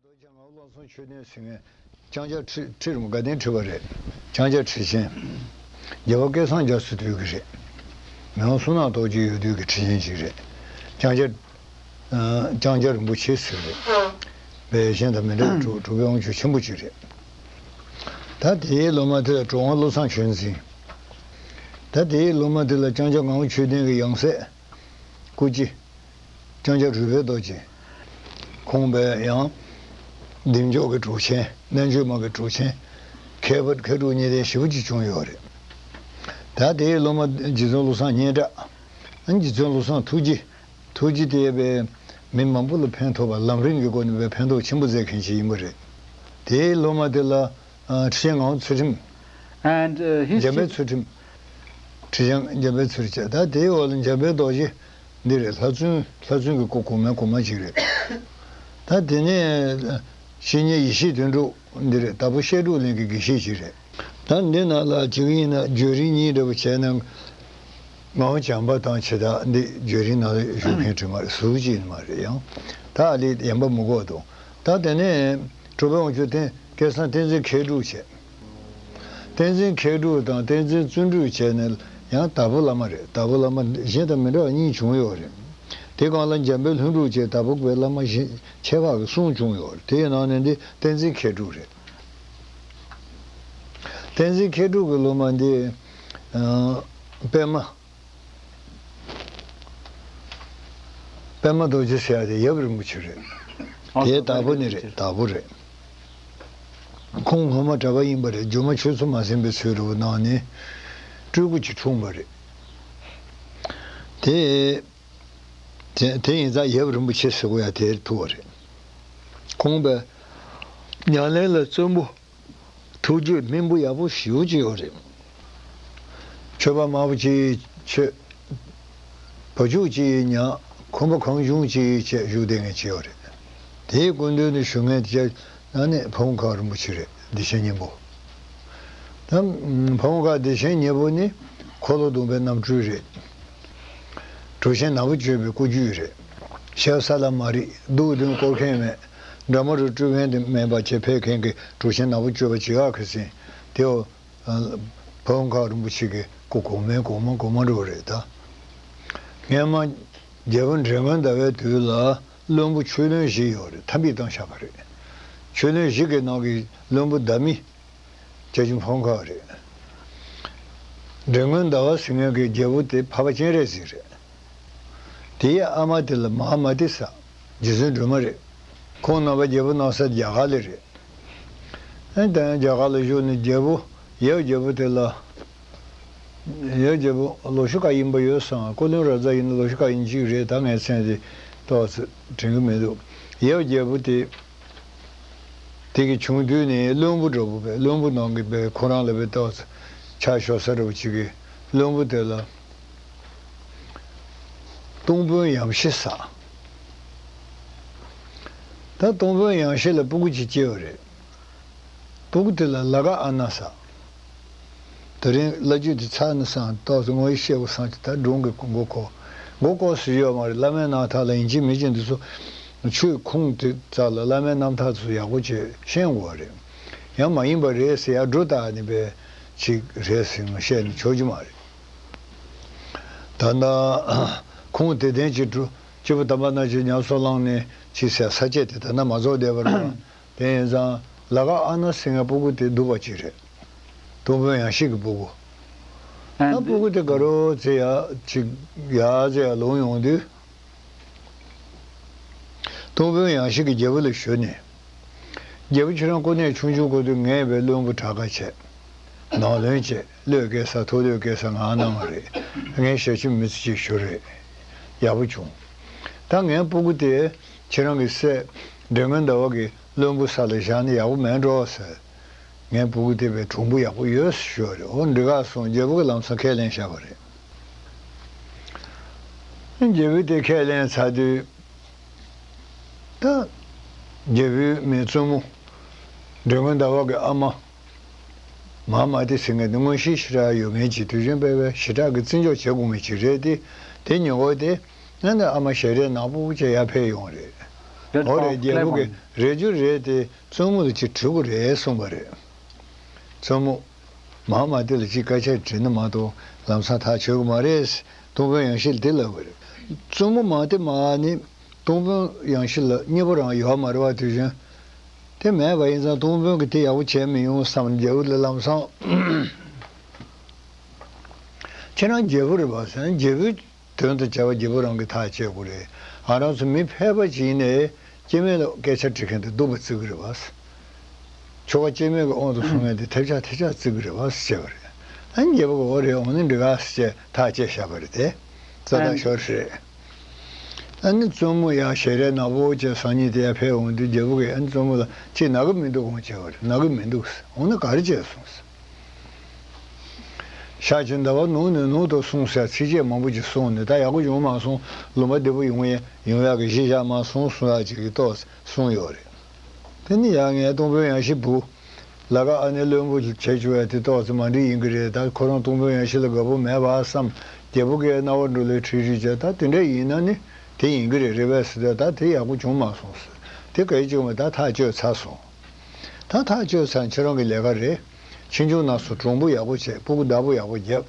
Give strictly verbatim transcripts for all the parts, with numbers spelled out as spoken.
ལོ་བརྒྱ་ལྔ་བཅུ་ལོ་གསུམ་མཆོད་རྟེན་ཟེར་མཁན་ལྕང་སྐྱ་ཁྲི་ཁྲི་རིན་པོ་དགའ་ལྡན་ཁྲི་པ་རེད། ལྕང་སྐྱ་ཁྲི་ཆེན། རྒྱལ་བ་སྐལ་བཟང་རྒྱ་མཚོའི་དུས་ཀྱི་རེད། མི་དབང་བསོད་ནམས་རྡོ་རྗེ་ཡོད་དུས་ཀྱི་ཁྲི་ཆེན་ཞིག་རེད། ལྕང་སྐྱ། ཨ། ལྕང་སྐྱ་རིན་པོ་ཆེ་ཟེར་རེད། པའི་གཞན་དང་མི་འདྲ་བའི་གྲུབ་གྲུབ་པའི་དབང་ཕྱུག་ཆེན་པོ་ཅིག་རེད། ད་དེའི་སློབ་མ་དེ་ལ་གྲུབ་དབང་བློ་བཟང་ཆོས་འཛིན། ད་དེའི་སློབ་མ་དེ་ལ་ལྕང་སྐྱ་ངམ་ཤོད་ལྡན་གྱི་ཡང་སྲིད། སྐུ་སྐྱེ། ལྕང་སྐྱ་རུས་སྦལ་རྡོ་རྗེ། ཁོང་པས་ཡང་། བདེ་མཆོག་གི་གྲུབ་ཆེན། རྣལ་འབྱོར་མ་གི་གྲུབ་ཆེན། མཁས་པ་མཁས་གྲུབ་གཉིས་ལྡན་ཞེ་པོ་ཅིག་བྱུང་ཡོད་རེད། ད་དེའི་སློབ་མ་རྗེ་བཙུན་བློ་བཟང་སྙན་གྲགས། རྗེ་བཙུན་བློ་བཟང་ཐུགས་རྗེ། ཐུགས་རྗེ་དེ་བས་མི་མང་པོ་ལ་ཕན་ཐོགས་པ། ལམ་རིམ་གྱི་སྒོ་ནས་བས་ཕན་ཐོགས་ཆེན་པོ་མཛད་མཁན་ཞིག་ཡིན་པ་རེད། དེའི་སློབ་མ་དེ་ལ། ཨ། ཁྲི་ཆེན་ངག་དབང་ཚུལ་ཁྲིམས། And, uh, his འཇམ་དཔལ་ཚུལ་ཁྲིམས། ཁྲི་ཆེན་འཇམ་དཔལ་ཚུལ་ཁྲིམས། ད་དེའི་འོག་ལ་འཇམ་དཔལ་རྡོ་རྗེ་འདི་རེད། ལྷ་བཙུན། ལྷ་བཙུན་གྱི་སྐུ་གོང་མའི་གོང་མ་ཅིག་རེད། ད་དེ་ནས་བཤེས་གཉེན་ཡེ་ཤེས་དོན་གྲུབ་འདི་རེད། དྭགས་པོ་བཤད་སྒྲུབ་གླིང་གི་དགེ་བཤེས་ཅིག་རེད། ད་འདི་ནང་ལ་བྱེད་ཀྱི་ཡིན་ན་བརྗོད་རིམ་གཉིས་འདྲ་པོ་བྱས་ན། ངག་དབང་བྱམས་པ་དང་བྱེ་བྲག་འདི་བརྗོད་རིམ་ནང་ལ་ཞུགས་མཁན་དྲི་མ་རེད། ཟུར་གཅིག་ཡིན་མ་རེད། ཡང་ད་ཨ་ལས་ཡན་པ་མི་དགོས་འདུག་ད་དེ་ནས་གྲུབ་པའི་དབང་ཕྱུག་བསྟན། སྐལ་བཟང་བསྟན་འཛིན་མཁས་གྲུབ་བྱས། བསྟན་འཛིན་མཁས་གྲུབ་དང་བསྟན་འཛིན་བརྩོན་འགྲུས་བྱས་ནས་ཡང་དྭགས་པོ་བླ་མ་རེད། དྭགས་པོ་བླ་མ་གཞན་དང་མི་འདྲ་བ་གཉིས་བྱུང་ཡོད་རེད། དེ་སྒང་ལ་འཇམ་དཔལ་ལྷུན་གྲུབ་བྱས། དྭགས་པོ་པའི་བླ་མ་གཞན་ཁྱད་འཕགས་ཀྱི་གསུང་བྱུང་ཡོད་རེད། དེའི་ནང་ནས་འདི་བསྟན་འཛིན་མཁས་གྲུབ་རེད། བསྟན་འཛིན་མཁས་གྲུབ་ཀྱི་སློབ་མ་འདི། ཨ། པདྨ། པདྨ་རྡོ་རྗེ་ཟེར་ཡ་དེ་ཡབ་རིན་པོ་ཆེ་རེད། ཨ། དེ་དྭགས་པོ་ནས་རེད། དྭགས་པོ་རེད། ཁོང་སྔོན་མ་གྲྭ་པ་ཡིན་པ་རེད། རྒྱུ་མ་ཆོས་ཚོགས་མ་ཟིན་པའི་ཚུལ་རེད་པ། ནང་ནས་སྤྲུལ་སྐུ་ཅིག་འཁྲུངས་པ་རེད། དེ། དེ་དེ་ཡིན་ཙང་ཡབ་རིན་པོ་ཆེ་ཟེར་དགོས་ཡ་དེར་ཐུག་པ་རེད། ཁོང་པས་ཉམས་ལེན་ལ་བརྩོན་པོ། ཐུགས་རྒྱུད་སྨིན་པོ་ཡག་པོ་ཞེ་པོ་ཅིག་ཡོད་རེད། ཆོས་པ་དམར་པོ་ཅིག་ཆོས། བ་ཕྱུགས་ཅིག་ཉག་ཁོམ་པ་གང་བྱུང་ཅིག་བྱས་བཞུགས་བསྡད་མཁན་ཅིག་ཡོད་རེད། དེའི་སྐུ་མདུན་དུ་བཞུགས་མཁན་དེ་ནི་ཕ་བོང་ཁ་རིན་པོ་ཆེ་རེད། བདེ་ཆེན་སྙིང་པོ། ད་ཕ་བོང་ཁ་བདེ་ཆེན་སྙིང་པོ་ནི་འཁོར་ལོ་སྡོམ་པའི་རྣམ་སྤྲུལ་རེད། གྲུབ་ཆེན་ནག་པོ་སྤྱོད་པའི་སྐུ་རྒྱུད་རེད། ཞབས་ས་ལ་མ་རིག། སྡུག་བདུན་བསྐོར་མཁན་མེད། དགྲ་མ་རུ་སྤྲུལ་མཁན་དེ་མེད་པ་བྱེད་ཕེབས་མཁན་གྱི་གྲུབ་ཆེན་ནག་པོ་སྤྱོད་པ་བྱེད་ཡག་གི་ཟིན་དེའོ། ཕ་བོང་ཁ་རིན་པོ་ཆེ་གི་སྐུ་གོང་མའི་གོང་མ་གོང་མ་འགྲོ་རེད་ད། སྔན་མ་རྒྱལ་པོ་འབྲི་གུང་ཟླ་བའི་དུས་ལ་བློན་པོ་ཆོས་བློན་བཞི་ཡོད་རེད། ཐ་མི་བཏང་བཞག་པ་རེད། ཆོས་བློན་བཞི་གི་ནང་གི་བློན་པོ་ཟླ་མི། བྱ་ཆུ་ཕོང་ཁ་རེད། འབྲི་གུང་ཟླ་བ་ཟེར་མཁན་གྱི་རྒྱལ་པོ་དེ་འཕགས་པ་སྤྱན་རས་གཟིགས་རེད། དེའི་ཨ་མ་དེ་ལ་མ་ཧཱ་མ་ཏི་ཟེར། རྗེ་བཙུན་སྒྲོལ་མ་རེད། ཁོང་རྣམ་པ་རྒྱལ་པོ་གནང་ས་རྒྱ་གར་ལ་རེད། ཨ་ནི་ད་ཡང་རྒྱ་གར་ལ་བཞུགས་ནས་རྒྱལ་པོ། ཡབ་རྒྱལ་པོ་དེ་ལ། ཡབ་རྒྱལ་པོ་ལོ་ཤུགས་ག་ཡིན་པ་ཡོད་སོང་། ཀོ་ལིང་རཱ་ཛ་ཡིན་ན་ལོ་ཤུགས་ག་ཡིན་གཅིག་རེད། ད་ངའི་མཚན་དེ་ཏོག་ཙམ་དྲན་གྱི་མི་འདུག་ཡབ་རྒྱལ་པོ་དེ། དེ་གི་ཆུང་དུས་ནས་བློན་པོ་འདྲ་པོ་བས། བློན་པོ་ནང་གི་བས་ཁོ་རང་ལ་བས་ཏོག་ཙམ་ཆ་ཤོར་ས་འདྲ་པོ་ཅིག་གི་བློན་པོ་དེ་ལ་སྟོང་དཔོན་ཡམ་ཤི་ཟེར། ད་སྟོང་དཔོན་ཡམ་ཤི་ལ་སྤུ་གུ་ཅིག་སྐྱེས་པ་རེད། སྤུ་གུ་དེ་ལ་ལ་ཀ་ཨ་ན་ཟེར། དེ་རིང་བླ་བརྒྱུད་དེ་ཚར་ནས་སང་ཏོག་ཙམ་ངོ་ཡི་ཤེས་པ་སང་ཅིག་ད་སྒྲུང་གི་མགོ་སྐོར། མགོ་སྐོར་ཟེར་ཡོད་མ་རེད། བླ་མའི་རྣམ་ཐར་ལ་ཡིན་གཅིག་མིན་གཅིག་འདི་ཚོ་ཆོས་ཁུངས་དེ་རྩ་ལ་བླ་མའི་རྣམ་ཐར་ཚོ་ཡག་པོ་བྱས་ཤེས་དགོས་པ་རེད། ཡང་མ་ཡིན་པ་རེད་ཟེར་ཡ་སྒྲོ་བཏགས་ནས་པའི་ཅིག་རེད་ཟེར་ནས་བཤད་ནས་ཆོག་རྒྱུ་མ་རེད། ད་ལྟ་ཁུངས་དེ་ལྡན་གྱི་སྒྲུང་སྐྱེས་བུ་དམ་པ་རྣམས་ཀྱིས་ཉམས་སུ་བླངས་ནས་ཅིག་ཟེར་ས་བཅད་དེ་ད་ལྟ་མ་རྫོགས་བསྡད་པ་རེད། དེ་ཡིན་ཙང་ལ་ཀ་ཨ་ན་ཟེར་མཁན་སྤུ་གུ་དེ་སྡུག་པ་ཅིག་རེད། སྟོང་དཔོན་ཡང་ཤི་གི་སྤུ་གུ། ད་སྤུ་གུ་དེ་དགའ་རོགས་ཚེ་ཡ་ཅིག་ཡ་ཚེ་ཡ་ལོང་ཡོང་དུས། སྟོང་དཔོན་ཡང་ཤི་གི་རྒྱལ་པོ་ལ་ཞུས་ནས། རྒྱལ་པོ་ཁྱེད་རང་སྐུ་ནས་ཆུང་ཆུང་སྐུ་དུས་ངས་བས་བློན་པོ་དྲག་ག་བྱས། ནང་བློན་བྱས། བློས་བཀལ་ས་ཐུགས་བློས་བཀལ་ས་ང་གནང་བ་རེད། ངས་ཞབས་ཕྱི་མི་ཚེ་གཅིག་ཞུ་རེད། ཡག་པོ་བྱུང་། ད་ངའི་སྤུ་གུ་དེ་ཁྱེད་རང་གི་སྲས་འབྲི་གུང་ཟླ་བ་གི་བློན་པོ་ས་ལ་བཞག་ན་ཡག་པོ་མེད་འགྲོ་ཟེར། ངའི་སྤུ་གུ་དེ་བས་གྲུང་པོ་ཡག་པོ་ཡོད་ཟེར་ཞུས་པ་རེད། འོ་འགྲིག་ག་སོང་། རྒྱལ་པོ་གི་ལམ་སང་ཁས་ལེན་བཞག་པ་རེད། རྒྱལ་པོས་དེ་ཁས་ལེན་ཚར་དུས། ད། རྒྱལ་པོའི་མི་བཙུན་མོ། འབྲི་གུང་ཟླ་བ་གི་ཨ་མ། མ་ཧཱ་མ་ཏི་ཟེར་མཁན་དེ་མངོན་ཤེས་ཞེ་དྲག་ཡོད་མཁན་གྱི་དུས་རྒྱུན་སྤེལ་བའི་ཞེ་དྲག་གི་བརྩི་འཇོག་བྱེད་དགོས་མཁན་ཅིག་རེད་དེ། དེ་ཉིན་འོ་དེ། ང་ནི་ཨ་མ་ཞལ་རས་ནག་པོ་བྱས་ཡར་ཕེབས་ཡོང་རེད། འོ་རེད། རྒྱལ་པོ་གིས་རེད་རྒྱུ་རེད་དེ་བཙུན་མོ་ལ་ཅིག་དྲི་དགོས་རེད་གསུངས་པ་རེད། བཙུན་མོ་མ་མ་དེ་ལ་ཅིག་སྐད་ཆ་དྲིས་ན་མ་གཏོགས་ལམ་སང་ཐག་ཆོད་གི་མ་རེད། སྟོང་དཔོན་ཡང་ཤེས་ལ་དེ་ལབ་པ་རེད། བཙུན་མོ་མ་དེ་མ་ནི་སྟོང་དཔོན་ཡང་ཤེས་ལ་མཉེས་པོ་རང་ཡོད་མ་རེད་བ། དུས་རྒྱུན་དེ་མེད་པ་ཡིན་ཙང་སྟོང་དཔོན་གྱིས་དེ་ཡག་པོ་བྱས་མི་ཡོང་བསམ་རྒྱལ་པོ་ལ་ལམ་སང་། ཁྱེད་རང་རྒྱལ་པོ་རེད་པ་ཟེར་ན། རྒྱལ་པོའི་དོན་དུ་བྱ་བ་རྒྱལ་པོ་རང་གིས་ཐག་བཅད་དགོས་རེད། ང་རང་ཚོ་མི་ཕལ་པ་ཅིག་ཡིན་ནའི་སྐྱེ་དམན་ལ་སྐད་ཆ་དྲི་མཁན་དེ་སྡུག་པ་བརྩི་གི་རེད་པ། ཆོ་ག་སྐྱེ་དམན་གྱི་དབང་དུ་སོང་མཁན་དེ་ཐེབས་ཆག་ཐེབས་ཆག་བརྩི་གི་རེད་པ་ཟེར་བྱས་པ་རེད། ཨ་ནི་རྒྱལ་པོ་གིས་འོ་རེད། འོ་ན་འགྲིག་ག་ཟེར་བྱས་ཐག་བཅད་བཞག་པ་རེད་དེ། རྩ་དག་ཤོར་རེད། ཨ་ནི་བཙུན་མོ་ཡང་ཞལ་རས་ནག་པོ་བྱས་སང་ཉིན་དེ་ཡར་ཕེབས་འོང་དུས་རྒྱལ་པོ་གིས་ཨ་ནི་བཙུན་མོ་ལ་ཅིག་ན་གི་མི་འདུག་གོ་བྱས་པ་རེད། ན་གི་མི་འདུག་ཟེར། འོ་ན་ག་རེ་བྱས་སོང་ཟེར། ཤར་གྱི་ཟླ་བ་ནུབ་ནས་ནུབ་ཏུ་སོང་ཟེར་ཚིགས་བཅད་མང་པོ་ཅིག་གསུངས་ནས། ད་ཡག་པོ་བྱུང་མ་སོང་། ལུང་པ་བདེ་པོ་ཡོང་ཡ་ཡོང་ཡག་གི་གཞི་བཞག་མ་སོང་གསུང་ཡག་ཅིག་གི་ཏོག་ཙམ་གསུངས་ཡོད་རེད། དེ་ནི་ཡང་ངས་སྟོང་དཔོན་ཡང་ཤེས་བུ་ལ་ཀ་ཨ་ནེ་བློན་པོ་བྱེད་བཅུག་ཡ་དེ་ཏོག་ཙམ་མ་འགྲིག་ཡིན་གི་རེད། ད་ཁོ་རང་སྟོང་དཔོན་ཡང་ཤེས་ལ་དགའ་པོ་མེད་པ་བསམ། རྒྱལ་པོ་གིས་རྣ་བ་འགྲོ་ལེ་ཁྲིག་ཁྲིག་བྱས། ད་དེ་འདྲ་ཡིན་ན་ནི་དེ་ཡིན་གི་རེད། རེད་པས་ཟེར་ཏེ། ད་དེ་ཡག་པོ་བྱུང་མ་སོང་ཟེར། དེ་ག་ཡེ་བྱུང་མེད། ད་ཐག་གཅོད་ཚར་སོང་། ད་ཐག་གཅོད་ཚར། ཁྱེད་རང་གི་ལས་ཀ་རེད། ཕྱིས་འབྱུང་ན་སོ་གྲུང་པོ་ཡག་པོ་བྱས། སྤུ་གུ་བདག་པོ་ཡག་པོ་རྒྱབ།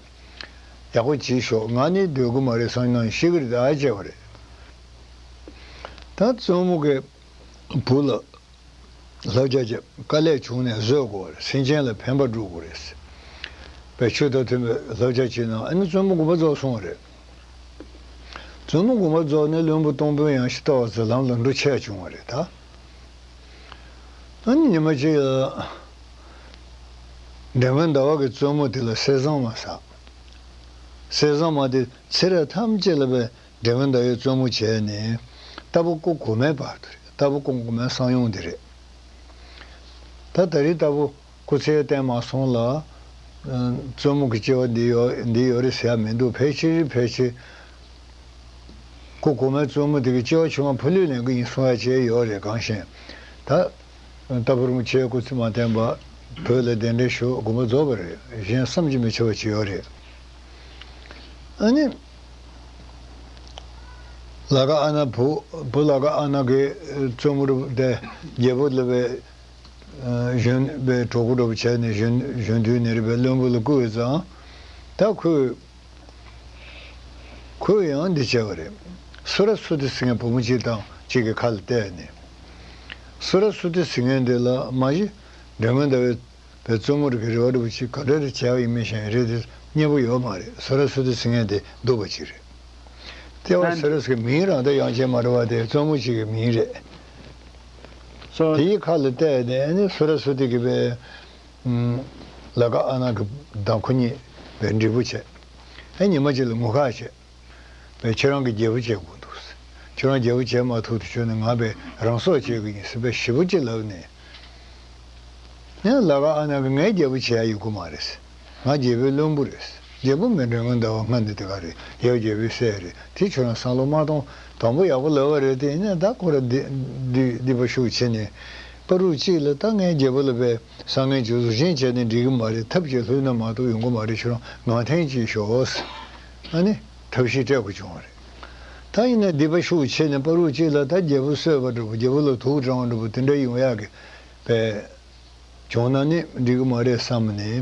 ཡག་པོ་བྱེད་ཤོག་ང་ནི་སྡོད་གི་མ་རེད། སང་ཉིན་ཤི་གི་རེད། ད་བྱས་པ་རེད། ད་བཙུན་མོ་གིས་བུ་ལ་བསླབ་བྱ་བྱས། དཀའ་ལས་བྱུང་ནས་བཟོད་དགོས་པ་རེད། སེམས་ཅན་ལ་ཕན་པ་སྒྲུབ་དགོས་རེད། པའི་ཆོས་དང་མཐུན་པའི་བསླབ་བྱ་བྱས་ན། ཨ་ནི་བཙུན་མོ་དགོངས་པ་རྫོགས་སོང་བ་རེད། བཙུན་མོ་དགོངས་པ་རྫོགས་ནས་བློན་པོ་སྟོང་དཔོན་ཡང་ཤེས་ཏོག་ཙམ་ལམ་ལ་འགྲོ་ཆས་བྱུང་བ་རེད་ད། ཨ་ནི་ཉི་མ་གཅིག་ལ་འདྲེ་སྔོན་ཟླ་བ་གིས་བཙུན་མོ་དེ་ལ་གསེར་ཟངས་མ་བསགས། གསེར་ཟངས་མ་དེ་ཚེ་རབས་ཐམས་ཅད་ལ་བའི་འདྲེ་སྔོན་ཟླ་བའི་བཙུན་མོ་བྱས་ནས་རྟ་ཕོ་སྐུ་གོང་མའི་བར་དུ་རེད། རྟ་ཕོ་སྐུ་གོང་མའི་གསང་ཡུམ་དེ་རེད། ད་ད་རེས་རྟ་ཕོ་སྐུ་ཚེ་བརྟན་མ་སོང་ལ། ཨ། བཙུན་མོ་གི་སྐྱེ་བ་འདི་ཡོད་འདི་ཡོད་རེད་ཟེར་ཡ་མི་འདུག་ཕལ་ཆེར་ཕལ་ཆེར་སྐུ་གོང་མའི་བཙུན་མོ་དེ་གི་སྐྱེ་བ་ཆུང་བ་ཕ་ལུས་ལེན་གི་ཡིན་གསུང་ཡ་བྱས་ཡོད་རེད། གང་ཤེས། ད་རྟ་ཕོ་རིན་པོ་ཆེ་སྐུ་ཚེ་མ་བརྟན་པ་བོད་ལ་གདན་འདྲེན་ཞུ། དགོངས་པ་རྫོགས་པ་རེད། གཞན་བསམ་གྱིས་མི་ཁྱབ་པ་ཅིག་ཡོད་རེད། ཨ་ནི། ལ་ཀ་ཨ་ན་བུ། བུ་ལ་ཀ་ཨ་ན་གིས་བཙུན་མོ་རུ་དེ་རྒྱལ་པོ་ལ་བའི་གཞོན་པའི་གྲོགས་པོ་འདྲ་པོ་བྱས་ནས་གཞོན་གཞོན་དུས་ནས་རེད་པའི་བློན་པོ་ལ་བསྐུར་བའི་ཙང་། ད་ཁོས་ཁོས་ཡང་འདི་བྱས་པ་རེད། སུ་ར་སུ་ཏི་ཟེར་མཁན་བུ་མོ་གཅིག་དང་གཅིག་གི་ཁ་ལ་གཏད་ནས། སུ་ར་སུ་ཏི་ཟེར་མཁན་དེ་ལ་མ་གཞི་འདྲེ་སྔོན་ཟླ་བའི་བའི་བཙུན་མོ་རིགས་ཀྱི་རེ་བ་འདྲ་པོ་ཅིག་ག་འདྲ་རེ་བྱས་པ་ཡིན་མིན་ཤེས་རེད་དེ་སྙན་པོ་ཡོད་མ་རེད། སུ་ར་སུ་ཏི་ཟེར་མཁན་དེ་སྡུག་པ་ཅིག་རེད། ལྟེ་བ་སུ་ར་སུ་གི་མིང་རང་ད་ཡང་ཆེ་མ་རེད་བ། དེ་བཙུན་མོ་ཅིག་གི་མིང་རེད། སོ། དེའི་ཁ་ལ་གཏད་ནས་ཨ་ནི་སུ་ར་སུ་ཏི་གི་བའི་ལ་ཀ་ཨ་ན་གི་དང་ཁོ་གཉིས་བའི་འགྲིག་པོ་བྱས། ཨ་ཉི་མ་ཅིག་ལ་ངོ་ཁ་བྱས། བས་ཁྱེད་རང་གི་རྒྱལ་པོ་བྱེད་དགོས་འདུག་ཁྱེད་རང་རྒྱལ་པོ་བྱེད་མ་ཐུབ་དུས་ཆོག་ནས་ང་བས་རང་སྲོག་བཅད་ཀྱི་ཡིན་ཟེར་བས་ཞེ་པོ་ཅིག་ལབ་ནས། ངས་ལ་ཀ་ཨ་ན་གི་ངའི་རྒྱལ་པོ་བྱེད་ཡ་ཡོད་གི་མ་རེད། ང་རྒྱལ་པོའི་བློན་པོ་རེད། རྒྱལ་པོ་མི་འདྲ་ངོ་ཟླ་བ་སྔ་འདི་དེ་ག་རེད། ཡབ་རྒྱལ་པོའི་སྲས་རེད། དེ་ཁྱོད་རང་བསམ་བློ་མ་གཏོང་། དང་པོ་ཡག་པོ་ལབ་པ་རེད། དེ་ཡིན་ན་ད་ཁོ་ར་འདི་འདི་འདི་པ་ཤུགས་ཆེ་ནས་པ་རུ་གཅིག་ལ་ད་ངའི་རྒྱལ་པོ་ལ་བས་བསམ་ངན་བྱུང་བཟོ་ཞིང་བྱས་ནས་འགྲིག་གི་མ་རེད། ཐབས་ཀྱིས་ལྷོད་ན་མ་གཏོགས་ཡོང་གི་མ་རེད། ཁྱོད་རང་ངང་འཐེན་གྱིས་ཤོག་ཨ་ནི་ཐབས་ཤེས་སྤྲད་དགོས་བྱུང་བ་རེད། ད་ཡིན་ན་སྡིག་པ་ཤུགས་ཆེ་ནས་པ་རུ་གཅིག་ལ་ད་རྒྱལ་པོ་གསོད་པ་འདྲ་པོ་རྒྱལ་པོ་ལ་དུག་དྲངས་པ་འདྲ་པོ་དེ་འདྲ་ཡོང་ཡག་གི་བས་བྱུང་ན་ནི་འགྲིག་གི་མ་རེད་བསམ་ནས་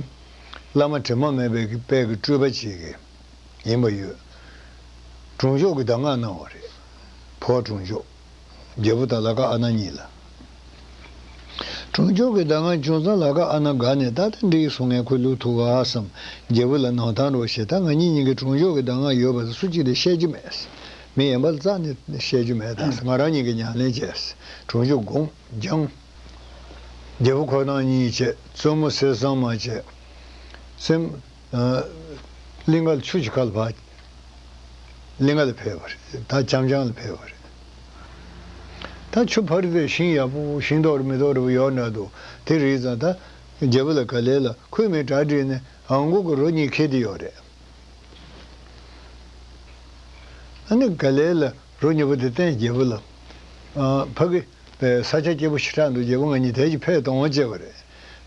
བླ་མ་དྲི་མ་མེད་པའི་གི་དཔལ་གྱི་སྤྲུལ་པ་ཅིག་གིས་ཡིན་པ་ཡོད། གྲོང་ཆོག་གི་གདམས་ངག་གནང་བ་རེད། འཕོ་བ་གྲོང་ཆོག་རྒྱལ་པོ་དང་ལ་ཀ་ཨ་ན་གཉིས་ལ། གྲོང་ཆོག་གི་གདམས་ངག་བྱུང་ཙང་ལ་ཀ་ཨ་ན་དགའ་ནས་ད་ལྟ་འགྲིག་སོང་། ངས་ཁོ་བླུག་ཐུབ་ག་བསམ། རྒྱལ་པོ་ལ་གནང་སྟངས་རོགས་བྱས། ད་ང་གཉིས་གཉིས་ཀྱི་གྲོང་ཆོག་གི་གདམས་ངག་ཡོད་པ་ལ་སུ་གཅིག་ལ་བཤད་རྒྱུ་མེད། མི་གཞན་པ་ལ་རྩ་ནས་བཤད་རྒྱུ་མེད། ད་ང་རང་གཉིས་ཀྱིས་ཉམས་ལེན་བྱས། གྲོང་ཆོག་དགོངས་སྦྱངས། རྒྱལ་པོ་ཁོ་རང་གཉིས་བྱས། བཙུན་མོ་གསེར་ཟངས་མ་བྱས། སེམས། ཨ། གླིང་ག་ལ་ཆུ་ཞིག་ཁ་ལ་བབས། གླིང་ག་ལ་ཕེབས་པ་རེད། ད་འཆམ་འཆམ་ལ་ཕེབས་པ་རེད། ད་ཆུ་ཕ་རི་དེ་ཤིང་ཡག་པོ་ཤིང་ཏོག་རེ་མེ་ཏོག་རེ་ཡོད་འདྲ་འདུག་དེ་རེད་ཙང་ད་རྒྱལ་པོ་ལ་ག་ལེ་ལ་ཁོས་མི་གྲ་སྒྲིག་ནས་ཨང་གུ་གི་རོ་གཉིས་ཁྱེར་ཏེ་ཡོད་རེད། ཨ་ནི་ག་ལེ་ལ་རོ་གཉིས་པོ་དེ་བསྟན། རྒྱལ་པོ་ལ། ཨ། ཕ་གི་པའི་ས་ཆ་སྐྱིད་པོ་ཞེ་དྲག་འདུག་རྒྱལ་པོ་ང་གཉིས་དེ་ཅིག་ཕེབས་གཏོང་བ་བྱས་པ་རེད།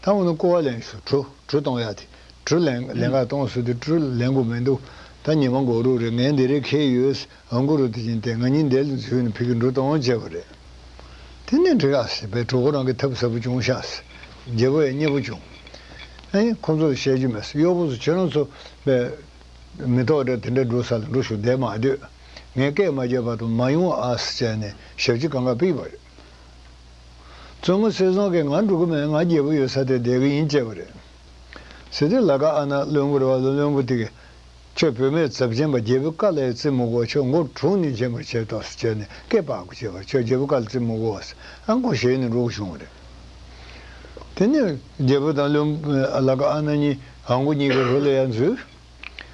ད་འོ་ན་སྐོར་བ་ལེན་ཤོག་གྲུ་གྲུ་གཏོང་ཡ་དེ། གྲུ་ལེན་ལེན་ག་གཏོང་ཟེར་དུས་གྲུ་ལེན་དགོས་མི་འདུག་ད་ཉི་མ་འགོར་རོགས་རེད། ངས་འདི་རེ་ཁེལ་ཡོད། ཨང་གུ་རུ་དེ་བཞིན་ཏེ་ང་གཉིས་འདིར་འཛུལ་ནས་ཕ་གི་འགྲོ་གཏོང་བ་བྱས་པ་རེད། དེ་ནས་འགྲིག་ཨ་ཟེར་བས། གྲོགས་པོ་རང་གི་ཐབས་ཟབ་པོ་བྱུང་ཤག་ཟེར། རྒྱལ་པོ་ཡང་མཉེས་པོ་བྱུང་། ཨེ་ཁོང་ཚོ་ལ་བཤད་རྒྱུ་མེད་ཟེར། གཡོག་པོ་ཚོ་ཁྱེད་རང་ཚོ་བས་མེ་ཏོག་འདྲ་དེ་འདྲ་འགྲོ་ས་ལ་འགྲོ་ཤོག་བསྡད་མ་སྡོད། ངས་སྐད་མ་བརྒྱབ་བར་དུ་མ་ཡོང་ཨ་ཟེར་བྱས་ནས་ཞབས་ཕྱི་གང་ག་ཕུལ་བ་རེད། བཙུན་མོ་གསེར་བཟང་གིས་ང་འགྲོ་གི་མེད། ང་རྒྱལ་པོ་ཡོད་ས་དེ་བསྡད་གི་ཡིན་བྱས་པ་རེད། ཟེར་དུས་ལ་ཀ་ཨ་ན་བློན་པོ་རེད་བ། བློན་པོ་དེ་གིས། ཁྱོད་བུད་མེད་ཚབས་ཆེན་པ་རྒྱལ་པོའི་བཀའ་ལ་ཡང་བརྩི་མི་དགོས། ཁྱོད་མགོ་གྲུང་ནས་འཇོན་པར་བྱེད་དོ་ཟེར་བྱས་ནས་སྐད་སྤར་དགོས་བྱས་པར། ཁྱོད་རྒྱལ་པོའི་བཀའ་ལ་བརྩི་མི་དགོས་ཟེར། ཨ་མགོ་བཞེས་ནས་འགྲོ་དགོས་བྱུང་བ་རེད། དེ་ནས་རྒྱལ་པོ་དང་བློན་ལ་ཀ་ཨ་ན་གཉིས་ཨ་མགོ་གཉིས་ཀྱི་རོ་ལ་ཡར་འཛུལ།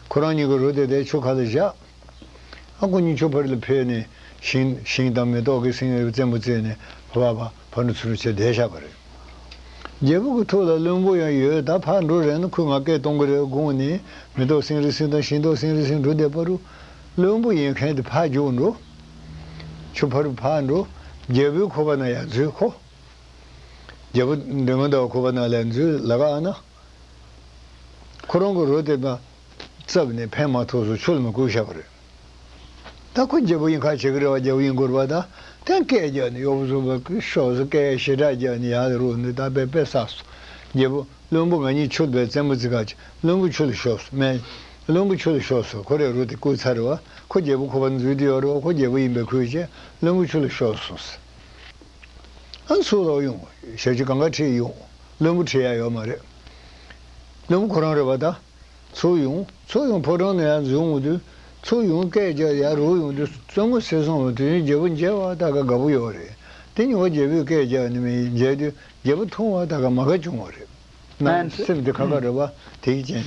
ཁོ་རང་གཉིས་ཀྱི་རོ་དེ་དེ་ཆུ་ཁ་ལ་བཞག། ཨ་ཁོ་གཉིས་ཆུ་ཕར་ལ་ཕེབས་ནས་ཤིང་ཤིང་དང་མེ་ཏོག་གི་སེང་རི་བཙན་པོ་བཙལ་ནས་ཕ་བ་ཕ་ཕ་འགྲོ་ཚུར་བྱས་བསྡད་བཞག་པ་རེད། རྒྱལ་པོ་གི་ཐུགས་ལ་བློན་པོ་ཡང་ཡོད། ད་ཕར་འགྲོ་རན་ན་ཁོས་ང་སྐད་གཏོང་གི་རེད་དགོངས་ནས་མེ་ཏོག་སེང་རི་སེང་དང་ཤིང་ཏོག་སེང་རི་སེང་འགྲོ་བསྡད་པ་རུ། བློན་པོ་ཡིན་མཁན་དེ་ཕར་རྒྱུགས་འགྲོ། ཆུ་ཕ་རུ་ཕར་འགྲོ། རྒྱལ་པོའི་ཁོ་པ་ན་ཡང་འཛུལ་ཁོ། རྒྱལ་པོ་མགྲོན་ཁང་ཟླ་བ་ཁོ་པ་ན་ལ་འཛུལ་ལ་ཀ་ཨ་ན། ཁོ་རང་གི་རོ་དེ་མ་བཙབ་ནས་ཕན་མ་ཐོགས་སུ་ཆུ་ལ་མ་བསྐུར་བཞག་པ་རེད། ད་ཁོ་རྒྱལ་པོ་ཡིན་ཁ་བྱེད་ཀྱི་རེད་བ། རྒྱལ་པོ་ཡིན་དགོས་རེད་བ། ད་དེ་སྐད་རྒྱག་ནས་གཡོག་པོ་ཚོ་བ་ཤོག་ཟེར། སྐད་ཞེ་དྲག་རྒྱག་ནས་ཡར་ལ་རུབ་ནས་ད་དཔེ་དཔེ་བསགས་སོང་། རྒྱལ་པོ་བློན་པོ་ང་གཉིས་ཆུ་ལ་བས་བཙན་པོ་རྩི་ཁ་བྱེད། བློན་པོ་ཆུ་ལ་ཤོར་སོང་མེད། བློན་པོ་ཆུ་ལ་ཤོར་སོང་། ཁོ་རའི་རོ་དེ་བསྐུར་ཚར་རེད་བ། ཁོ་རྒྱལ་པོ་ཁོ་པ་འཛུལ་དུ་ཡོད་རེད་བ། ཁོ་རྒྱལ་པོ་ཡིན་པའི་ཁུལ་བྱས་བློན་པོ་ཆུ་ལ་ཤོར་སོང་ཟེར། ཨ་ཚུར་ལོག་ཡོང་། ཞབས་ཕྱི་གང་ག་ཁྲིད་ཡོང་། བློན་པོ་ཁྲིད་ཡ་ཡོད་མ་རེད། བློན་པོ་ཁོ་རང་རེད་བ་ད། ཚུར་ཡོང་། ཚུར་ཡོང་ཕོ་བྲང་ནས་ཡར་འཛུལ་འོང་དུས། ཚུར་ཡོང་སྐད་རྒྱག་ཡར་རུབ་ཡོང་དུས་བཙུན་མོ་གསེར་བཟང་བ་དུས་ཡུན་རྒྱལ་པོ་མཇལ་བ་ད་ག་དགའ་པོ་ཡོད་རེད། དེ་ཉིན་བ་རྒྱལ་པོས་སྐད་རྒྱག་ནི་མིན། མཇལ་དུས་རྒྱལ་པོ་མཐོང་བ་ད་ག་མ་དགའ་བྱུང་བ་རེད། ནང་སེམས་དེ་ཁ་ཁ་རེད་བ། དེ་གི་རྐྱེན་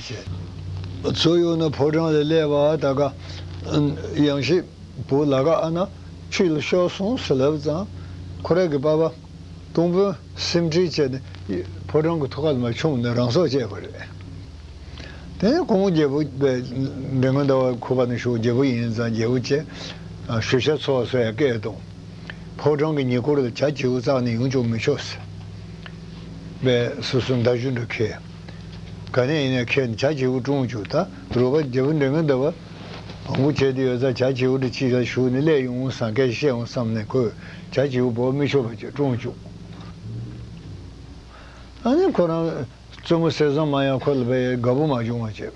བྱས། ཚུར་ཡོང་ན་ཕོ་བྲང་ལ་སླེབས་པ་ད་ག་ཡང་ཤེས་བུ་ལ་ཀ་ཨ་ན་ཆུ་ལ་ཤོར་སོང་ཟེར་ལབ་ཙང་ཁོ་རང་གི་པ་ཕ་སྟོང་དཔོན་སེམས་ཁྲལ་བྱས་ནས་ཕོ་བྲང་གི་ཐོག་ཁ་ལ་མ་མཆོངས་ནས་རང་སྲོག་བཅད་པ་རེད། དེ་ནས་ཁོང་རྒྱལ་པོ་པའི་མགྲོན་ཁང་ཟླ་བ་ཁུག་པ་ནས་ཞུ། རྒྱལ་པོ་ཡིན་ཙང་རྒྱལ་པོ་བྱས་ཞུ་ཤ་ཚོགས་སོ་ཡ་སྐད་གཏོང་། ཕོ་བྲང་གི་ཉེ་འཁོར་ལ་བྱ་བྱིའུ་རྩ་ནས་ཡོང་ཆོག་མི་ཆོག་ཟེར། པས་སོ་སོ་མདའ་གཞུ་འདྲ་འཁྱེར། ག་ནས་ཡིན་ནའི་འཁྱེར་ནས་བྱ་བྱིའུ་བཀྲོངས་བཅུག་ད་རུ་ཁག་རྒྱལ་པོ་མགྲོན་ཁང་ཟླ་བ་བང་བུ་བྱས་ཏེ་ཡོད་ཙང་བྱ་བྱིའུ་འདྲ་ཅིག་ལ་ཞུགས་ནས་སླེབས་ཡོང་བསམ་སྐད་ཆ་བཤད་འོང་བསམ་ནས་ཁོས་བྱ་བྱིའུ་འབོག་མི་ཆོག་པ་བྱས་བཀྲོངས་བཅུག་ཨ་ནི་ཁོ་རང་བཙུན་མོ་གསེར་བཟང་མ་ཡང་ཁོ་ལ་བས་དགའ་པོ་མ་བྱུང་བ་བྱས།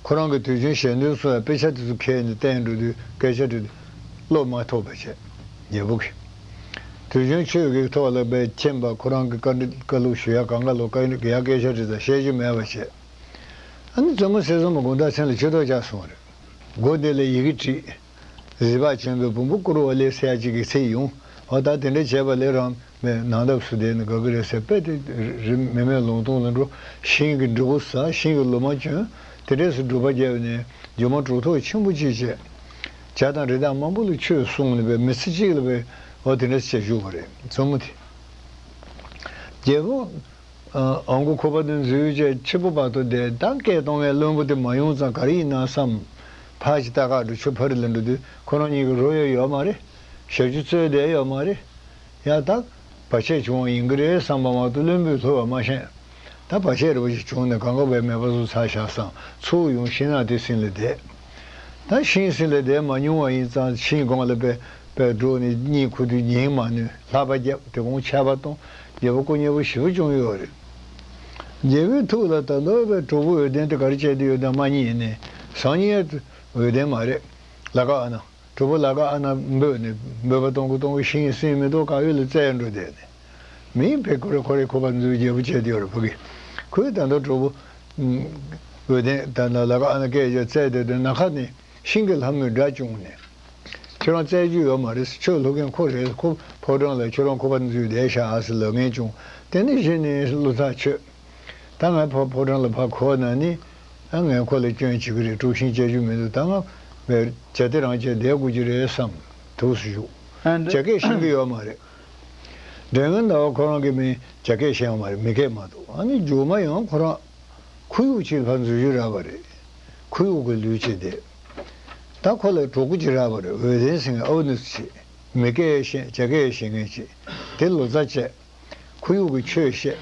ཁོ་རང་གི་དུས་རྒྱུན་ཞལ་འདོན་སོགས་ཡང་དཔེ་ཆ་དེ་ཚོ་ཁྱེར་ནས་བསྟན་འགྲོ་དུས་སྐད་ཆ་དྲིས་ཏེ་བློ་མ་ཐོགས་པ་བྱས། རྒྱལ་པོ་གིས། དུས་རྒྱུན་ཆོས་ཀྱི་ཐོག་ལ་དཔེ་མཁྱེན་པ་ཁོ་རང་གི་བཀའ་འདྲི་བཀའ་སློབ་ཞུ་ཡ་གང་ག་ལོ་བཀའ་འདྲི་ཡ་སྐད་ཆ་དྲིས་ཙང་བཤད་རྒྱུ་མེད་པ་བྱས། ཨ་ནི་བཙུན་མོ་གསེར་བཟང་མ་དགོང་དག་མཚན་ལ་ཆུ་ཐོག་བཅར་སོང་བ་རེད། སྒོ་དེ་ལ་ཡི་གེ་བྲིས། གཟིགས་པ་ཆེན་པོའི་བུ་མོ་བཀུར་འོ་ལེ་ཟེར་ཡ་གཅིག་གིས་ཚིག་ཡོང་། འོ་ད་དེ་འདྲ་བྱས་པ་ལས་རང་མེད་ནང་འདབས་སུ་བསྡད་ནས་དགའ་གི་རེད་ཟེར། དཔེ་དེ་རི་མེ་མེ་ལུང་སྟོང་ལ་འགྲོ། ཤིང་གི་འབྲས་བུ་ཟ། ཤིང་གི་ལོ་མ་གྱོན། དེ་འདྲས་སུ་སྒྲུབ་པ་བརྒྱབ་ནས་རྒྱུ་མ་གྲུབ་ཐོབ་ཆེན་པོ་ཅིག་བྱས། བྱ་དང་རི་དྭགས་མང་པོ་ལ་ཆོས་གསུངས་ནས་པའི་མི་ཚེ་གཅིག་ལ་པའི་འོ་དེ་འདྲས་བྱས་བཞུགས་པ་རེད་བཙུན་མོ་དེ། རྒྱལ་པོ། ཨ་མགོ་ཁུག་པ་དེ་འཛུལ་བྱས་ཕྱི་པོ་བར་དུ་བསྡད། ད་སྐད་གཏོང་བའི་བློན་པོ་དེ་མ་ཡོང་ཙང་ག་རེ་ཡིན་ན་བསམ། ཕར་ཅིག་ལྟ་ག་འགྲོ། ཆུ་ཕ་རི་ལ་འགྲོ་དུས་ཁོ་རང་གཉིས་ཀྱི་རོ་ཡོད་ཡོད་མ་རེད། ཞབས་ཕྱི་རྩོད་བསྡད་ཡོད་མ་རེད། ཡ་ད་བར་ཆད་བྱུང་བ་ཡིན་གྱི་རེད་བསམ་པ་མ་གཏོགས་བློན་པོས་ལྷོད་པ་མ་ཤེས། ད་བར་ཆད་རེ་བ་ཞིག་བྱུང་ནས་གང་ག་བའི་མེད་པ་བཟོ་ཚར་བཞག་བསམ། ཚུར་ཡོང་ཤིང་ནགས་དེ་ཟིན་ལ་བསྡད། ད་ཤིང་ཟིན་ལ་བསྡད་མ་མྱོང་བ་ཡིན་ཙང་ཤིང་སྒང་ལ་པའི་པའི་འགྲོ་ནས་གཉིད་ཁུག་དུས་ཉན་མ་ནུས། ལྷགས་པ་བརྒྱབ། དེ་གོང་ཆད་པ་གཏོང་། རྒྱལ་པོ་སྐུ་མཉེལ་པོ་ཞེ་པོ་བྱུང་ཡོད་རེད། རྒྱལ་པོའི་ཐུགས་ལ་ད་དུང་པའི་གྲོགས་པོ་འོད་ལྡན་དེ་ག་རེ་བྱས་ཏེ་ཡོད་དམ་མ་རྙེད་ནས་སང་ཉིན་འོད་ལྡན་མ་རེད། ལ་ཀ་ཨ་ན། གྲོགས་པོ་ལ་ཀ་ཨ་ན་འབོད་ནས་འབོད་པ་གཏོང་གི་གཏོང་གི་ཤིང་སིང་མེ་ཏོག་དཀར་ཡོལ་ལ་བཙལ་འགྲོ་བསྡད་ནས། མིན་པའི་ཁོ་རེ་ཁོ་རེ་ཁོ་པ་འཛུལ་རྒྱལ་པོ་བྱས་ཏེ་ཡོད་རེད་ཕ་གི། ཁོས་ད་ལྟ་གྲོགས་པོ། འོད་ལྡན་ད་ལྟ་ལ་ཀ་ཨ་ན་སྐད་ཆ་བཙལ་བསྡད་དུས་ནམ་མཁའ་ནས་ཤིང་གི་ལྷ་མོའི་སྒྲ་བྱུང་ནས། ཁྱོད་རང་བཙལ་རྒྱུ་ཡོད་མ་རེད། ཆོས་སློབ་མཁན་ཁོ་རེད། ཁོ་ཕོ་བྲང་ལ་ཁྱོད་རང་ཁོ་པ་འཛུལ་བསྡད་ཤག་ཨ་ཟེར་ལབ་མཁན་བྱུང་། དེ་ནས་གཞི་ནས་བློ་ཐག་ཆོད། ད་ང་ཕོ་ཕོ་བྲང་ལ་ཕར་འཁོར་ན་ནི། ཨ་ངས་ཁོ་ལ་སྐྱོན་བྱེད་ཀྱི་རེད། དཀྲུག་ཤིང་བྱེད་རྒྱུ་མི་འདུག་ད་ང་བས་བྱ་དེ་རང་བྱས་བསྡད་དགོས་ཀྱི་རེད་བསམ། དུས་སུ་བཞུགས། ཨ་འདི་བྱ་སྐད་ཤེས་ཀྱི་ཡོད་མ་རེད། མགྲོན་ཁང་ཟླ་བ་ཁོ་རང་གི་མིང་བྱ་སྐད་ཤེས་ཡོད་མ་རེད། མི་སྐད་མ་གཏོགས། ཨ་ནི་རྒྱུག་མ་ཡང་ཁོ་རང་ཁོར་ཡུག་ཅིག་ལ་ཕར་འཛུལ་རྒྱུ་རག་པ་རེད། ཁོར་ཡུག་གི་ལུས་བྱས་བསྡད། ད་ཁོ་ལ་གྲོགས་པོ་ཅིག་རག་པ་རེད། འོད་ལྡན་ཟེར་མཁན་ཨ་བོ་ནུ་ཅིག་མི་སྐད་ཤེས། བྱ་སྐད་ཤེས་མཁན་ཅིག་དེ་ལོ་ཙཱ་བྱས། ཁོར་ཡུག་གི་ཆོས་བཤད།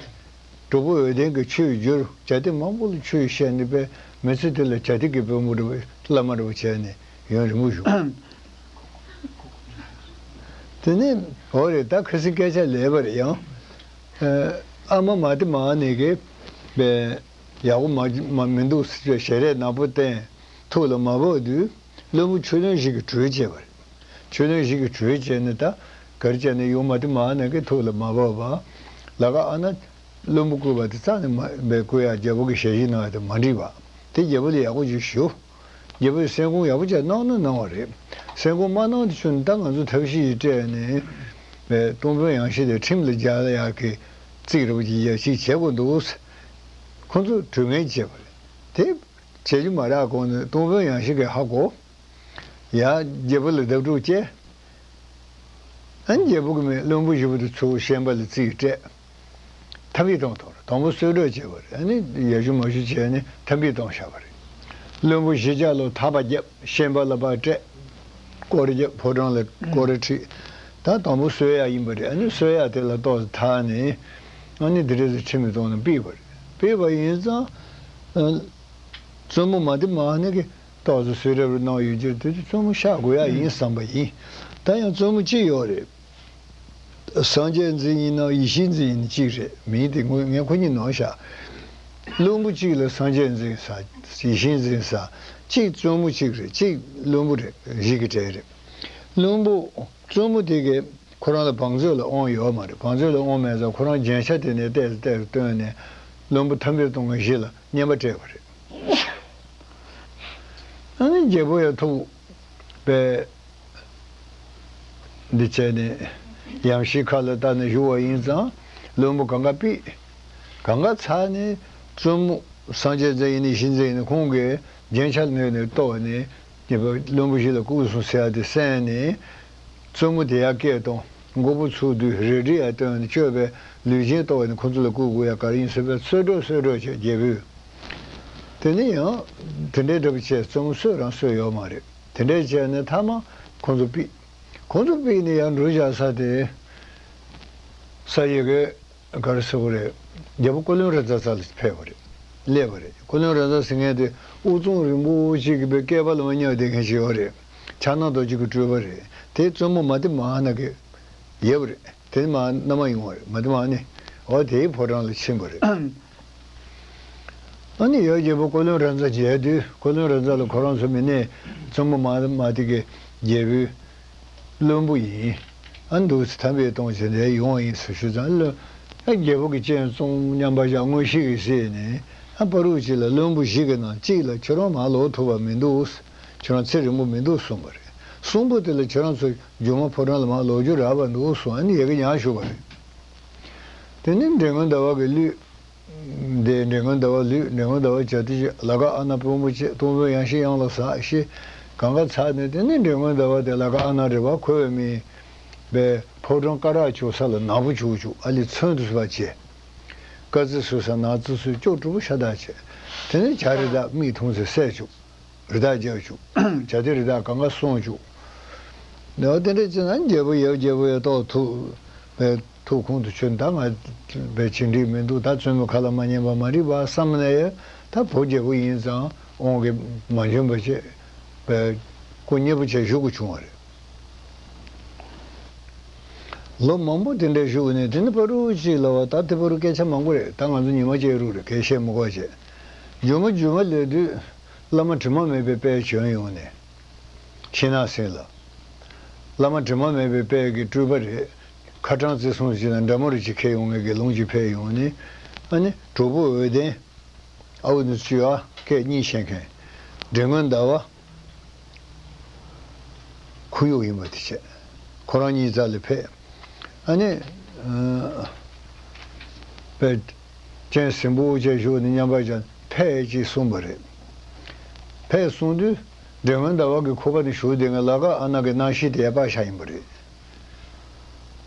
གྲོགས་པོ་འོད་ལྡན་གྱིས་ཆོས་བསྒྱུར། བྱ་དེ་མང་པོ་ལ་ཆོས་བཤད་ནས་པས་མི་ཚེ་དེ་ལ་བྱ་དེ་གི་དཔོན་པོ་འདྲ་བོ་བླ་མ་འདྲ་བོ་བྱས་ནས་ཡུན་རིང་པོ་བཞུགས། དེ་ནས་འོ་རེད། ད་ཁ་སང་སྐད་ཆ་ལས་པ་རེད་ཡང་། ཨ་མ་མ་ཏི་མ་ནི་གི་བས་ཡག་པོ་མ་མ་མི་འདུག་ཟེར་བྱས་ཞལ་རས་ནག་པོ་བསྟན། ཐུགས་ལ་མ་བབས་དུས་བློན་པོ་ཆོས་བློན་ཞིག་གིས་གྲོས་བྱས་པ་རེད། ཆོས་བློན་ཞིག་གིས་གྲོས་བྱས་ནས་ད་ག་རེ་བྱས་ནས་ཡོང་མ་ཏི་མ་ནི་གི་ཐུགས་ལ་མ་བབས་པ། ལ་ཀ་ཨ་ན་བློན་པོ་བསྐོས་པ་དེ་རྩ་ནས་མ་བསྐོས་ཡ། རྒྱལ་པོ་གི་ཞལ་བཞེས་གནང་ཡ་དེ་མ་འགྲིག་པ། དེ་རྒྱལ་པོ་ལ་ཡག་པོ་ཅིག་ཞུ། རྒྱལ་པོས་སེམས་ཁོང་ཡག་པོ་ཅིག་གནང་ན་གནང་བ་རེད། སེམས་ཁོང་མ་གནང་དུས་ཆུ་ནི་ད་ང་ཚོ་ཐབས་ཤེས་ཀྱིས་སྤྲད་ནས་པའི་སྟོང་དཔོན་ཡང་ཤི་དེ་ཁྲིམས་ལ་སྦྱར་ཡག་གི་རྩིས་རུ་ཅིག་ཡ་ཅིག་བྱེད་དགོས་འདུག་ཁོ་ཚོས་གྲོས་ངན་བྱས་པ་རེད། དེ་བྱེད་རྒྱུ་མ་རག་གོང་ནས་སྟོང་དཔོན་ཡང་ཤི་གིས་ཧ་གོ། ཡ། རྒྱལ་པོ་ལ་བརྡབ་འཁྲུག་བྱས། ཨ་ནི་རྒྱལ་པོ་གི་མི་བློན་པོ་བཞི་པོ་དེ་ཚུར་ཤན་པ་ལ་རྩིས་སྤྲད། ཐམ་པའི་སྟོང་ཐོར་དང་པོ་གསོལ་གྲོགས་བྱས་པ་རེད། ཨ་ནི་ཡ་ཞུ་མ་ཞུ་བྱས་ནས་ཐམ་པའི་སྟོང་བཞག་པ་རེད། བློན་པོ་བཞི་ཆ་ལོ་ཐག་པ་བརྒྱབ། ཤན་པ་ལ་ཕར་སྤྲད། སྐོར་ར་བརྒྱབ། ཕོ་བྲང་ལ་སྐོར་ར་ཁྲིད། ད་དང་པོ་གསོལ་ཡག་ཡིན་པ་རེད། ཨ་ནི་གསོལ་ཡག་དེ་ལ་ཏོག་ཙམ་ཐར་ནས་ཨ་ནི་དེ་རེས་སུ་ཁྲིམས་མི་གཏོང་ནས་ཕུད་པ་རེད། ཕུད་པ་ཡིན་ཙང་། བཙུན་མོ་མ་ཏི་མ་ནི་གི་ཏོག་ཙམ་གསོལ་རས་རུ་གནང་ཡོད་ཀྱི་རེད། དེ་དུས་བཙུན་མོ་གཤགས་དགོས་ཡག་ཡིན་བསམ་པ་ཡིན། ད་ཡང་བཙུན་མོ་གཅིག་ཡོད་རེད། སངས་རྒྱས་འཛིན་ཡིན་ན་ཡེ་ཤེས་འཛིན་ཡིན་ན་གཅིག་རེད། མིང་དེ་ངོ་ངས་ཁོ་གཉིས་ནོར་བཞག་བློན་པོ་གཅིག་ལ་སངས་རྒྱས་འཛིན་ས། ཡེ་ཤེས་འཛིན་ས། གཅིག་བཙུན་མོ་གཅིག་རེད། གཅིག་བློན་པོ་རེད། བཞི་གི་གྲས་རེད། བློན་པོ་བཙུན་མོ་དེ་གས་ཁོ་རང་ལ་བང་མཛོད་ལ་དབང་ཡོད་མ་རེད། བང་མཛོད་ལ་དབང་མེད་ཙང་ཁོ་རང་རྒྱན་ཆ་དེ་ནས་ཏོག་ཙམ་ཏོག་ཙམ་བཏོན་ནས་བློན་པོ་ཐམ་པའི་སྟོང་གི་བཞི་ལ་བསྙེན་པ་སྤྲད་པ་རེད། ཨ་ནི་རྒྱལ་པོ་ཡང་ཐུགས་པས་འདི་བྱས་ནས་ཡང་ཤི་ཁ་ལ་བལྟས་ནས་བཞུགས་པ་ཡིན་ཙང་བློན་པོ་གང་ག་ཕུད། གང་ག་ཚར་ནས་བཙུན་མོ་སངས་རྒྱས་འཛིན་ཡིན་ནི་ཡེ་ཤེས་འཛིན་ཡིན་ནི་ཁོང་གིས་རྒྱན་ཆ་ནས་ནས་གཏོར་ནས་རྒྱལ་པོ་བློན་པོ་བཞི་ལ་བཀུག་སོང་ཟེར་ཡ་དེ་གསན་ནས། བཙུན་མོ་དེ་ཡར་སྐད་བཏང་། མགོ་བོ་ཚུགས་དུས་རལ་གྲི་ཡར་བཏོན་ནས་གཅོད་པའི་ལུས་ཅན་གཏོར་ནས་ཁོ་ཚོ་ལ་བཀུག་དགོས་ཡ་ག་རེ་ཡིན་ཟེར་བའི་གསོལ་གྲོགས་གསོལ་གྲོགས་བྱས་རྒྱལ་པོས། དེ་ནས་ཡང་དེ་འདྲའི་འདྲ་པོ་བྱས་བཙུན་མོ་གསོད་རང་གསོད་ཡོད་མ་རེད། དེ་འདྲའི་བྱས་ནས་མཐའ་མ་ཁོ་ཚོ་ཕུད། ཁོ་ཚོ་ཕུད་ནས་ཡར་འགྲོ་བཞག་ས་དེ་ས་ཡི་གེ་ག་རེ་ཟེར་དགོས་རེད། རྒྱལ་པོ་ཀོ་ལོན་ར་ཛ་ས་ལ་ཕེབས་པ་རེད། སླེབས་པ་རེད། ཀོ་ལོན་ར་ཛ་ཟེར་མཁན་དེ་དབུ་གཙང་རིང་པོ་ཅིག་གི་བའི་སྐེད་པ་ལ་མ་བསྙབས་བསྡད་མཁན་ཞིག་ཡོད་རེད། ཕྱག་ན་རྡོ་རྗེ་གི་སྤྲུལ་པ་རེད། དེ་བཙུན་མོ་མ་ཏི་མ་ན་གི་ཡབ་རེད། དེ་མ་མནའ་མ་ཡོང་བ་རེད། མ་ཏི་མ་ནི་འོ་དེའི་ཕོ་བྲང་ལ་ཕྱིན་པ་རེད། ཨ་ནི་ཡབ་རྒྱལ་པོ་ཀོ་ལོན་ར་ཛ་མཇལ་དུས་ཀོ་ལོན་ར་ཛ་ལ་ཁོ་རང་ཚོ་མི་ནས་བཙུན་མོ་མ་མ་ཏི་གི་རྒྱལ་པོའི་བློན་པོ་ཡིན། ཨ་འདུག་སེ་ཐམ་པའི་སྟོང་བྱས་ནས་ཡོང་བ་ཡིན་ཟེར་ཞུས་ཙང་། ཨ་རྒྱལ་པོ་གིས་སྤྱན་བཙུམ་མཉམ་པར་བཞག་མངོན་ཤེས་ཀྱིས་གཟིགས་ནས། ཨ་ཕ་རུ་ཅིག་ལ་བློན་པོ་བཞི་གི་ནང་གཅིག་ལ་ཁྱོད་རང་མར་ལོག་ཐུབ་པ་མི་འདུག་ཁྱོད་རང་ཚེ་རིང་པོ་མི་འདུག་གསུངས་པ་རེད། གསུངས་པ་དེ་ལ་ཁྱོད་རང་ཚོ་རྒྱུ་མ་ཕོ་བྲང་ལ་མར་ལོག་རྒྱུ་རག་པ་འདུག་གསུངས། ཨ་ནི་ཡ་གི་ཉག་ཞུ་བ་རེད། དེ་ནས་འདྲེ་སྔོན་ཟླ་བ་གིས་གླུད། དེ་འདྲེ་སྔོན་ཟླ་བ་གླུད། འདྲེ་སྔོན་ཟླ་བ་བྱ་དུས་ལ་ཀ་ཨ་ན་དཔོན་པོ་བྱས། སྟོང་དཔོན་ཡང་ཤི་གཡང་ལ་ཟག་ཤི། གང་ག་ཚར་ནས་དེ་ནས་འདྲེ་སྔོན་ཟླ་བ་དེ་ལ་ཀ་ཨ་ན་རེད་པ། ཁོ་བའི་མི་པའི་ཕོ་བྲང་སྐ་རགས་བྱུག་ས་ལ་ནག་པོ་བྱུག་བྱུག་ཨ་ལི་ཚོན་དུ་སུ་བ་བྱས། དཀར་རྩི་བཟོས་ས་ནག་རྩི་བཟོས། སྐྱོ་གྲུ་པོ་ཤ་སྟག་བྱས། དེ་ནས་བྱ་རི་དྭགས་མིག་ཐུང་ཚེ་བསད་བཅུག་རི་དྭགས་རྒྱག་བཅུག་བྱ་དེ་རི་དྭགས་གང་ག་སོང་བཅུག་འོ་དེ་འདྲ་བྱས་ན་རྒྱལ་པོ་ཡབ་རྒྱལ་པོ་ཡབ་ཏོག་ཐུགས་པའི་ཐུགས་ཁུང་དུ་ཆུད། ད་ང་པའི་བྱེད་འགྲིག་མི་འདུག་ད་བཙུན་མོ་ཁ་ལ་མ་ཉན་པ་མ་རིག་པ་བསམ་ནས་ཡོད། ད་བུ་རྒྱལ་པོ་ཡིན་ཙང་དབང་གིས་མ་འབྱོན་པ་བྱས་པའི་སྐུ་མཉེལ་པོ་བྱས་བཞུགས་དགོས་བྱུང་བ་རེད། ལོ་མང་པོ་དེ་འདྲ་བཞུགས་ནས། དེ་ནི་ཕ་རུ་ཅིག་ལ་བ་ད་དེ་ཕ་རུ་སྐད་ཆ་མང་པོ་རེད། ད་ང་ཚོ་ཉི་མ་སྐྱེལ་རུ་རེད། སྐད་བཤད་མི་དགོས་བྱས། རྒྱུ་མ་རྒྱུ་མ་ལས་དུས་བླ་མ་དྲི་མ་མེད་པའི་དཔལ་བྱོན་ཡོང་ནས། ཤིང་ནགས་ཟིན་ལ། བླ་མ་དྲི་མ་མེད་པའི་དཔལ་གྱི་སྤྲུལ་པ་རེད། ཁ་ཏྲང་བརྩི་སྲུང་ཅིག་དང་འདྲ་མོ་རེ་ཅིག་ཁྱེར་ཡོང་མཁན་གྱི་ལུང་ཅིག་ཕེབས་ཡོང་ནས། ཨ་ནི་གྲོགས་པོ་འོད་ལྡན། ཨའུ་ནི་ཚུ་ཡ་སྐད་གཉིས་ཤེས་མཁན། འདྲེ་སྔོན་ཟླ་བ། ཁོར་ཡུག་ཡིན་པ་དེ་བྱས། ཁོ་རང་གཉིས་རྩ་ལ་ཕེབས། ཨ་ནི། ཨ། པའི་སྤྱན་ཟིམ་པོ་བྱས་བཞུགས་ནས་མཉམ་པར་བཞག་ཕེབས་ཅེས་གསུངས་པ་རེད། ཕེབས་གསུངས་དུས་འདྲེ་སྔོན་ཟླ་བ་གི་ཁུག་པ་ནས་ཞུགས་བསྡད་མཁན་ལ་ཀ་ཨ་ན་གི་རྣམ་ཤེས་དེ་ཡར་ཕར་བཞག་ཡིན་པ་རེད།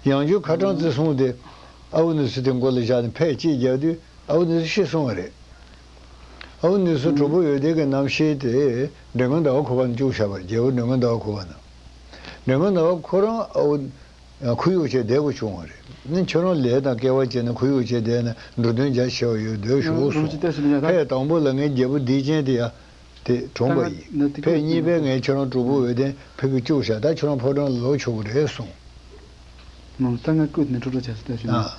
ཡང་བསྐྱར་ཁ་ཏྲང་བརྩི་སྲུང་དེ་ཨའུ་ནི་ཚུ་དེ་མགོ་ལ་བཞག་ནས་ཕེབས་ཅེས་རྒྱག་དུས། ཨའུ་ནི་ཚུ་ཤི་སོང་བ་རེད། ཨའུ་ནི་ཚུ་གྲོགས་པོ་འོད་ལྡན་གྱི་རྣམ་ཤེས་དེ་འདྲེ་སྔོན་ཟླ་བ་ཁུག་པ་ནང་བཅུག་བཞག་པ་རེད། རྒྱལ་པོ་འདྲེ་སྔོན་ཟླ་བ་ཁུག་པ་ནང་། འདྲེ་སྔོན་ཟླ་བ་ཁོ་རང་ཨའུ་ཁོར་ཡུག་བྱས་བསྡད་དགོས་བྱུང་བ་རེད། ནི་ཁྱོད་རང་ལས་དང་སྐལ་བ་བྱས་ན་ཁོར་ཡུག་བྱས་བསྡད་ན་འགྲོ་དོན་རྒྱ་ཆེ་བ་ཡོད་འདོད་ཞུ་གསུངས། ཕེབས་དང་པོ་ལ་ངའི་རྒྱལ་པོ་སྡིག་ཅན་དེ་ཡ་དེ་གྲོངས་པ་ཡིན། ཕེབས་གཉིས་པའི་ངས་ཁྱོད་རང་གྲོགས་པོ་འོད་ལྡན་ཕ་གིར་བཅུག་བཞག་ད་ཁྱོད་རང་ཕོ་བྲང་ལ་ལོག་ཆོག་གི་རེད་གསུངས། ནང་ལྟ་ང་བསྐུལ་ནས་ཁྲུ་ཁྲུ་བྱས་སོང་ལྟ་ཞུ། ཨ།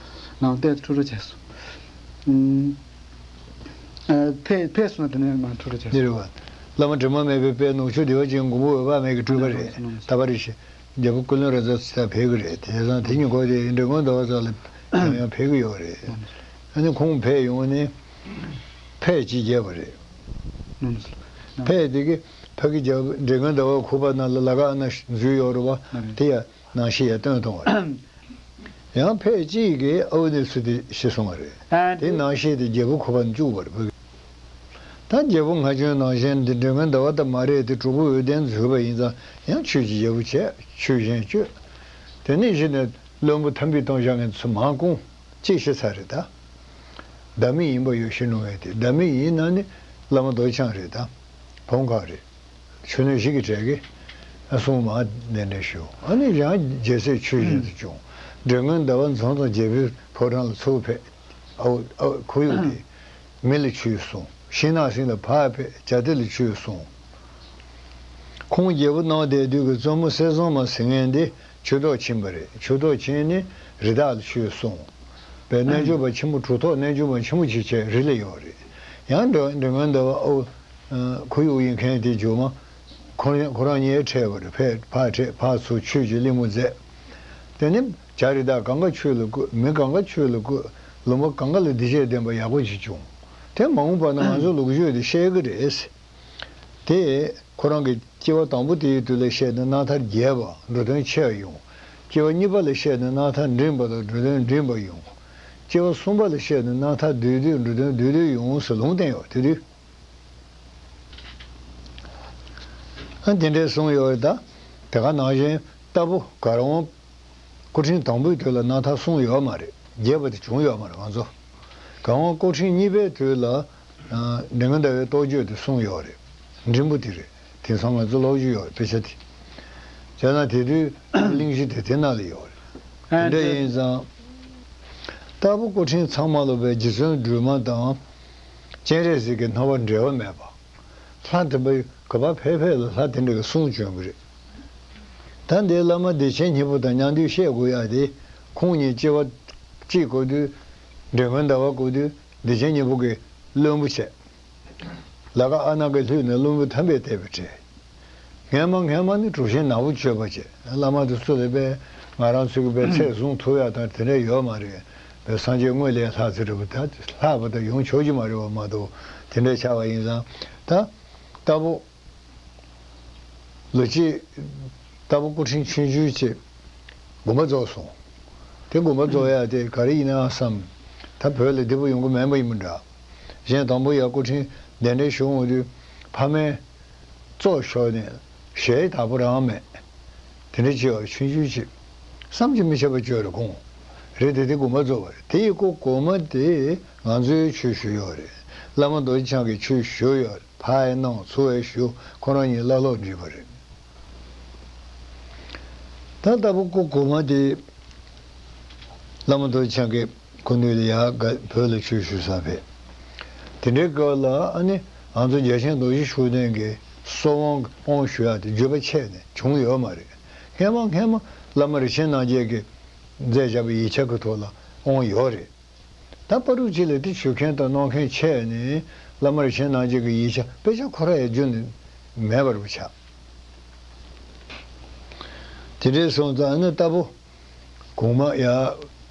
ནང་ལྟས་ཁྲུ་ཁྲུ་བྱས་སོང་། ཨ། ཕེབས་ཕེབས་སོང་ན་དེ་ནས་མ་ཁྲུ་ཁྲུ་བྱས་འདི་རེད་སོང་། བ། བླ་མ་དྲི་མ་མེད་པའི་དཔལ་ནུ་ཞོ་བདེ་བ་ཅན་མགོན་པོ་འོད་དཔག་མེད་ཀྱི་སྤྲུལ་པ་རེད། ལྟ་བ་རེ་ཞིག་རྒྱལ་པོ་ཀུན་ལེགས་རབ་རྩ་ཚེ་ཕེབས་ཀྱི་རེད། དེང་སང་དེ་ཉིན་གོ་དེ་འབྲི་གུང་ཟླ་བ་ཚོ་ལ་ཡང་ཡང་ཕེབས་ཀྱི་ཡོད་རེད། ཨ་ནི་ཁོང་ཕེབས་ཡོང་ནས་ཕེབས་ཅིག་རྒྱས་པ་རེད། ཕེབས་དེ་གི་ཕ་གི་རྒྱལ་པོ་འབྲི་གུང་ཟླ་བ་ཁུག་པ་ནང་ལ་ལ་ཁ་ཨ་ན་འཛུལ་ཡོད་རེད་བ། དེ་ཡ་ནང་ཤི་ཡ་སྟོན་གཏོང་བ་རེད། ཡང་ཕལ་གཅིག་གིས་ཨའུ་ནི་སུ་དེ་ཤི་སོང་བ་རེད། ཨ་དེ་ནང་ཤི་དེ་རྒྱལ་པོ་ཁོ་པ་ནི་བཅུག་པ་རེད། ད་རྒྱལ་པོ་ང་ཅོན་ནང་བཞིན་འདི་འབྲི་གུང་ཟླ་བ་ད་མ་རེད་དེ་གྲོགས་པོ་འོད་ལྡན་འཛུལ་བ་ཡིན་ཙང་ཡང་ཆོས་ཀྱི་རྒྱལ་པོ་བྱས་ཆོས་གཞན་སྤྱོད། དེ་ནས་གཞི་ནས་བློན་པོ་ཐམ་པའི་སྟོང་བཞག་ངན་ཚུ་མང་ཀུང་གཅིག་ཤི་ཚར་རེད་ད། བདག་མེད་ཡིན་པ་ཡོད་ཤི་ནོ་ངས་དེ་བདག་མེད་ཡིན་ན་ནི་བླ་མ་རྡོ་རྗེ་འཆང་རེད་ད། བོང་ཁ་རེད། ཆོས་ནོར་བཞི་གི་གྲས་ཀྱི་གསུང་མ་གདན་འདྲེན་ཞུ། ཨ་ནི་ཡང་རྒྱལ་སྲས་ཆོས་བཞིན་དུ་བྱུང་། འབྲི་གུང་ཟླ་བ་འཛོམས་དང་རྒྱལ་པོའི་ཕོ་བྲང་ལ་ཚུར་ཕེབས། ཨའུ་ཨའུ་ཁོར་ཡུག་དེ་མི་ལ་ཆོས་གསུངས། ཤིང་ནགས་སེང་ལ་ཕར་ཕེབས་བྱ་དེ་ལ་ཆོས་གསུངས། ཁོང་རྒྱལ་པོ་གནང་བསྡད་དུས་ཀྱི་བཙུན་མོ་གསེར་བཟང་མ་ཟེར་མཁན་དེ་ཆོས་ཐོག་ཕྱིན་པ་རེད། ཆོས་ཐོག་ཕྱིན་ནས་རི་དྭགས་ལ་ཆོས་གསུངས། པའི་རྣལ་འབྱོར་པ་ཆེན་པོ་གྲུབ་ཐོབ་རྣལ་འབྱོར་པ་ཆེན་པོ་ཅིག་བྱས་རི་ལ་ཡོད་རེད། ཡང་འདྲ་འདྲ་ངན་འདྲ་བ་ཨོ། ཁོར་ཡུག་ཡིན་མཁན་དེ་ཇོ་མ། ཁོ་རང་ཁོ་རང་ཉིད་འཕྲད་པ་རེད། ཕར་ཕར་འཕྲད་ཕར་ཚུར་ཆོས་ཀྱི་གླེང་མོལ་མཛད། དེ་ནས་བྱ་རི་དྭགས་གང་ག་ཆོས་ལ་བཀོད། མི་གང་ག་ཆོས་ལ་བཀོད། ལུང་པ་གང་ག་ལ་འདི་བྱས་བསྟན་པ་ཡག་པོ་ཅིག་བྱུང་། དེ་མ་འོངས་པ་ན་ང་ཚོ་ལོ་རྒྱུས་དེ་བཤད་གི་རེད། དེ་ཁོ་རང་གི་སྐྱེ་བ་དང་པོ་དེའི་དུས་ལ་བཤད་ན་རྣམ་ཐར་རྒྱས་པ་འགྲོ་དོན་ཆེ་བ་ཡོང་། སྐྱེ་བ་གཉིས་པ་ལ་བཤད་ན་རྣམ་ཐར་འབྲིང་བ་དང་འགྲོ་དོན་འབྲིང་བ་ཡོང་། སྐྱེ་བ་གསུམ་པ་ལ་བཤད་ན་རྣམ་ཐར་བསྡུས་བསྡུས་འགྲོ་དོན་བསྡུས་བསྡུས་ཡོང་ཟེར་ལུང་བསྟན་ཡོད་དེ་དུས། ཨ་དེ་འདྲའི་གསུངས་ཡོད་རེད་ད། དེ་ག་ནང་བཞིན་ལྟ་བུ་གར་དབང་སྐུ་ཕྲེང་དང་པོའི་དུས་ལ་རྣམ་ཐར་གསུངས་ཡོད་མ་རེད། རྒྱས་པ་དེ་བྱུང་ཡོད་མ་རེད་ང་ཚོ། གར་དབང་སྐུ་ཕྲེང་གཉིས་པའི་དུས་ལ་འབྲི་གུང་ཟླ་བའི་རྟོགས་བརྗོད་དེ་གསུངས་ཡོད་རེད། འབྲིང་པོ་དེ་རེད། དེང་སང་ང་ཚོ་ཀློག་རྒྱུ་ཡོད་རེད་དཔེ་ཆ་དེ། བྱས་ན་དེ་དུས་གླེང་གཞི་དེ་དེ་ནང་ལ་ཡོད་རེད། དེ་འདྲ་ཡིན་ཙང་། ལྟ་བུ་སྐུ་ཕྲེང་ཚང་མ་ལ་བའི་རྗེ་བཙུན་སྒྲོལ་མ་དང་། སྤྱན་རས་གཟིགས་ཀྱི་སྣང་བ་འབྲལ་བ་མེད་པ། ལྷ་དེ་འབའ་ག་པར་ཕེབས་ཕེབས་ལ་ལྷ་དེ་འདྲ་གི་གསུང་བྱོན་གི་རེད། ད་འདི་བླ་མ་བདེ་ཆེན་སྙིང་པོ་དང་མཉམ་དུ་བཤད་དགོས་ཡ་དེ། ཁོང་གཉིས་སྐྱེ་བ་གཅིག་གོ་དུས། འབྲི་གུང་ཟླ་བ་གོ་དུས་བདེ་ཆེན་སྙིང་པོ་གི་བློན་པོ་བྱས། ལ་ཁ་ཨ་ན་གི་ལྷུས་ནས་བློན་པོ་ཐམས་པས་བཏད་པའི་གྲས། སྔན་མ་སྔན་མ་ནི་གྲུབ་ཆེན་ནག་པོ་སྤྱོད་པ་བྱས། བླ་མ་དེ་ཚོ་ལས་པས་ང་རང་ཚོ་གི་པའི་ཚད་བཟུང་ཐུབ་ཡ་དང་དེ་འདྲ་ཡོད་མ་རེད། པའི་སངས་རྒྱས་དངོས་ལས་ལྷག་ཚེ་རིང་པོ་ད་ལྷག་པ་དང་ཡོང་ཆོག་གི་མ་རེད་བ་མ་གཏོགས་དེ་འདྲ་ཆགས་པ་ཡིན་ཙང་ད། ལྟ་བུ། ལོ་གཅིག་ལྟ་བུ་སྐུ་ཕྲེང་ཆུང་ཆུང་ཅིག་དགོངས་པ་རྫོགས་སོང་། དེ་དགོངས་པ་རྫོགས་ཡ་དེ་ག་རེ་ཡིན་ན་བསམ། ད་བོད་ལ་བདེ་པོ་ཡོང་གི་མེད་པ་ཡིན་པ་འདྲ། གཞན་དང་པོ་ཡ་སྐུ་ཕྲེང་གདན་འདྲེན་ཞུ་འོང་དུས་ཕ་མས་བཙོག་ཤོར་ནས་ཞལ་དག་པོ་རང་མེད། དེ་འདྲ་བྱས་པ་ཆུང་ཆུང་ཅིག་བསམ་གྱིས་མི་ཁྱབ་པ་བཅོས་རེ་དགོངས། རེད་དེ་དེ་དགོངས་པ་རྫོགས་པ་རེད། དེ་ཡི་སྐུ་གོང་མ་དེ་ང་ཚོའི་ཆོས་ཞུ་ཡོད་རེད། བླ་མ་རྡོ་རྗེ་འཆང་གི་ཆོས་ཞུ་ཡོད་རེད། ཕ་ཡི་གནང་ཚུར་བའི་ཞུ་ཁོ་རང་གཉིས་བླ་ལོག་འགྲིག་པ་རེད། ད་ལྟ་བུ་སྐུ་གོང་མ་དེ་བླ་མ་རྡོ་རྗེ་འཆང་གི་སྐུ་མདུན་ལ་ཡར་བོད་ལ་ཆོས་ཞུ་ས་ཕེབས། དེ་འདྲའི་སྐབས་ལ་ཨ་ནི་ང་ཚོ་རྒྱལ་ཆེན་རྡོ་རྗེ་ཤུགས་ལྡན་གྱི་གསོལ་དབང་དབང་ཞུ་ཡག་དེ་བརྒྱུད་པ་ཆད་ནས་བྱུང་ཡོད་མ་རེད། སྔན་མ་སྔན་མ་བླ་མ་རིན་ཆེན་རྣམ་རྒྱལ་གྱིས་མཛད་བཞག་པའི་ཡིག་ཆ་གི་ཐོག་ལ་དབང་ཡོད་རེད། ད་བར་དུ་ཅིག་ལ་དེ་ཞུ་མཁན་དང་གནང་མཁན་ཆད་ནས་བླ་མ་རིན་ཆེན་རྣམ་རྒྱལ་གྱི་ཡིག་ཆ་དཔེ་ཆ་ཁོ་ར་ཡང་བརྒྱུད་ནས་མེད་པར་ཆགས། དེ་འདྲའི་སོང་ཙང་ཨ་ནི་ལྟ་བུ། གོང་མ་ཡར་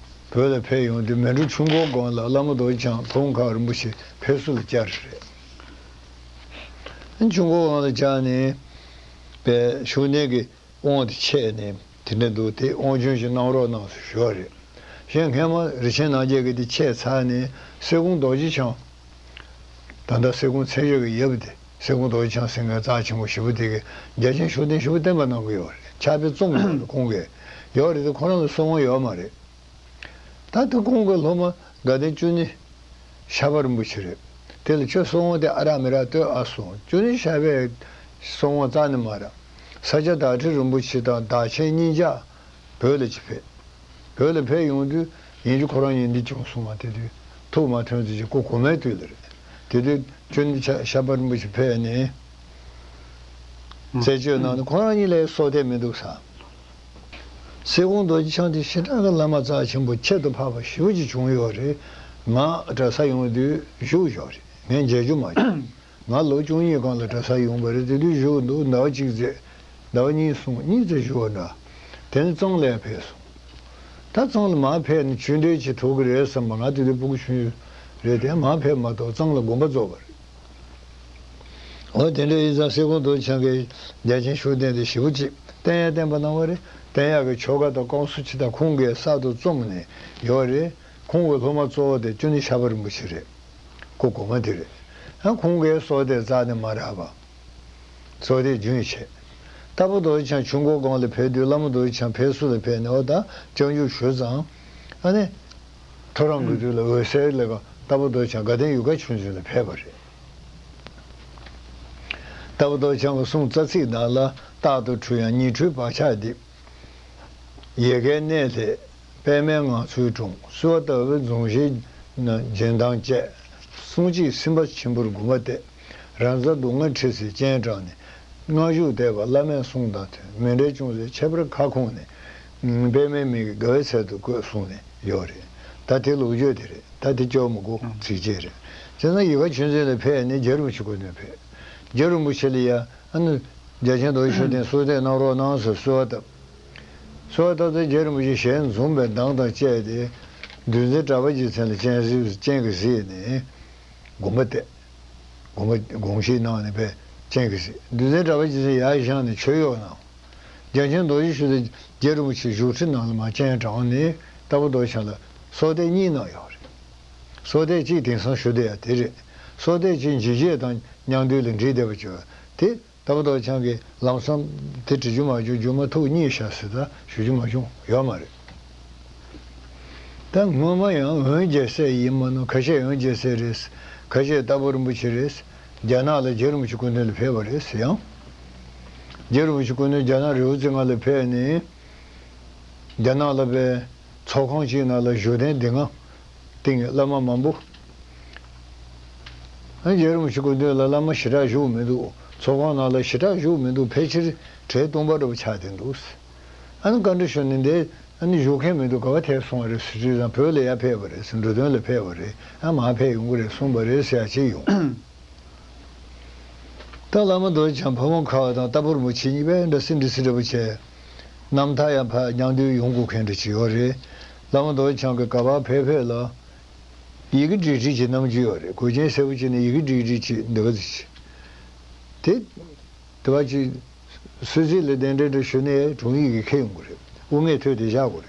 བོད་ལ་ཕེབས་ཡོང་དུས་མལ་གྲོ་ཆུ་འགོའི་སྒང་ལ་བླ་མ་རྡོ་རྗེ་འཆང་བོད་ཁམས་རིན་པོ་ཆེ་ཕེབས་བསུ་ལ་བཅར་རེད། ཆུ་འགོའི་སྒང་ལ་བཅར་ནས་པའི་ཤུགས་ལྡན་གྱི་དབང་དེ་ཆད་ནས་དེ་འདྲ་འདུག་དེ་དབང་ཆེན་ཞིག་གནང་རོགས་གནང་ཟེར་ཞུ་བ་རེད། གཞན་སྔན་མ་རིན་ཆེན་རྣམ་རྒྱལ་གྱི་དེ་ཆད་ཚར་ནས་སེ་གུང་རྡོ་རྗེ་འཆང་། ད་ལྟ་སེ་གུང་མཚན་བརྗོད་ཀྱི་ཡབ་དེ། སེ་གུང་རྡོ་རྗེ་འཆང་ཟེར་མཁན་རྩ་ཆེན་པོ་ཞེ་པོ་དེ་གིས་རྒྱལ་ཆེན་ཤུགས་ལྡན་ཞེ་པོ་བསྟན་པ་གནང་གི་ཡོད་རེད། ཕྱག་དཔེ་རྩོམ་གི་ཡོད་རེད་ཁོང་གིས། ཡོད་རེད་དེ་ཁོ་རང་ལ་གསོལ་དབང་ཡོད་མ་རེད། ད་དེ་ཁོང་གི་སློབ་མ་དགའ་ལྡན་ཅུ་ནི་ཤར་པ་རིན་པོ་ཆེ་རེད། དེ་ལ་ཁྱོད་གསོལ་དབང་དེ་ཨ་རག་མི་རག་ལྟོས་ཨ་གསུངས། ཅུ་ནི་ཤར་པས་གསོལ་དབང་རྩ་ནས་མ་རག་ས་སྐྱ་བདག་ཁྲི་རིན་པོ་ཆེ་དང་བདག་ཆེན་གཉིས་ཆ་བོད་ལ་ཅིག་ཕེབས། བོད་ལ་ཕེབས་ཡོང་དུས་ཡིན་རྒྱུ་ཁོ་རང་ཉིད་འདི་བྱུང་སོང་བ་དེ་དུས་ཐུགས་མ་ཐོན་ཚེ་ཅིག་སྐུ་གོང་མའི་དུས་ལ་རེད། དེ་དུས་ཅུ་ནི་ཤར་པ་རིན་པོ་ཆེ་ཕེབས་ནས་རྩད་གཅོད་གནང་ནས་ཁོ་རང་ཉིད་ལ་སྲོག་ཐེག་མི་འདུག་ས། གསེར་ཀོང་རྡོ་རྗེ་འཆང་དེ་ཞེ་དྲག་གི་བླ་མ་རྩ་ཆེན་པོ་ཁྱད་དུ་འཕགས་པ་ཞེ་པོ་ཅིག་བྱུང་ཡོད་རེད། ང་གྲྭ་ས་ཡོང་དུས་བཞུགས་ཡོད་རེད། ངས་མཇལ་རྒྱུ་མ་བྱུང་། ང་ལོ་བཅུ་གཉིས་སྒང་ལ་གྲྭ་ས་ཡོང་བ་རེད། དེ་དུས་བཞུགས་འདུག་ཟླ་བ་གཅིག་ཙམ། ཟླ་བ་གཉིས་གསུམ་གཉིས་ཙམ་བཞུགས་པ་འདྲ། དེ་ནས་གཙང་ལ་ཕེབས་སོང་། ད་གཙང་ལ་མར་ཕེབས་ནས་ཆོས་འབྲེལ་ཅིག་ཐུག་གི་རེད་བསམ་པ། ང་དེ་དུས་ཕྲུ་གུ་ཆུང་ཆུང་རེད་དེ། མར་ཕེབས་མ་གཏོགས་གཙང་ལ་དགོན་པ་རྫོགས་པ་རེད། འོ་དེ་འདྲ་ཡིན་ཙང་གསེར་ཀོང་རྡོ་རྗེ་འཆང་གིས་རྒྱལ་ཆེན་ཤུགས་ལྡན་དེ་ཞེ་པོ་ཅིག་བསྟེན་ཡ་བསྟེན་པ་གནང་བ་རེད། བསྟེན་ཡག་གི་ཆོ་ག་དང་བསྐང་གསོ་ཅིག་ད་ཁོང་གིས་གསར་དུ་རྩོམ་ནས་ཡོད་རེད། ཁོང་གི་སློབ་མ་གཙོ་བོ་དེ་ཅོ་ནེ་ཤར་པ་རིན་པོ་ཆེ་རེད། སྐུ་གོང་མ་དེ་རེད། ཡང་ཁོང་གིས་སྲོག་གཏད་རྩ་ནས་མ་རག་པ། སྲོག་གཏད་རྒྱུན་ཆད། རྟ་ཕོ་རྡོ་རྗེ་འཆང་ཆུ་འགོ་སྒང་ལ་ཕེབས་དུས་བླ་མ་རྡོ་རྗེ་འཆང་ཕེབས་བསུ་ལ་ཕེབས་ནས་འོ་ད་སྐྱབས་འཇུག་ཞུས་ཙང་། ཨ་ནི། ཐོ་རངས་ཀྱི་དུས་ལ་འོད་གསལ་ལས་ཀ་རྟ་ཕོ་རྡོ་རྗེ་འཆང་དགའ་ལྡན་ཡུལ་ཁ་ཆོས་འཛིན་ལ་ཕེབས་པ་རེད། རྟ་ཕོ་རྡོ་རྗེ་འཆང་གི་གསུང་རྩ་ཚིག་ནང་ལ་རྟག་ཏུ་འཁྲུལ་ཡང་ཉི་འཁྲུལ་བག་ཆགས་འདི། ཡལ་གའི་གནས་ལྷས་པདྨའི་ངང་ཚུལ་འཁྲུངས། བསུ་བ་ལྟ་བུའི་རྫོང་གཞིའི་སྦྱིན་ཐང་བཅས། གསུང་གཅིག་སེམས་དཔའ་ཆེན་པོར་གོམས་པ་གཏད། རང་རྩལ་སྡུག་བསྔལ་འཁྲི་སའི་སྤྱན་དྲངས་ནས། སྔགས་གཞུང་བལྟས་པ་བླ་མའི་གསུང་དང་མཐུན། མཎྜལ་ཅུང་ཟད་ཁྱད་པར་ཁ་སྐོང་ནས། པདྨའི་མིག་གིས་དགའ་བའི་ཚལ་དུ་བཀོད་གསུངས་ནས་ཡོད་རེད། ད་དེ་ལོ་རྒྱུས་དེ་རེད། ད་དེ་སྐྱོར་མི་དགོས། ཚིགས་བཅད་རེད། བྱས་ཙང་ཡལ་ག་ཆོས་འཛིན་ལ་ཕེབས་ནས་རྒྱལ་བ་རིན་པོ་ཆེ་སྐུ་མདུན་ཕེབས། རྒྱལ་བ་རིན་པོ་ཆེ་ལ་ཡ། ཨ་ནི། རྒྱལ་ཆེན་རྡོ་རྗེ་ཤུགས་ལྡན་གསོལ་འདེབས་གནང་རོགས་གནང་ཟེར་གསོལ་བ་བཏབ། གསོལ་བ་བཏབ་ཚེ་རྒྱལ་བ་རིན་པོ་ཆེ་ཞལ་འཛུམ་པའི་མདངས་དང་བཅས་ཏེ། འདུལ་འཛིན་གྲགས་པ་རྗེ་བཙུན་ལ་སྤྱན་གཟིགས། སྤྱན་གྱིས་གཟིགས་ནས། དགོངས་པ་གཏད། དགོངས་པ་དགོངས་བཞེས་གནང་ནས་པས་སྤྱན་གྱིས་གཟིགས། འདུལ་འཛིན་གྲགས་པ་རྗེ་བཙུན་ཡར་བཞེངས་ནས་མཆོད་གཡོག་གནང་། རྒྱལ་ཆེན་རྡོ་རྗེ་ཤུགས་ལྡན་རྒྱལ་བ་རིན་པོ་ཆེའི་བཞུགས་ཁྲི་ནང་ལ་མར་སྤྱན་དྲངས་ནས་རྟ་ཕོ་རྡོ་རྗེ་འཆང་ལ་གསོལ་འདེབས་གཉིས་གནང་ཡོད་རེད། གསོལ་འདེབས་གཅིག་དེང་སང་ཞུ་བསྡད་ཡ་དེ་རེད། གསོལ་འདེབས་གཅིག་འཇིགས་བྱེད་དང་མཉམ་འདུས་ལ་འབྲི་བསྡད་པ་བྱས་དེ། རྟ་ཕོ་རྡོ་རྗེ་འཆང་གིས་ལམ་སང་དེ་འབྲི་རྒྱུ་མ་བྱུང་། རྒྱུ་མ་ཐུག་རྙེད་ཤག་ཟེར། ད་ཞུ་རྒྱུ་མ་བྱུང་། ཡོད་མ་རེད། ད་སྔོན་མ་ཡང་འོན་རྒྱལ་སྲས་ཡིན་མིན། ཁ་ཤས་འོན་རྒྱལ་སྲས་རེད། ཁ་ཤས་རྟ་ཕོ་རིན་པོ་ཆེ་རེད། རྒྱ་ནག་ལ་རྒྱལ་བ་རིན་པོ་ཆེ་སྐུ་མདུན་ལ་ཕེབས་པ་རེད་ཟེར། ཡང་རྒྱལ་བ་རིན་པོ་ཆེ་སྐུ་མདུན་རྒྱ་ནག་རི་བོ་རྩེ་ལྔ་ལ་ཕེབས་ནས། རྒྱ་ནག་ལ་པའི་ཚོགས་ཁང་གཅིག་ནང་ལ་བཞུགས་གདན་སྡེ་ལྔ་བཏིང་། བླ་མ་མང་པོ། ཨ་ནི་རྒྱལ་བ་རིན་པོ་ཆེ་སྐུ་མདུན་ལ་བླ་མ་ཞེ་དྲག་བཞུགས་མི་འདུག་ཚོགས་ཁང་ནང་ལ་ཞེ་དྲག་བཞུགས་མི་འདུག་ཕལ་ཆེར་གྲལ་སྟོང་པ་འདྲ་པོ་ཆགས་བསྡད་འདུག་ཨ་ནི་བཀའ་འདྲི་ཞུ་ནས་འདི་ཨ་ནི་བཞུགས་མཁན་མི་འདུག་ག་པར་ཐལ་སོང་བ་རེད་ཟེར་དུས་ཙང་། བོད་ལ་ཡར་ཕེབས་པ་རེད་ཟེར། འགྲོ་དོན་ལ་ཕེབས་པ་རེད། ཨ་མར་ཕེབས་ཡོང་གི་རེད་གསུངས་པ་རེད་ཟེར་ཡ་ཅིག་ཡོང་། ད་བླ་མ་རྡོ་རྗེ་འཆང་ཕ་བོང་ཁ་བ་དང་རྟ་ཕོ་རིན་པོ་ཆེ་གཉིས་པས་འདྲ་སེ་འདྲི་སེ་འདྲ་པོ་བྱས། རྣམ་ཐར་ཡང་ཕར་མཉམ་འདུས་ཡོང་དགོས་མཁན་འདྲ་ཅིག་ཡོད་རེད། བླ་མ་རྡོ་རྗེ་འཆང་གིས་ག་པར་ཕེབས་ཕེབས་ལ། ཡི་གེ་བྲིས་བྲིས་ཀྱི་རྣམ་འགྱུར་ཡོད་རེད། གོས་ཆེན་སེར་པོ་གྱོན་ནས་ཡི་གེ་བྲིས་བྲིས་ཀྱི་འདི་ག་ཅིག་དེ། དེ་བ་ཅིག་སུད་སི་ལ་གདན་འདྲེན་འདྲ་ཞུ་ནས་དྲུང་ཡིག་གིས་ཁྱེར་ཡོང་གི་རེད། དབུ་མའི་ཐོད་དེ་བཞག་དགོས་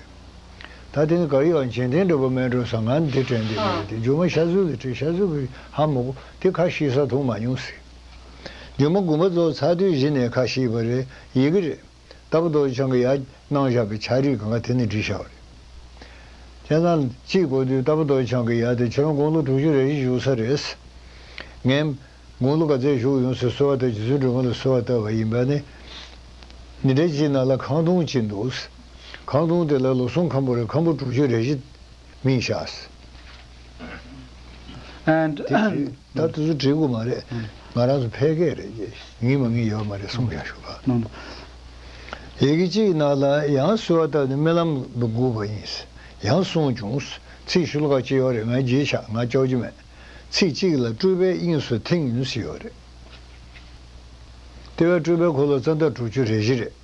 རེད། ད་དེ་ནི་ག་ཡོད་འཇིག་རྟེན་འདྲ་པོ་མེད་འགྲོ་ས། ང་འདི་དྲན་འདི་མེད་དེ། རྒྱུ་མ་ཤ་ཟུར་གི་བྲིས། ཤ་ཟུར་གི་ཧ་མ་གོ། དེ་ཁ་ཤེས་ས་མཐོང་མ་མྱོང་ཟེར། རྒྱུ་མ་དགོན་པ་རྫོགས་ཚར་དུས་གཞི་ནས་ཁ་ཤེས་པ་རེད། ཡི་གེ་རེད། རྟ་ཕོ་རྡོ་རྗེ་འཆང་གིས་ཡར་གནང་བཞག་པའི་ཕྱག་བྲིས་གང་ག་དེ་ནས་བྲིས་བཞག་པ་རེད། བྱས་ཙང་གཅིག་གོ་དུས་རྟ་ཕོ་རྡོ་རྗེ་འཆང་གིས་ཡར་དེ་ཁྱེད་རང་དགུང་ལོ་དྲུག་ཅུ་རེ་བཞི་བཞུགས་ས་རེད། ངས་དགུང་ལོ་ག་ཚད་བཞུགས་ཡོང་ཟེར་གསོལ་བ་བཏབ། རྗེ་བཙུན་སྒྲོལ་མ་ལ་གསོལ་བ་བཏབ་པ་ཡིན་པ་ནི། ཉིན་གྲངས་གཅིག་ནང་ལ་ཁང་སྟོང་གཅིག་འདུག་ཁང་སྟོང་དེ་ལ་ལོ་གསུམ་ཁམ་པོ་རེད། ཁམ་པོ་དྲུག་ཅུ་རེ་བཞི་སྨིན་བཞག་ཟེར། And དེ་བྲིས། ད་དེ་ཚོ་བྲིས་དགོས་མ་རེད། ང་རང་ཚོ་ཕལ་སྐད་རེད། ངེས་མ་ངེས་ཡོད་མ་རེད། གསུངས་ཡག་ཞུ་ག་ཡི་གེ་གཅིག་ནང་ལ་ཡང་གསོལ་བ་བཏབ་ནས་རྨི་ལམ་དུ་སྒུག་པ་ཡིན། ཡང་གསུངས་བྱུང་། ཚིག་ཤོ་ལོ་ཀ་གཅིག་ཡོད་རེད། ང་བརྗེད་ཤག་ང་སྐྱོར་གྱི་མེད། ཚིག་གཅིག་ལ་སྤྲུལ་པའི་དབྱིངས་སུ་ཐིམ་ཟེར་ཡོད་རེད། དེ་བས་སྤྲུལ་པའི་འཁོར་ལོ་རྩ་ཟླ་དྲུག་ཅུ་རེ་བཞི་རེད། བྱས་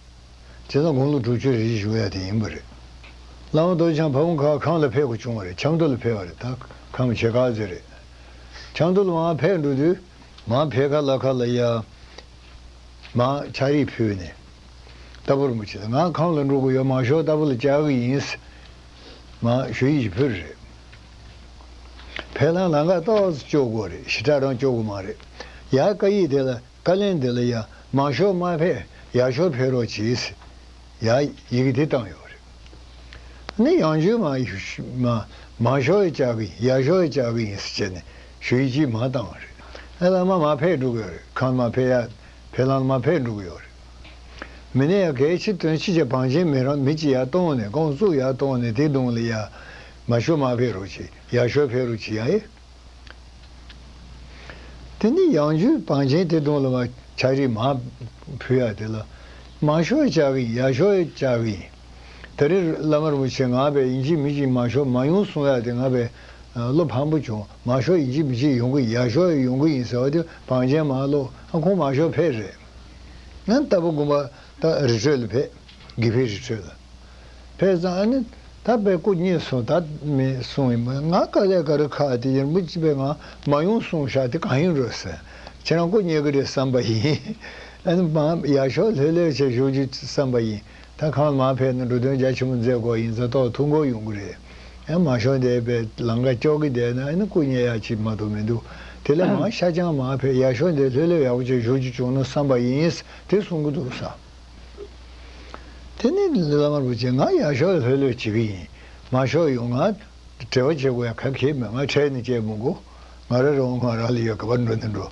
ཙང་དགུང་ལོ་དྲུག་ཅུ་རེ་བཞི་བཞུགས་ཡ་དེ་ཡིན་པ་རེད། བླ་མ་རྡོ་རྗེ་འཆང་ཕ་བོང་ཁ་ཁམས་ལ་ཕེབས་དགོས་བྱུང་བ་རེད། ཆབ་མདོ་ལ་ཕེབས་པ་རེད། ད་ཁམས་བྱེ་ཁ་ཟེར་རེད། ཆབ་མདོ་ལ་མར་ཕེབས་འགྲོ་དུས་མར་ཕེབས་ཁ་ལ་ཁ་ལ་ཡ། མར་ཕྱག་བྲིས་ཕུལ་ནས། རྟ་ཕོ་རིན་པོ་ཆེ་ལ་ང་ཁམས་ལ་འགྲོ་དགོས་ཡོད། མང་ཤོས་རྟ་ཕོ་ལ་བཅར་གི་ཡིན། མར་ཞུ་ཡིག་ཅིག་ཕུལ་རེད། ཕེབས་ལམ་ལམ་ཁ་ཏོག་ཙམ་སྐྱོར་དགོས་རེད། ཞེ་དྲག་རང་སྐྱོར་དགོས་མ་རེད། ཡར་བཀའ་ཡིག་དེ་ལ། བཀའ་ལན་དེ་ལ་ཡ། མང་ཤོས་མར་ཕེབས། ཡར་ཤོས་ཕེབས་རོགས་གྱིས། ཡར་ཡི་གེ་དེ་བཏང་ཡོད་རེད། ནི་ཡང་རྒྱུན་མ་མ་མང་ཤོས་ཡི་བཅར་གི་ཡིན། ཡར་ཤོས་ཡི་བཅར་གི་ཡིན་ཟེར་བྱས་ནས་ཞུ་ཡིག་ཅིག་མར་བཏང་བ་རེད། ཨ་བླ་མ་མར་ཕེབས་འགྲོ་གི་ཡོད་རེད། ཁམས་མར་ཕེབས་ཡ། ཕེབས་ལམ་མར་ཕེབས་འགྲོ་གི་ཡོད་རེད། མི་ནས་ཡ་གལ་ཆེ་དོན་ཆེ་བྱས་བང་ཆེན་མི་རང་མི་གཅིག་ཡར་གཏོང་ནས་རྐང་བཙུགས་ཡར་གཏོང་ནས་དེ་གདོང་ལ་ཡ། མང་ཤོས་མར་ཕེབས་རོགས་གྱིས། ཡར་ཤོས་ཕེབས་རོགས་གྱིས་ཡ་ཨེ། དེ་ནི་ཡང་རྒྱུན་བང་ཆེན་དེ་གདོང་ལ་མར་ཕྱག་བྲིས་མར་ཕུལ་ཡ་དེ་ལ། མང་ཤོས་བཅར་གི་ཡིན། ཡར་ཤོས་བཅར་གི་ཡིན། ད་རེས་བླ་མ་རིན་པོ་ཆེ་ང་བས་ཡིན་གཅིག་མིན་གཅིག་མ་ཤོར་མ་ཡོང་གསུང་ཡ་དེ་ང་བས་བློ་ཕམ་པོ་བྱུང་། མ་ཤོར་ཡིན་གཅིག་མིན་གཅིག་ཡོང་གི་ཡིན། ཡར་ཤོར་ཡོང་གི་ཡིན་ཟེར་བ་དེ་བང་ཆེན་མ་ལོག་ཨ་ཁོང་མ་ཤོར་ཕེབས་རེད། ང་ལྟ་བུ་དགོན་པ་ད་རི་ཁྲོད་ལ་ཕེབས། དགེ་འཕེལ་རི་ཁྲོད་ལ་ཕེབས་ཙང་ཨ་ནི་ད་དཔེ་སྐུ་མཉེལ་སོང་ད་མེད་གསུང་ཡིན་པ། ང་དཀའ་ལས་ག་རེ་ཁག་དེ་ཡིན་མི་གཅིག་པས་ང་མ་ཡོང་གསུང་ཤག་དེ་གང་ཡིན་རོ་ཟེར། ཁྱེད་རང་སྐུ་མཉེལ་གི་རེད་བསམ་པ་ཡིན། ཨ་ནི་མ་ཡར་ཤོག་ལྷོད་ལྷོད་བྱས་བཞུགས་རྒྱུ་བསམ་པ་ཡིན། ད་ཁང་མར་ཕེབས་ན་འགྲོ་དོན་རྒྱ་ཆེན་པོ་མཛད་དགོས་ཡིན་ཙང་ཏོག་ཐུགས་འགོར་ཡོང་གི་རེད། ཡང་མ་ཤོར་འདས་པའི་ལམ་ཁ་ཀྱོག་གི་བསྡད་ན་ཨ་ནི་སྐུ་མཉེལ་ཡག་ཅིག་མ་གཏོགས་མི་འདུག་དེ་ལས་མ་ཤར་རྐྱང་མར་ཕེབས་ཡར་ཤོག་འདས་ལྷོད་ལྷོད་ཡག་པོ་བྱས་བཞུགས་རྒྱུ་བྱུང་ན་བསམ་པ་ཡིན། དེ་གསུང་གི་འདུག་ས། དེ་ནི་བླ་མ་རིན་པོ་ཆེ་ང་ཡར་ཤོག་ལྷོད་ལྷོད་བྱེད་ཀྱི་ཡིན། མར་ཤོག་ཡོང་ང་འབྲེལ་བ་བྱེད་དགོས་ཡ་ག་གེ་མེད། ང་ཁྲལ་ནི་བྱེད་མི་དགོས། ང་རང་རང་ང་རང་ལ་ཡོད། ག་པར་འགྲོ་ན་འགྲོ།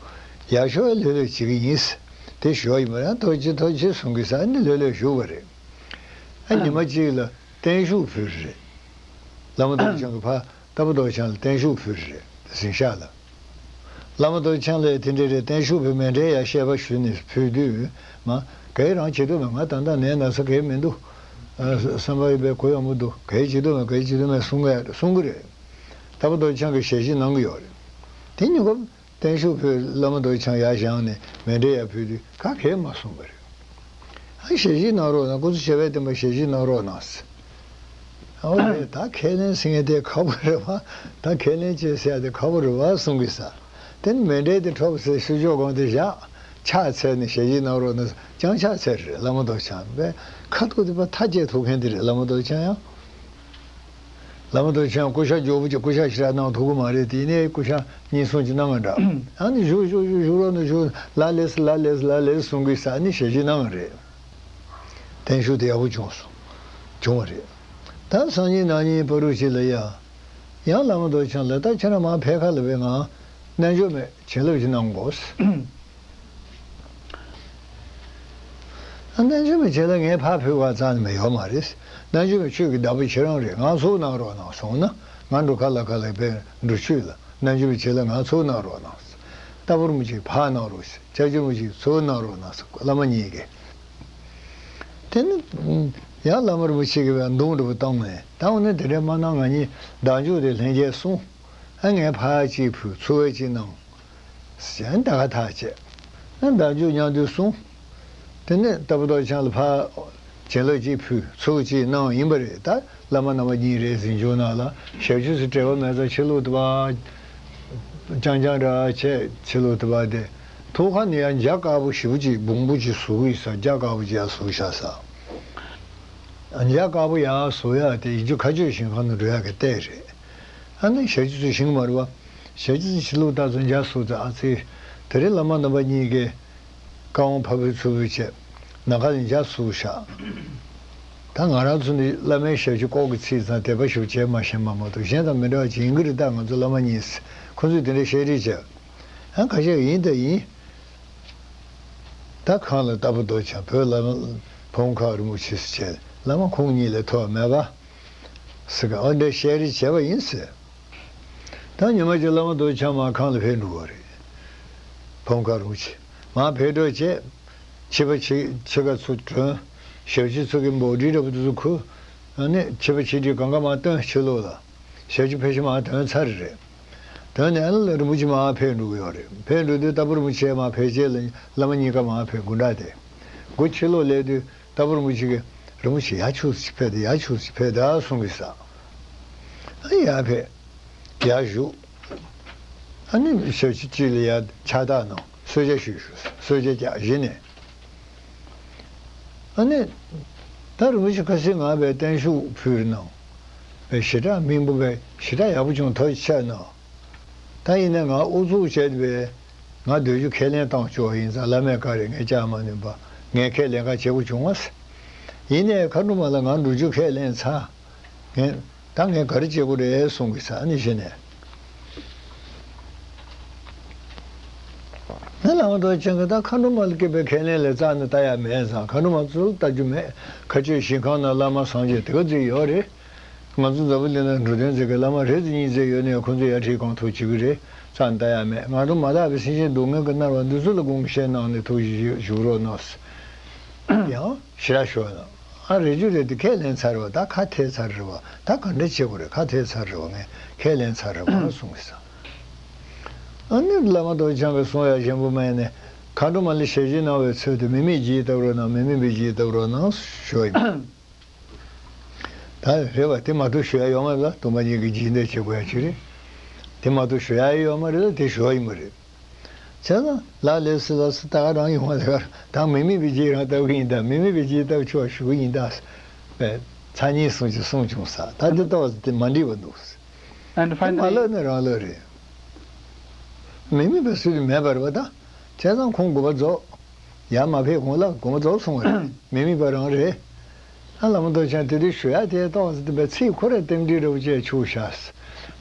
ཡར་ཤོག་ལྷོད་ལྷོད་བྱེད་ཀྱི་ཡིན། དེ་ཞོག་ཡིན་པ་རང་ཐུགས་རྗེ་ཐུགས་རྗེ་གསུང་གི་ས་ནི་ལྷོད་ལྷོད་བཞུགས་པ་རེད། ཨ་ཉི་མ་གཅིག་ལ་བརྟན་བཞུགས་ཕུལ་རེད། བླ་མ་རྡོ་རྗེ་འཆང་གི་ཕ་ལྟ་བུ་རྡོ་རྗེ་འཆང་ལ་བརྟན་བཞུགས་ཕུལ་རེད་གཟིམ་ཤག་ལ། བླ་མ་རྡོ་རྗེ་འཆང་ལ་དེ་འདྲ་རེད། བརྟན་བཞུགས་ཕུལ་མཎྜལ་ཡ་བཤད་པ་ཞུས་ནས་ཕུལ་དུས་མ་གའི་རང་བྱེད་དུ་མ་ང་ད་ལྟ་ནད་ན་ཚ་གའི་མི་འདུག་བསམ་པ་ཡོད་པའི་གུ་ཡངས་པོ་འདུག་གའི་བྱེད་དུ་མ་གའི་བྱེད་དུ་མ་གསུང་གི་གསུང་གི་རེད། ལྟ་བུ་རྡོ་རྗེ་འཆང་གི་ཞལ་བཞེས་གནང་གི་ཡོད་རེད། དེ་ཉིན་ཁོ་བརྟན་བཞུགས་ཕུལ། བླ་མ་རྡོ་རྗེ་འཆང་ཡར་བཞེངས་ནས་མཎྜལ་ཡར་ཕུལ་དུས་ག་གེ་མ་གསུངས་པ་རེད། ཨ་ཞལ་བཞེས་གནང་རོགས་གནང་། སྐུ་ཚེ་ཞབས་པད་བརྟན་པ་ཞལ་བཞེས་གནང་རོགས་གནང་ཟེར། ཨོ་རེད། ད་ཁས་ལེན་ཟེར་མཁན་དེ་ཁག་པོ་རེད་བ། ད་ཁས་ལེན་བྱེད་ཟེར་ཡ་དེ་ཁག་པོ་རེད་བ་གསུང་གི་ས། དེ་ནི་མཎྜལ་དེ་འཕྲོག་ཟེར་ཤུ་ཤོག་སྒང་དེ་བཞག་ཕྱག་འཚལ་ནས་ཞལ་བཞེས་གནང་རོགས་གནང་ཟེར། ཀྱང་ཕྱག་འཚལ་རེད། བླ་མ་རྡོ་རྗེ་འཆང་པས་ཁ་ཐུག་དེ་པ་ཐག་བཅད་ཐུབ་མཁན་དེ་རེད། བླ་མ་རྡོ་རྗེ་འཆང་ཡང་། བླ་མ་རྡོ་རྗེ་འཆང་སྐུ་ཤ་མགྱོགས་པོ་ཅིག་སྐུ་ཤ་ཞེ་དྲག་གནང་ཐུབ་ཀྱི་མ་རེད། དེ་ནས་སྐུ་ཤ་གཉིས་གསུམ་ཅིག་གནང་བ་འདྲ། ཨ་ནི་བཞུགས་བཞུགས་བཞུགས་བཞུགས་རོགས་གནང་། བཞུགས། ལ་ལས་ལ་ལས་ལ་ལས་གསུང་གི་ས་ནི་ཞལ་བཞེས་གནང་བ་རེད། བརྟན་བཞུགས་དེ་ཡག་པོ་བྱུང་སོང་། བྱུང་བ་རེད། ད་སང་ཉིན་གནངས་ཉིན་བར་དུ་ཅིག་ལ་ཡ། ཡང་བླ་མ་རྡོ་རྗེ་འཆང་ལ་ད་ཁྱེད་རང་མར་ཕེབས་ཁ་ལ་བའི་ངང་རྣལ་འབྱོར་མའི་བྱིན་རླབས་ཅིག་གནང་དགོས། རྣལ་འབྱོར་མའི་བྱིན་རླབས་ངས་ཕར་ཕུལ་བ་རྩ་ནས་མེད་ཡོད་མ་རེད། རྣལ་འབྱོར་མའི་ཆོས་ཀྱི་བདག་པོ་ཁྱེད་རང་རེད། ང་ཚུར་གནང་རོགས་གནང་གསུངས་ན་ང་འགྲོ་ཁ་ལ་ཁ་ལ་པའི་འགྲུལ་ཆུ་ལ་རྣལ་འབྱོར་མའི་བྱིན་རླབས་ང་ཚུར་གནང་རོགས་གནང་། ལྟ་བུ་རིན་པོ་ཆེ་ཕར་གནང་རོགས་ཞེས། ལྕགས་ཀྱུ་རིན་པོ་ཆེ་ཚུར་གནང་རོགས་གནང་ཟེར། བླ་མ་གཉིས་ཀས། དེ་ནི་ཡང་བླ་མ་རིན་པོ་ཆེ་གིས་བའི་མདུང་འདྲ་པོ་བཏང་ནས། ད་འོ་ན་དེ་འདྲ་མ་གནང་། ང་གཉིས་བདག་འཇུག་དེ་ལྷན་སྐྱེས་གསུངས། ཨ་ངས་ཕར་གཅིག་ཕུལ། ཚུར་གཅིག་གནང་། ཞེས་ད་ག་ཐག་བཅད། ཨ་བདག་འཇུག་མཉམ་དུ་གསུངས། དེ་ནས་ལྟ་བུ་རྡོ་རྗེ་འཆང་ལ་ཕར་བྱིན་རླབས་གཅིག་ཕུལ། ཚུར་གཅིག་གནང་། ཡིན་པ་རེད། ད་བླ་མ་རྣམ་པ་གཉིས་རེད། གཟིམ་ཆུང་ནང་ལ་ཞབས་ཕྱི་སུ་བྲེལ་བ་མེད་ཙང་ཕྱི་ལོགས་དུ་བ་རྐྱང་རྐྱང་ར་བྱས། ཕྱི་ལོགས་དུ་བ་དེ་ཐོག་ཁ་ནས་ཡང་འཇའ་དཀར་པོ་ཞེ་པོ་ཅིག་སྦོམ་པོ་ཅིག་བཟོ་གི་ཡོད་ས། འཇའ་དཀར་པོ་ཅིག་ཡར་བཟོ་བཞག་ས། འཇའ་དཀར་པོ་ཡར་བཟོ་ཡག་དེ་ཡིན་རྒྱུ་མཁའ་སྤྱོད་ཞིང་ཁམས་ནང་འགྲོ་ཡག་གི་རྟེན་རེད། ཨ་ནི་ཞབས་ཕྱི་ཚོ་ཞིང་མ་རུ་བ། ཞབས་ཕྱི་ཚོ་ཕྱི་ལོགས་ལྟ་ཚོ་འཇའ་བཟོ་ཚོ་ཨ་ཙི། དེ་རིང་བླ་མ་རྣམ་པ་གཉིས་ཀས་བཀའ་དབང་ཕ་བུ་ཚུ་བུ་བྱས་ནམ་མཁའ་ལ་འཇའ་བཟོ་བཞག་ད་ང་རང་ཚོ་ནི་བླ་མའི་ཞབས་ཕྱི་ལྐོག་གི་ཚིག་ཙང་དད་པ་ཞིག་བྱས་མ་ཤེས་པ་མ་གཏོགས་གཞན་དང་མི་འདྲ་བ་ཅིག་ཡིན་གྱི་རེད། ད་ང་ཚོ་བླ་མ་གཉིས། ཁོ་ཚོས་དེ་འདྲ་བཤད་རེས་བྱས། ཨ་ཁ་ཤས་ཡིན་ད་ཡིན། ད་གང་ལ་ལྟ་བུ་རྡོ་རྗེ་འཆང་བོད་བླ་མ་བུམ་ཁ་རིན་པོ་ཆེ་ཟེར་བྱས་བླ་མ་ཁོང་གཉིས་ལས་མཐོ་བ་མེད་པ་ཟེར་ག་འོ་འདྲ་བཤད་རེས་བྱས་པ་ཡིན་ཟེར། ད་ཉི་མ་གཅིག་བླ་མ་རྡོ་རྗེ་འཆང་མར་ཁང་ལ་ཕེབས་འགྲོ་བ་རེད། བུམ་ཁ་རིན་པོ་ཆེ་མར་ཕེབས་འགྲོ་བྱས། ཕྱི་པ་ཕྱི་ཕྱི་ཁ་ཚུར་གྲོན། ཞབས་ཕྱི་ཚུ་གི་འབོལ་སྒྲིག་འདྲ་པོ་དེ་ཚོ་ཁུར། ཨ་ནི་ཕྱི་པ་ཕྱི་སྒྲིག་གང་ག་མར་བཏོན། ཕྱི་ལོགས་ལ། ཞབས་ཕྱི་ཕལ་ཆེར་མར་ཐོན་ཚར་རེད། ཐོན་ནས་ཨ་ནི་རིན་པོ་ཆེ་མར་ཕེབས་འགྲོ་གི་ཡོད་རེད། ཕེབས་འགྲོ་དུས་ལྟ་བུ་རིན་པོ་ཆེ་མར་ཕེབས་རྗེས་ལ་བླ་མ་གཉིས་ཀ་མར་ཕེབས། དགུང་གྲངས་དེ། སྒོ་ཕྱི་ལོགས་སླེབས་དུས་ལྟ་བུ་རིན་པོ་ཆེ་གིས་རིན་པོ་ཆེ་ཡར་ཕྱོགས་སུ་ཕེབས་དང་། ཡར་ཕྱོགས་སུ་ཕེབས་དང་གསུང་གི་ས། ཨ་ནི་ཡར་ཕེབས། ཡར་བཞུགས། ཨ་ནི་ཞབས་ཕྱི་དཀྱིལ་ལ་ཡར་ཕྱག་རྟགས་གནང་། གསོལ་ཇ་ཞུས་ཞུས། གསོལ་ཇ་རྒྱག་གཞི་ནས། ཨ་ནི། ད་རིན་པོ་ཆེ་ཁ་སང་ང་བས་བརྟན་བཞུགས་ཕུལ་གནང་། བས་ཞེ་དྲག་སྨིན་པོ་བས་ཞེ་དྲག་ཡག་པོ་བྱུང་། ཐུགས་རྗེ་ཆེ་གནང་། ད་ཡིན་ནའི་ང་ཨུ་ཚུགས་བྱས་པས་ང་སྡོད་རྒྱུ་ཁས་ལེན་བཏང་ཆོག་ཡིན་ཙང་བླ་མས་བཀའ་རེད། ངས་བཅར་མ་ནུས་པ་ངས་ཁས་ལེན་ག་བྱེད་དགོས་བྱུང་བ། ཡིན་ནའི་མཁའ་འགྲོ་མ་ལ་ང་འགྲོ་རྒྱུ་ཁས་ལེན་ཚར། ངས། ད་ངས་ག་རེ་བྱེད་དགོས་རེད་གསུང་གི་ས་ནི་གཞི་ནས། ང་བླ་མ་རྡོ་རྗེ་འཆང་གིས་ད་མཁའ་འགྲོ་མ་ལ་སྐྱེས་པའི་ཁས་ལེན་ལས་རྩ་ནས་ལྟ་ཡ་མེད་ཙང་མཁའ་འགྲོ་མ་ཚོ་ལ་ལྟ་རྒྱུ་མེད། མཁའ་སྤྱོད་ཞིང་ཁམས་ན་བླ་མ་སངས་རྒྱས་དེ་ག་ཚོད་ཡོད་རེད། ང་ཚོ་འཛམ་བུ་གླིང་ན་འགྲོ་དོན་མཛད་མཁན་བླ་མ་རེ་ཚོ་གཉིས་ཚོ་ཡོད་ནའི་ཁོང་ཚོ་ཡར་ཁྲིད་གང་ཐུབ་བྱེད་ཀྱི་རེད། རྩ་ནས་ལྟ་ཡ་མེད། ང་ཚོ་མ་དག་པའི་སེམས་ཅན་སྡུག་བསྔལ་གྱིས་མནར་བ་འདི་ཚོ་ལ་དགོངས་བཞེས་གནང་ནས་ཐུགས་རྗེ་ཞུ་རོགས་གནང་། ཡང་ཞེ་དྲག་ཞུ་བ་དང་ ཨ་རེ་རྒྱུ་རེད་དེ་ཁས་ལེན་ཚར་བ། ད་ཁ་ཐེ་ཚར་རེད་བ། ད་ག་འདྲ་བྱེད་དགོས་རེད། ཁ་ཐེ་ཚར་རེད་བ། ངས་ཁས་ལེན་ཚར་རེད་བ་གསུངས་ས། ཨ་ནི་བླ་མ་རྡོ་རྗེ་འཆང་གིས་གསུང་ཡ་གཞན་པ་མེད་ནས། མཁའ་འགྲོ་མ་ལ་ཞལ་བཞེས་གནང་བའི་ཚུལ་དུ་མི་མེད་རྒྱུད་བཏབ་རོགས་གནང་། མི་མེད་པའི་རྒྱུད་བཏབ་རོགས་གནང་ཞུ་ཡིན། ད་རེད་བ། དེ་མ་གཏོགས་ཞུ་ཡ་ཡོད་མ་རེད་ལ། སྟོང་པ་ཉིད་ཀྱི་འཇིག་རྟེན་བྱེད་དགོས་ཡ་ཅིག་རེད། དེ་མ་གཏོགས་ཞུ་ཡ་ཡོད་མ་རེད་ལ། དེ་ཞུ་ཡ་ཡིན་པ་རེད། བྱས་ཙང་ལ་ལས་སུ་ལ་སུ་ད་ག་རང་ཡོང་བ་ལ་ད་མི་མེད་པའི་རྒྱུད་རང་བཏབ་གི་ཡིན། ད་མི་མེད་པའི་རྒྱུད་བཏབ་ཆོག་ཞུ་གི་ཡིན། ད་པས་མཚན་ཉིད་གསུང་ཅིག་གསུང་བྱུང་ས། ད་འདི་ལྟ་བ་དེ་མ་འགྲིག་པ་འདུག And དེ་མ finally ལབ་ན་རང་ལབ་རེད། མི་མེད་པའི་ཚུལ་དུ་མེད་པ་རེད་པ། ད་བྱས་ཙང་ཁོང་དགོངས་པ་རྫོགས། ཡར་མ་ཕེབས་གོང་ལ་དགོངས་པ་རྫོགས་སོང་བ་རེད། མི་མེད་པ་རང་རེད། ཨ་བླ་མ་རྡོ་རྗེ་འཆང་དེ་དུས་ཞུ་ཡ་དེ་ཏོག་ཙམ་དེ་བས་ཚིག་ཁོ་ར་རྟེན་འབྲེལ་འདྲ་བོ་བྱས་ཆུག་ཤག་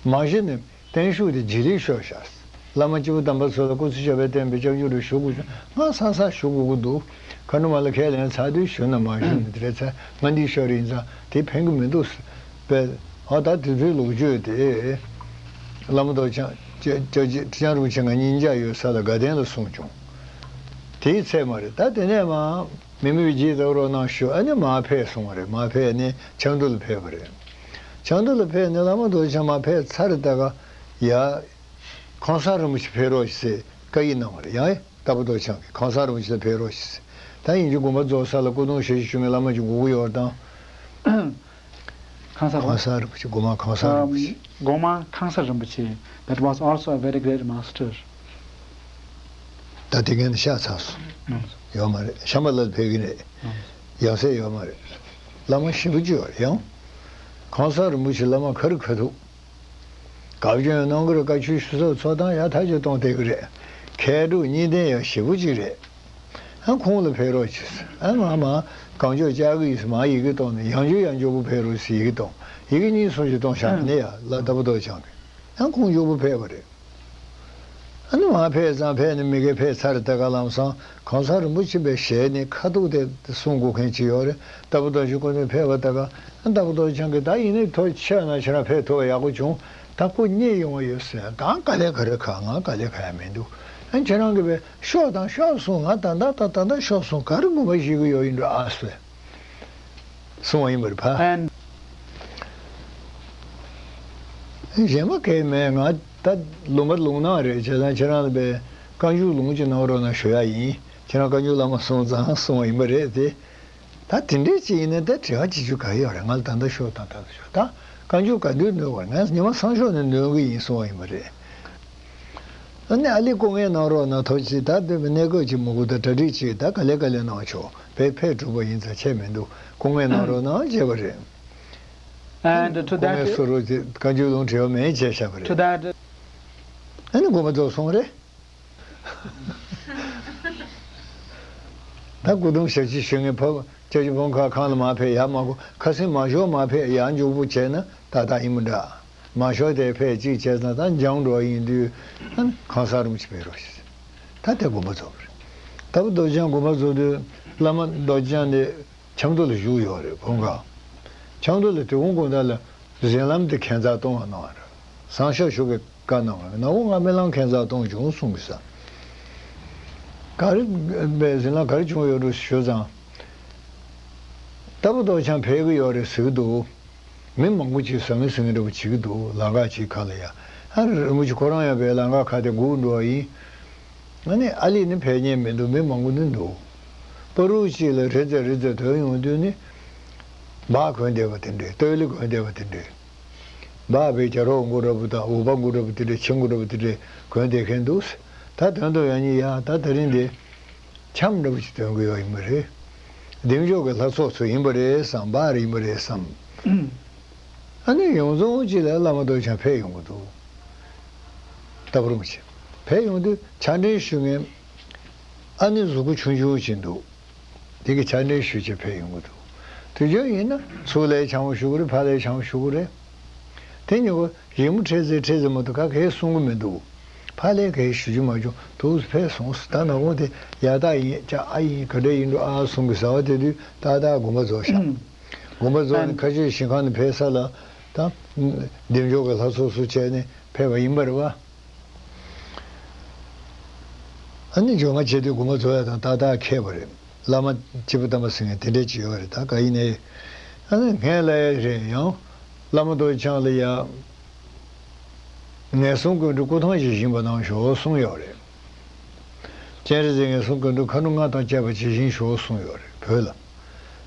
མ་གཞི་ནས་བརྟན་བཞུགས་དེ་རྗེས་ལུས་ཤོར་ཤག་བླ་མ་སྐྱེས་བུ་དམ་པ་ཚོ་ལ་སྐུ་ཚེ་ཞབས་པད་བརྟན་པའི་སྐྱབས་འཇུག་རེ་ཞུ་དགོས་བྱུང་། ང་ས་ས་ཞུ་དགོས་ཀྱི་འདུག་མཁའ་འགྲོ་མ་ལ་ཁས་ལེན་ཚར་དུས་ཞུ་ན་མ་ཞུ་ན་དེ་རེད་ཚར། ང་འདི་ཤོར་ཡིན་ཙང་དེ་ཕན་གྱི་མི་འདུག་པས། ཨ་ད་དེ་ཚོའི་ལོ་རྒྱུས་དེ་བླ་མ་རྡོ་རྗེ་འཆང་ཁྲི་བྱང་རིན་པོ་ཆེ་ང་གཉིས་མཇལ་ཡོད་ས་ལ་དགའ་ལྡན་ལ་གསུངས་བྱུང་། དེའི་ཚད་མ་རེད། ད་དེ་ནས་མ་མི་མེད་པའི་རྒྱུད་བཏབ་རོགས་གནང་ཞུ། ཨ་ནི་མར་ཕེབས་སོང་བ་རེད། མར་ཕེབས་ནས་ཆབ་མདོ་ལ་ཕེབས་པ་རེད། ཆབ་མདོ་ལ་ཕེབས་ནས་བླ་མ་རྡོ་རྗེ་འཆང་མར་ཕེབས་ཚར་ད་ག་ཡ། ཁང་གསར་རིན་པོ་ཆེ་ཕེབས་རོགས་ཞེས་བཀའ་ཡིག་གནང་བ་རེད། ཡང་ལྟ་བུ་རྡོ་རྗེ་འཆང་གིས་ཁང་གསར་རིན་པོ་ཆེ་ལ་ཕེབས་རོགས་ཞེས། ད་ཡིན་གྱི་དགོངས་པ་རྫོགས་ས་ལ་སྐུ་གདུང་ཞལ་བཞེས་ཞུ་མཁན་བླ་མ་ཅིག་དགོས་ཀྱི་ཡོད་རེད་དང་། ཁང་གསར་ཁང་གསར་རིན་པོ་ཆེ། སྒོ་མང་ཁང་གསར་རིན་པོ་ཆེ། སྒོ་མང་ཁང་གསར་རིན་པོ་ཆེ། That was also a very great master. ད་དེ་གན་ཤ་ཚ་སོང་། ཡོད་མ་རེད། ཤམ་བྷ་ལ་ལ་ཕེབས་ཀྱི་རེད། ཡང་སེ་ཡོད་མ་རེད། བླ་མ་ཞེ་པོ་ཅིག་ཡོད་རེད། ཡང་ཁང་གསར་རིན་པོ་ཆེ་བླ་མ་ག་རེ་ག་འདུག་བཀའ་བཀྱོན་གནང་གི་རེད། བཀའ་ཆོས་ཞུ་ས་ཚོགས་སྟངས་ཡག་ཐག་ཆོད་གཏོང་བསྡད་ཀྱི་རེད། མཁས་གྲུབ་གཉིས་ལྡན་ཡག་ཞེ་པོ་ཅིག་རེད། ཨ་ཁོང་ལ་ཕེབས་རོགས་གྱིས། ཨ་ང་མ་གང་ལྕོགས་བཅར་གི་ཡིན་ཟེར་མ་ཡི་གེ་གཏོང་ནས། ཡང་བསྐྱར་ཡང་མགྱོགས་པོ་ཕེབས་རོགས་ཟེར་ཡི་གེ་གཏོང་། ཡི་གེ་གཉིས་གསུམ་ཞིག་གཏོང་བཞག་ནས་ཡ་ལ་ལྟ་བུ་རྡོ་རྗེ་འཆང་གིས། ཨ་ཁོང་མགྱོགས་པོ་ཕེབས་པ་རེད། ཨ་ནི་མ་ཕེབས་ཙང་ཕེབས་ནས་མི་དགེ་ཕེབས་ཚར་ད་ག་ལམ་སང་ཁང་གསར་རིན་པོ་ཆེ་པའི་ཞལ་ནས་ཁ་ཐུག་དེ་གསུང་དགོས་མཁན་ཅིག་ཡོད་རེད། ལྟ་བུ་རྡོ་རྗེ་སྐུ་མདུན་ཕེབས་པ་ད་ག་ཨ་ལྟ་བུ་རྡོ་རྗེ་འཆང་གིས་ད་ཡིན་ནའི་ཐོག་ཆེ་ན་ཁྱེད་རང་ཕེབས་ཐུབ་པ་ཡག་པོ་བྱུང་། ད་སྐུ་མཉེལ་ཡོང་བ་ཡོད་ཟེར། གང་ག་ལེ་ག་རེ་ཁ་ང་ག་ལེ་ཁ་ཡ་མི་འདུག་ཨ་ཁྱེད་རང་གིས་པས་ཤོག་དང་ཤོག་གསུང་། ང་ད་ལྟ་ད་ད་ལྟ་ཤོག་གསུང་ག་རེ་དགོངས་པ་བཞེས་ཀྱི་ཡོད་ཡིན་འགྲོ་ཨ་ཟེར། གསུང་བ་ཡིན་པར་ཕ། And གཞན་པ་གལ་མེད། ང་ད་ལུང་པ་ལུང་ནག་རེད། བྱས་ཙང་ཁྱེད་རང་ལ་པའི་བཀའ་འགྱུར་ལུང་ཅིག་གནང་རོགས་གནང་ཞུ་ཡ་ཡིན། ཁྱེད་རང་བཀའ་འགྱུར་བླ་མ་གསུང་ཙང་གསུང་བ་ཡིན་པ་རེད་དེ། ད་དེ་འདྲས་ཅིག་ཡིན་ན་ད་དྲི་བ་ཅིག་ཅུ་ག་ཡོད་རེད། ང་ལ་ད་ལྟ་ཤོག་དང་ད་ལྟ་ཤོག་ད་བཀའ་འགྱུར་ག་དུས་འདོན་དགོས་རེད། ང་ཉི་མ་སང་ཞོགས་ནས་འདོན་གི་ཡིན་གསུང་བ་ཡིན་པ་རེད། ཨ་ནི་ཨ་ལི་སྐུ་ངལ་གནང་རོགས་གནང་། ཐོག་ཅིག་ད་འདོན་པའི་གནས་སྐབས་ཅིག་མི་དགོས། ད་གྲ་སྒྲིག་ཅིག་ད་ག་ལེ་ག་ལེ་གནང་ཆོག་བས་ཕེབས་གྲུབ་པ་ཡིན་ཙང་ཆད་མི་འདུག་སྐུ་ངལ་གནང་རོགས་གནང་བྱས་པ་རེད། And to that, སྐུ་ངལ་གསོ་རོགས་ཅིག་བཀའ་འགྱུར་ལུང་དྲི་བ་མེད་བྱས་བཞག་པ་རེད། To that, ཨ་ནི་དགོངས་པ་རྫོགས་སོང་རེད། ད་སྐུ་གདུང་ཞབས་ཕྱི་ཞུ་མཁན་ཕ་སྐྱབས་རྗེ་ཕོ་ཁ་ཁང་ལ་མ་ཕེབས་ཡ་མ་གོ། ཁ་སེང་མ་ཞོག་མ་ཕེབས་ཡ་མགྱོགས་པོ་བྱས་ན་ཏག་ཏག་ཡིན་མི་འདྲ། མ་ཞོག་དེ་ཕེབས་གཅིག་བྱས་ཙང་ད་འགྱངས་འགྲོ་ཡིན་དུས་ཨ་ནི་ཁང་གསར་རིན་པོ་ཆེ་ཕེབས་རོགས་ཞེས། ད་དེ་དགོངས་པ་རྫོགས་པ་རེད། ལྟ་བུ་རྡོ་རྗེ་འཆང་དགོངས་པ་རྫོགས་དུས་བླ་མ་རྡོ་རྗེ་འཆང་དེ་ཆབ་མདོ་ལ་བཞུགས་ཡོད་རེད། ཁོང་ག་ཆབ་མདོ་ལ་དེ་གུང་དགོང་དག་ལ་གཟིམ་ལམ་དེ་ཁྱད་མཚར་གཏོང་བ་གནང་བ་རེད། བཟང་ཤོས་ཞུ་གི་བཀའ་གནང་བ་རེད། ནག་པོ་ང་རྨི་ལམ་ཁྱད་མཚར་གཏོང་བྱུང་གསུང་གི་ས། ག་རེ་པའི་གཟིམ་ལམ་ག་རེ་བྱུང་ཡོད་འགྲོ་ཞུ་ཙང་། ལྟ་བུ་རྡོ་རྗེ་འཆང་ཕེབས་ཀྱི་ཡོད་རེད་ཟེར་གི་འདུག་མི་མང་པོ་ཅིག་ཟང་ངེ་ཟིང་ངེ་འདྲ་པོ་བྱེད་ཀྱི་འདུག་ལམ་ཁ་ཅིག་ཁ་ལ་ཡ། ཨ་རིན་པོ་ཆེ་ཁོ་རང་ཡང་པའི་ལམ་ཁ་ཁ་དེ་སྒུག་འགྲོ་བ་ཡིན། ང་ནི་ཨ་ལི་ནི་ཕེབས་མཁན་མི་འདུག་མི་མང་པོ་ནི་འདུག་པ་རུ་གཅིག་ལ་རེ་ཙེ་རེ་ཙེ་ཐོན་ཡོང་དུས་ནི། སྦག་གོན་བསྡད་པ་དེ་འདྲས། སྟོད་ལི་གོན་བསྡད་པ་དེ་འདྲས། སྦག་པའི་རྒྱ་རོགས་མགོ་འདྲ་པོ་དང་འུག་པ་མགོ་འདྲ་པོ་དེ་འདྲས། ཁྱི་མགོ་འདྲ་པོ་དེ་འདྲས་གོན་བསྡད་མཁན་འདུག་ད་དོན་དུ་ཡང་ནི་ཡ་ད་དེ་རིང་འདི། འཆམ་འདྲ་པོ་ཅིག་སྟོན་གི་ཡོད་ཡིན་པ་རེད། བདེ་མཆོག་གི་ལྷ་ཚོགས་ཚོ་ཡིན་པ་རེད་བསམ། སྦག་རེ་ཡིན་པ་རེད་བསམ། ཨ་ནི་ཡོངས་རྫོགས་ཅིག་ལ་བླ་མ་རྡོ་རྗེ་འཆང་ཕེབས་ཡོང་གི་འདུག་ལྟ་བུ་རིན་པོ་ཆེ་ཕེབས་ཡོང་དུས་ཕྱག་འཕྲིན་ཞུ་མཁན་ཨ་ནི་གཟུགས་པོ་ཆུང་ཆུང་ཅིག་འདུག་དེ་གི་ཕྱག་འཕྲིན་ཞུ་ཆེད་ཕེབས་ཡོང་གི་འདུག་དུས་རྒྱུན་ཡིན་ན་ཚུར་ལས་བྱང་བ་ཞུ་གི་རེད། ཕར་ལས་བྱང་བ་ཞུ་གི་རེད། དེ་ཉིན་གོ་ཞིབ་མོ་ཁྲེལ་ཟེར་ཁྲེལ་ཟེར་མ་གཏོགས་ག་གེ་གསུང་གི་མི་འདུག་ཕ་ལས་གེ་ཞུ་རྒྱུ་མ་བྱུང་། དུས་ཕེབས་སོང་ཟེར། ད་ནག་པོ་དེ་ཡ་ད་ཡིན་ཅག་ཨ་ཡིན་ག་འདྲ་ཡིན་འགྲོ་ཨ་གསུང་གི་ཟ་བ་དེ་དུས་ཏག་ཏག་དགོངས་པ་རྫོགས་ཤག་དགོངས་པ་རྫོགས་ནས་ཁ་ཆོས་ཞིང་ཁང་ནས་ཕེབས་ས་ལ་ད་བདེ་མཆོག་གི་ལྷ་ཚོགས་སུ་བྱས་ནས་ཕེབས་པ་ཡིན་པ་རེད་བ། ཨ་ནི་འབྱོར་མ་བྱེད་དུས་དགོངས་པ་རྫོགས་ཡ་དང་ཏག་ཏག་ཁེལ་བ་རེད། བླ་མ་སྐྱེས་བུ་དམ་པ་ཟེར་མཁན་དེ་འདྲས་ཅིག་ཡོད་རེད། ད་ག་ཡིན་ནའི་ཨ་ནི་ངས་ལབ་ཡ་རེད། ཡང་བླ་མ་རྡོ་རྗེ་འཆང་ལ་ཡ་ངན་སོང་ཀུན་འདུལ་སྐུ་ཐང་ཞིག་བཞེངས་པ་གནང་ཤོག་གསུངས་ཡོད་རེད། སྤྱན་རས་གཟིགས་ངན་སོང་ཀུན་འདུལ་མཁའ་འགྲོ་མངའ་ཐང་རྒྱས་པ་ཅིག་བཞེངས་ཤོག་གསུངས་ཡོད་རེད། བོད་ལ།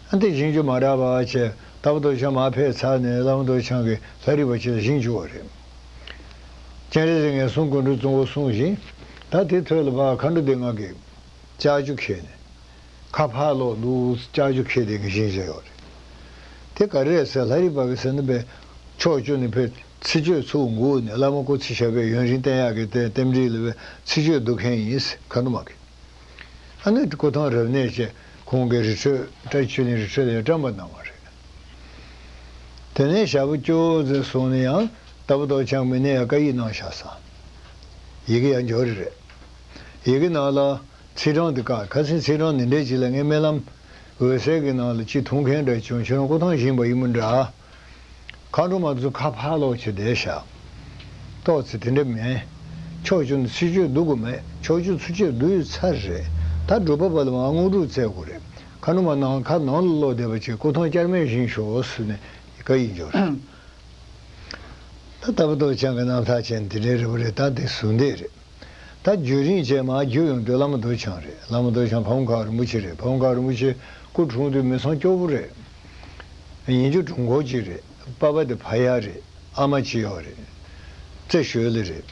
ཨ་འདི་བཞེངས་རྒྱུ་མ་རག་པ་བྱས། ལྟ་བུ་རྡོ་རྗེ་འཆང་མར་ཕེབས་ཚར་ནས་བླ་མ་རྡོ་རྗེ་འཆང་གིས་ལྷ་རིས་པ་ཅིག་ལ་བཞེངས་བཅུག་པ་རེད། སྤྱན་རས་གཟིགས་ངན་སོང་ཀུན་འདུལ་གཙོ་བོ་གསུངས་ཤིང་། ད་དེ་ཐོག་ལ་ཕར་མཁའ་འགྲོ་སྡེ་ལྔ་གིས་ལྕགས་ཀྱུ་ཁྱེར་ནས་ཁ་ཕར་ལོག་འདུག་ལྕགས་ཀྱུ་ཁྱེར་ཏེ་གི་བཞེངས་བཞག་ཡོད་རེད། དེ་ག་རེ་རེད་ཟེར། ལྷ་རིས་པ་གིས་ཟེར་ན་པས་ཕྱོགས་བཅུ་ནས་ཕར་ཚིག་བརྗོད་ཚུར་འགུག་ནས་བླ་མ་སྐུ་ཚེ་ཞབས་པད་ཡུན་རིང་བརྟན་ཡག་གི་རྟེན་རྟེན་འབྲེལ་ལ་པས་ཚིག་བརྗོད་འདུག་མཁན་ཡིན་ཟེར། མཁའ་འགྲོ་མ་གིས། ཨ་ནི་སྐུ་ཐང་རབ་གནས་བྱས། ཁོང་གིས་རི་ཁྲོད་བཀྲ་ཤིས་ཆོས་གླིང་རི་ཁྲོད་ལ་བཀྲམ་པ་གནང་བ་རེད། དེ་ནས་ཞག་པོ་བཅུ་ཙམ་སོང་ནས་ཡང་ལྟ་བུ་རྡོ་རྗེ་འཆང་མི་ནས་ཡང་བཀའ་ཡིག་གནང་བཞག་ས། ཡི་གེ་ཡང་འབྱོར་རེད། ཡི་གེ་ནང་ལ་ཚེས་གྲངས་དེ་བཀག་ཁ་སང་ཚེས་གྲངས་འདི་འདྲས་ཅིག་ལ་ངའི་རྨི་ལམ་འོད་གསལ་གྱི་ནང་ལ་ཅིག་མཐོང་མཁན་འདྲ་བྱུང་། ཁྱོད་རང་སྐུ་ཐང་བཞེངས་པ་ཡིན་པ་འདྲ། མཁའ་འགྲོ་མ་དེ་ཚོ་ཁ་ཕར་ལོག་བྱས་བསྡད་ཤག་ཏོག་ཙེ་དེ་འདྲ་མེད། ཕྱོགས་བཅུ་ནས་ཚིག་བརྗོད་འདུག་གི་མེད། ཕྱོགས་བཅུ་ཚིག་བརྗོད་འདུག་ཡོད་ཚར་རེད། ད་སྒྲུབ་པ་པ་ལ་མར་དངོས་གྲུབ་སྩལ་དགོས་རེད། མཁའ་འགྲོ་མ་ནང་ཁ་ནང་ལ་ལོག་བསྡད་པ་བྱས། སྐུ་ཐང་བསྐྱར་མེད་བཞེངས་ཤོག་ཟེར་ནས་བཀའ་ཡིག་འབྱོར། ད་ལྟ་བུ་རྡོ་རྗེ་འཆང་གི་རྣམ་ཐར་བྱས་ནས་དེ་འདྲའི་རེ་བ་རེད། ད་དེ་ཟུང་འདེགས་རེད། ད་རྒྱུན་རིང་བྱས་མར་རྒྱུག་ཡོང་དུས་བླ་མ་རྡོ་རྗེ་འཆང་རེད། བླ་མ་རྡོ་རྗེ་འཆང་ཕ་བོང་ཁ་རིན་པོ་ཆེ་རེད། ཕ་བོང་ཁ་རིན་པོ་ཆེ་སྐུ་འཁྲུངས་དུས་མི་ཚང་སྐྱོ་པོ་རེད། ཡིན་རྒྱུ་གྲུང་པོ་ཅིག་རེད། པ་ཕ་དེ་ཕ་ཡག་རེད། ཨ་མ་གཅིག་ཡོད་རེད། རྩེ་ཞོལ་ལ་རེད།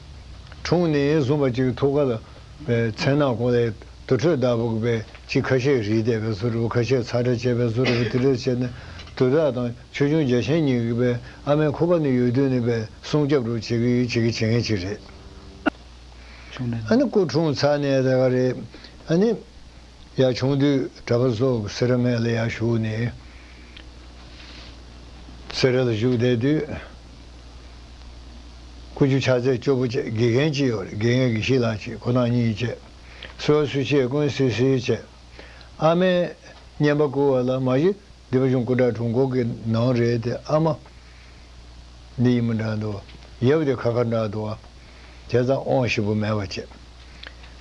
འཁྲུངས་ནས་བཟུང་བ་ཅིག་ཐུགས་ཀ་ལ་པའི་མཚན་ནག་གོང་ལ་དུར་ཁྲོད་བདག་པོ་གི་པའི་ཅིག་ཁ་ཤས་རིལ་བསྡད་པའི་བཟོ་འདྲ་བོ། ཁ་ཤས་ཚ་གྲང་བྱས་པའི་བཟོ་འདྲ་བོ། དེ་འདྲ་བྱས་ནས་དུར་བདག་དང་ཆོས་སྐྱོང་རྒྱལ་ཆེན་གཉིས་ཀྱིས་པའི་ཨ་མའི་ཁུག་པ་ནས་ཡོད་དུས་ནས་པའི་སྲུང་སྐྱོབ་རུ་བྱེད་ཀྱི་ཡོད། བྱེད་ཀྱི་བྱེད་མཁན་ཅིག་རེད། ཨ་ནི་སྐུ་འཁྲུངས་ཚར་ནས་དེ་ག་རེད། ཨ་ནི་ཡར་ཆུང་དུས་གྲྭ་པ་ཚོ་སེ་ར་སྨད་ལ་ཡར་བཞུགས་ནས། སེ་ར་ལ་བཞུགས་བསྡད་དུས། སྐུ་རྒྱུ་ཕྱག་རྫས་སྐྱོ་པོ་བྱས། དགེ་རྒན་ཅིག་ཡོད་རེད། དགེ་རྒན་དགེ་བཤེས་ལགས་ཅིག་ཁོ་རང་གཉིས་བྱས། གསོལ་བ་གསོལ་ཇ་ཀུན་བསིལ་བསིལ་བྱས། ཨ་མས་བསྙེན་པ་བསྐུར་བ་ལ་མ་གཞི་སྡེ་པ་གཞུང་སྐུ་དྲག་དྲུང་འཁོར་གྱི་ནང་རེད་དེ། ཨ་མ་འདི་ཡིན་མི་འདྲ་འདུག་ཡབ་དེ་ཁ་ཁ་འདྲ་འདུག་བྱས་ཙང་དབང་ཞིབ་པོ་མེད་པ་བྱས།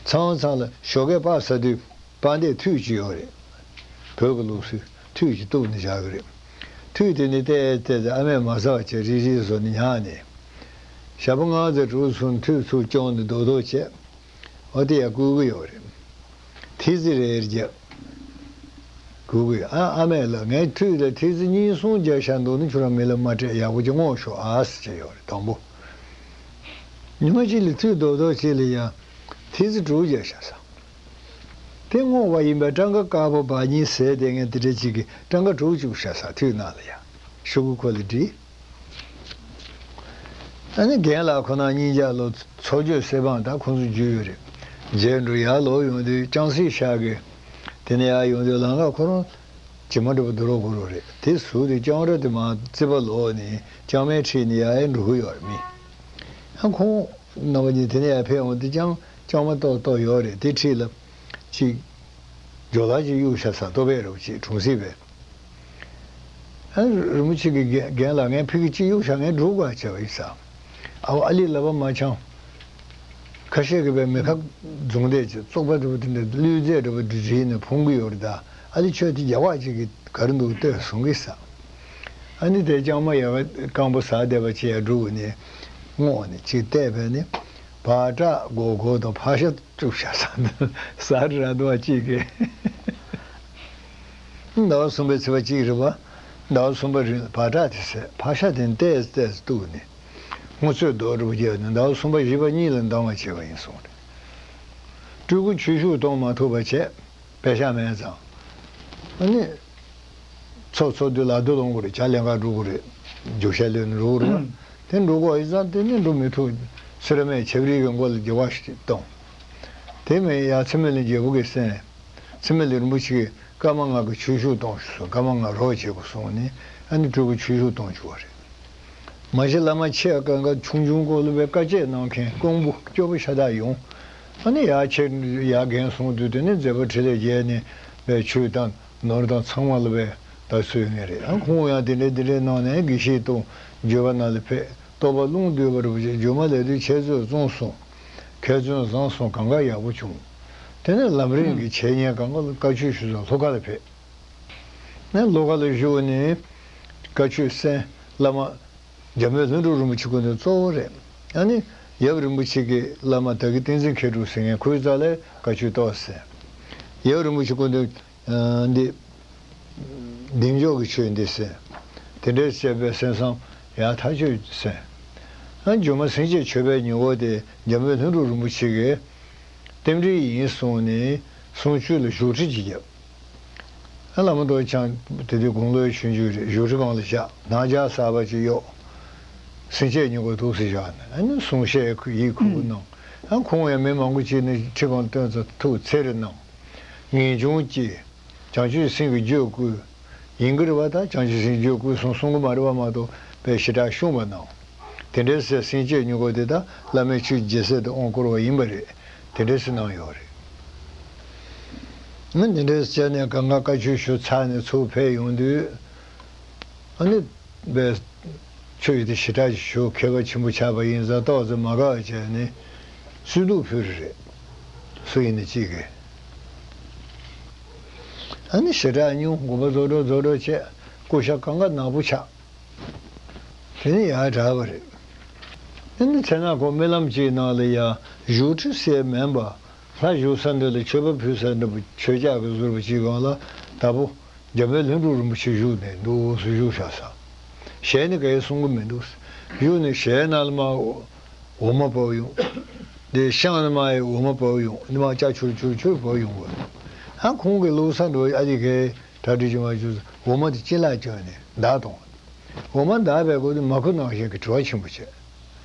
ཚང་ཚང་ལ་ཞོགས་ཀས་པ་ཟ་དུས་པ་འདས་ཐུད་ཅིག་ཡོད་རེད། བོད་ཀྱི་ལུགས་སྲོལ་ཐུད་ཅིག་གཏུབ་ནས་བཞག་གི་རེད། ཐུད་དེ་ནི་བལྟས་བལྟས་ཚེ་ཨ་མས་མ་ཟ་བ་བྱས་རིལ་རིལ་བཟོས་ནས་ཉར་ནས། ཞག་པོ་ལྔ་ཙམ་དྲུག་སོང་ཐུད་ཚུར་བཅོམ་ནས་རྡོག་རྡོག་བྱས། འོ་དེ་ཡང་བསྐུལ་གི་ཡོད་རེད། ཐི་ཙི་རེ་རེ་བརྒྱབ། བསྐུལ་གི་ཡོད། ཨ་ཨ་མས་ལབ། ངས་ཐུད་ལ་ཐི་ཙི་གཉིས་གསུམ་བརྒྱབ་བཞག་འདུག་ན་ཁྱོད་རང་རྨི་ལམ་མ་སྤྲད། ཡག་པོ་ཅིག་བསྔོགས་ཤོག་ཨ་ཟེར་བྱས་ཡོད་རེད། དང་པོ། ཉི་མ་གཅིག་ལ་ཐུད་རྡོག་རྡོག་གཅིག་ལ་ཡང་ཐི་ཙི་དྲུག་བརྒྱབ་བཞག་ས། དེ་བསྔོགས་པ་ཡིན་པས་སྤྲང་ཀ་དཀར་པོ་བ་གཉིས་ཟེར་དེ་ངས་དེ་འདྲ་ཅིག་གིས་སྤྲང་ཀ་དྲུག་བཅུག་བཞག་ས། ཐུད་ནང་ལ་ཡང་ཤོག་གུ་ཁོ་ལ་བྲིས། ཨ་ནི་རྒན་ལགས་ཁོ་ན་གཉིས་ཆ་ལོ་ཚོགས་གཅོད་གསེར་སྦང་ད་ཁོང་ཚོ་རྒྱུས་ཡོད་རེད། མཇལ་འགྲོ་ཡར་ལོག་ཡོང་དུས་ལྕང་སྲེག་ཤག་གི། དེ་ནས་ཡར་ཡོང་དུས་ལམ་ཁ་ཁོ་རང་བྱེ་མ་འདྲ་པོ་སྡུག་རོགས་དགོས་རོགས་རེད། དེ་ཟུག་དེ་ལྕང་ར་དེ་མར་རྩིད་པ་ལོག་ནས་ལྕང་མའི་འཁྲིས་ནས་ཡར་ཡར་འགྲོ་གི་ཡོད་རེད་མི། ཨ་ཁོང་རྣམ་པ་གཉིས་དེ་ནས་ཡར་ཕེབས་འོང་དུས་ལྕང་ལྕང་མ་ཏོག་ཏོག་ཡོད་རེད། དེ་འཁྲིས་ལ་ཅིག་ཇོ་ལགས་ཅིག་གཡུགས་བཞག་ས། ལྟོ་ཕད་འདྲ་པོ་ཅིག་གྲོང་གསེབ་པའི། ཨ་རིན་པོ་ཆེ་གི་རྒན་རྒན་ལགས་ངས་ཕ་གི་གཅིག་གཡུགས་བཞག་ངས་འགྲོ་དགོས་བྱས་པ་ཡིན་ས། ཨའོ་ཨ་ལི་ལབ་པ་མ་འཆང་། ཁ་ཤས་ཀྱིས་པའི་མི་ཁ་རྫོང་བསྡད་ཀྱི་བཙོག་པ་འདྲ་པོ་དེ་འདྲ་གླུད་རྫས་འདྲ་པོ་འདྲ་བྲིས་ནས་ཕུང་གི་ཡོད་རེད་ད། ཨ་ལི་ཁྱོད་དེ་རྒྱ་བ་གཅིག་གིས་ག་རེ་འདུག་ལྟོས་གསུང་གི་ས། ཨ་ནི་དེ་ལྕང་མ་ཡག་ག་སྐམ་པོ་ཟ་བསྡད་པ་ཅིག་ཡར་འགྲོ་གི་ནས་བསྔོགས་ནས་ཅིག་བལྟས་པས་ནི་བག་དྲག་སྒོར་སྒོར་དང་ཕག་ཤ་བཅུག་བཞག་ས་འདི་ཟ་ར་འདུག་པ་གཅིག་གིས། ཟླ་བ་གསུམ་པའི་ཚེས་པ་གཅིག་རེད་པ། ཟླ་བ་གསུམ་པ་རིང་ལ་བག་དྲག་དེ་ཟས་ཕག་ཤ་དེ་ཏོག་ཙམ་ཏོག་ཙམ་གཏུབ་ནས་སྔོ་ཚོད་རྡོག་འདྲ་པོ་བརྒྱབ་ནས་ཟླ་བ་གསུམ་པ་བཞི་པ་གཉིས་ལ་འདང་བ་བྱས་པ་ཡིན་གསུངས་རེད། སྤྲུལ་སྐུ་ཆོས་ཞུགས་གཏོང་མ་ཐུབ་པ་བྱས། པད་ཤག་མེད་ཙང་། ཨ་ནི། ཚོགས་ཚོགས་དུས་ལ་རྡོ་ལོང་དགོས་རེད། ཇ་ལེན་ག་འགྲོ་དགོས་རེད། རྒྱུག་ཤར་ལོན་འགྲོ་དགོས་རེད། དེ་འགྲོ་དགོས་ཡིན་ཙང་དེ་ནི་འགྲོ་མི་ཐུབ། སེ་ར་སྨད་ཆབ་རིལ་གྱི་མགོ་ལ་རྒྱུག་པ་ཞིག་བཏང་། དེ་མིན་ཡར་ཚེ་སྨད་གླིང་རྒྱལ་པོ་གི་སེང་། ཚེ་སྨད་གླིང་རིན་པོ་ཆེ་གིས་ཀརྨ་ང་གི་ཆོས་ཞུགས་གཏོང་ཞུ་གསུངས། ཀརྨ་ང་རོགས་བྱེད་དགོས་གསུངས་ནས་ཨ་ནི་སྤྲུལ་སྐུ་ཆོས་ཞུགས་གཏོང་བཅུག་པ་རེད། མ་གཞི་བླ་མ་ཆེ་གང་ག་ཆུང་ཆུང་སྐོར་ལ་བའི་བཀའ་བཅད་གནང་མཁན་ཀོང་པོ་སྐྱོ་པོ་ཤ་སྟག་ཡོང་། ཨ་ནི་ཡར་ཆེ་ཡར་རྒན་སོང་དུས་དེ་ནས་མཛད་པ་འཕྲིན་ལས་རྒྱས་ནས་བའི་ཆོས་དང་ནོར་དང་ཚང་མ་ལ་བའི་ད་གསོལ་ངེས་རེད། ཨ་ཁོང་ཡང་དེ་འདྲས་དེ་འདྲས་གནང་ནས་དགེ་བཤེས་དང་འགྱོད་པ་ནང་ལ་ཕེབས། རྟོགས་པ་རླུང་བསྡུས་པ་རུ་བྱས་སྒྱུ་མ་ལས་དུས་འཆད་རྩོད་བཙོང་སོང་། མཁས་བཙུན་བཟང་སོང་། གང་ག་ཡག་པོ་བྱུང་། དེ་ནས་ལམ་རིམ་གྱི་འཆད་ཉན་གང་ག་ལ་བཀའ་ཆོས་ཞུ་སར་ལྷོ་ཁ་ལ་ཕེབས། ནས་ལྷོ་ཁ་ལ་བཞུགས་ནས་བཀའ་ཆོས་གསན། བླ་མ་འཇམ་དཔལ་ལྷུན་གྲུབ་རིན་པོ་ཆེ་སྐུ་མདུན་གཙོ་བོ་རེད། ཨ་ནི་ཡབ་རིན་པོ་ཆེ་གི་བླ་མ་དག་གི་བསྟན་འཛིན་མཁས་གྲུབ་ཟེར་མཁན་ཁོའི་རྩ་ལས་བཀའ་ཆོས་ཏོག་ཙམ་གསན། ཡབ་རིན་པོ་ཆེ་སྐུ་མདུན་འདི་བདེ་མཆོག་གི་ཆོས་འདི་གསན། དེ་འདྲའི་བཤད་པའི་གསན་བསམ་ཡང་ཐག་ཆོད་གསན། ཨ་སྒྱུ་མ་སེམས་བསྐྱེད་མཆོད་པའི་མྱུ་གུ་དེ་འཇམ་དཔལ་ལྷུན་གྲུབ་རིན་པོ་ཆེ་གི་རྟེན་འབྲེལ་ཡིན་གསུངས་ནས་གསུང་ཆོས་ལ་བཞུགས་ཁྲི་ཅིག་བརྒྱབ། ཨ་བླ་མ་རྡོ་རྗེ་འཆང་དེ་དུས་དགུང་ལོའི་ཆུང་ཆུང་རེད། བཞུགས་ཁྲི་སྒང་ལ་བཞག། སྣང་ཆ་གསར་པ་ཅིག་གཡོགས། སེམས་བསྐྱེད་མྱུ་གུ་འདུག་སེ་བཞག་ནས་ཨ་ནི་གསུང་བཤད་ཡིད་ཁུག་པོ་གནང་། ཨ་ཁོང་ཡང་མི་མང་པོ་ཅིག་ནི་ཁྲི་སྒང་བཏོན་ཙང་ཐུགས་འཚེར་གནང་། ངེས་འབྱུང་སྐྱེས། བྱང་ཆུབ་སེམས་ཀྱི་རྒྱུད་བསྐུལ། ཡིན་གྱི་རེད་པ། ད་བྱང་ཆུབ་སེམས་ཀྱི་རྒྱུད་བསྐུལ་སོང་གསུང་གི་མ་རེད་པ་མ་གཏོགས་པའི་ཞེ་དྲག་ཤོང་བ་གནང་། དེ་འདྲའི་སེ་སེམས་བསྐྱེད་མྱུ་གུ་དེ་དག་བླ་མའི་ཆོས་ཀྱི་རྒྱལ་སྲས་དེ་དབང་བསྐུར་བ་ཡིན་པ་རེད། དེ་འདྲའི་སེ་གནང་ཡོད་རེད། ང་འདི་འདྲའི་བྱས་ནས་གང་ག་བཀའ་ཆོས་ཞུ་ཚར་ནས་ཚུར་ཕེབས་ཡོང་དུས། ཨ་ནི། པའི་ཆོས་ཡི་དེ་ཞེ་དྲག་ཞུ་མཁས་པ་ཆེན་པོ་ཆགས་པ་ཡིན་ཙང་ཏོག་ཙམ་མ་དགའ་བ་བྱས་ནས་བསོད་སྡུག་ཕུལ་རེད། སུ་ཡིན་ནི་གཅིག་གིས། ཨ་ནི་ཞེ་དྲག་སྙུང་དགོངས་པ་རྫོགས་འགྲོ་རྫོགས་འགྲོ་བྱས་སྐུ་ཤ་གང་ག་ནག་པོ་ཆགས། དེ་ནི་ཡར་དྲག་པ་རེད། ཨ་ནི་མཚན་ནག་གོ་རྨི་ལམ་གཅིག་ནང་ལ་ཡ་བཞུགས་ཁྲི་ཟེར་མིན་པ། ལྷ་བཞུགས་ས་འདི་ལ་མཆོད་པ་ཕུལ་ས་འདྲ་པོ་མཆོད་ཆས་ཀྱི་ཟུར་པ་ཅིག་སྒང་ལ་དྭགས་པོ་འཇམ་དཔལ་ལྷུན་གྲུབ་རིན་པོ་ཆེ་བཞུགས་ནས་འདུག་སེ་བཞུགས་བཞག་ས། ཞལ་ནི་ག་ཡེ་གསུང་གི་མི་འདུག། བཞུགས་ནས་ཞལ་ནང་ལ་མར་འོ་མ་བབས་ཡོང་། དེ་ཤངས་ནས་མར་ཡང་འོ་མ་བབས་ཡོང་། འདི་མར་ལྕགས་ཆུར་ཆུར་ཆུར་བབས་ཡོང་གི། ཨ་ཁོང་གི་བླུགས་ས་འདྲ་པོ་ཨ་ཅེ་གིས་གྲ་སྒྲིག་ཅིག་མ་བྱུང་། འོ་མ་དེ་ཅི་ལ་བསྐྱོན་ནས་བདག་གཏོང་། འོ་མ་བདག་པའི་སྐོར་དེ་མ་ཁུ་ནང་བཞིན་གྱི་དྲི་བ་ཆེན་པོ་བྱས།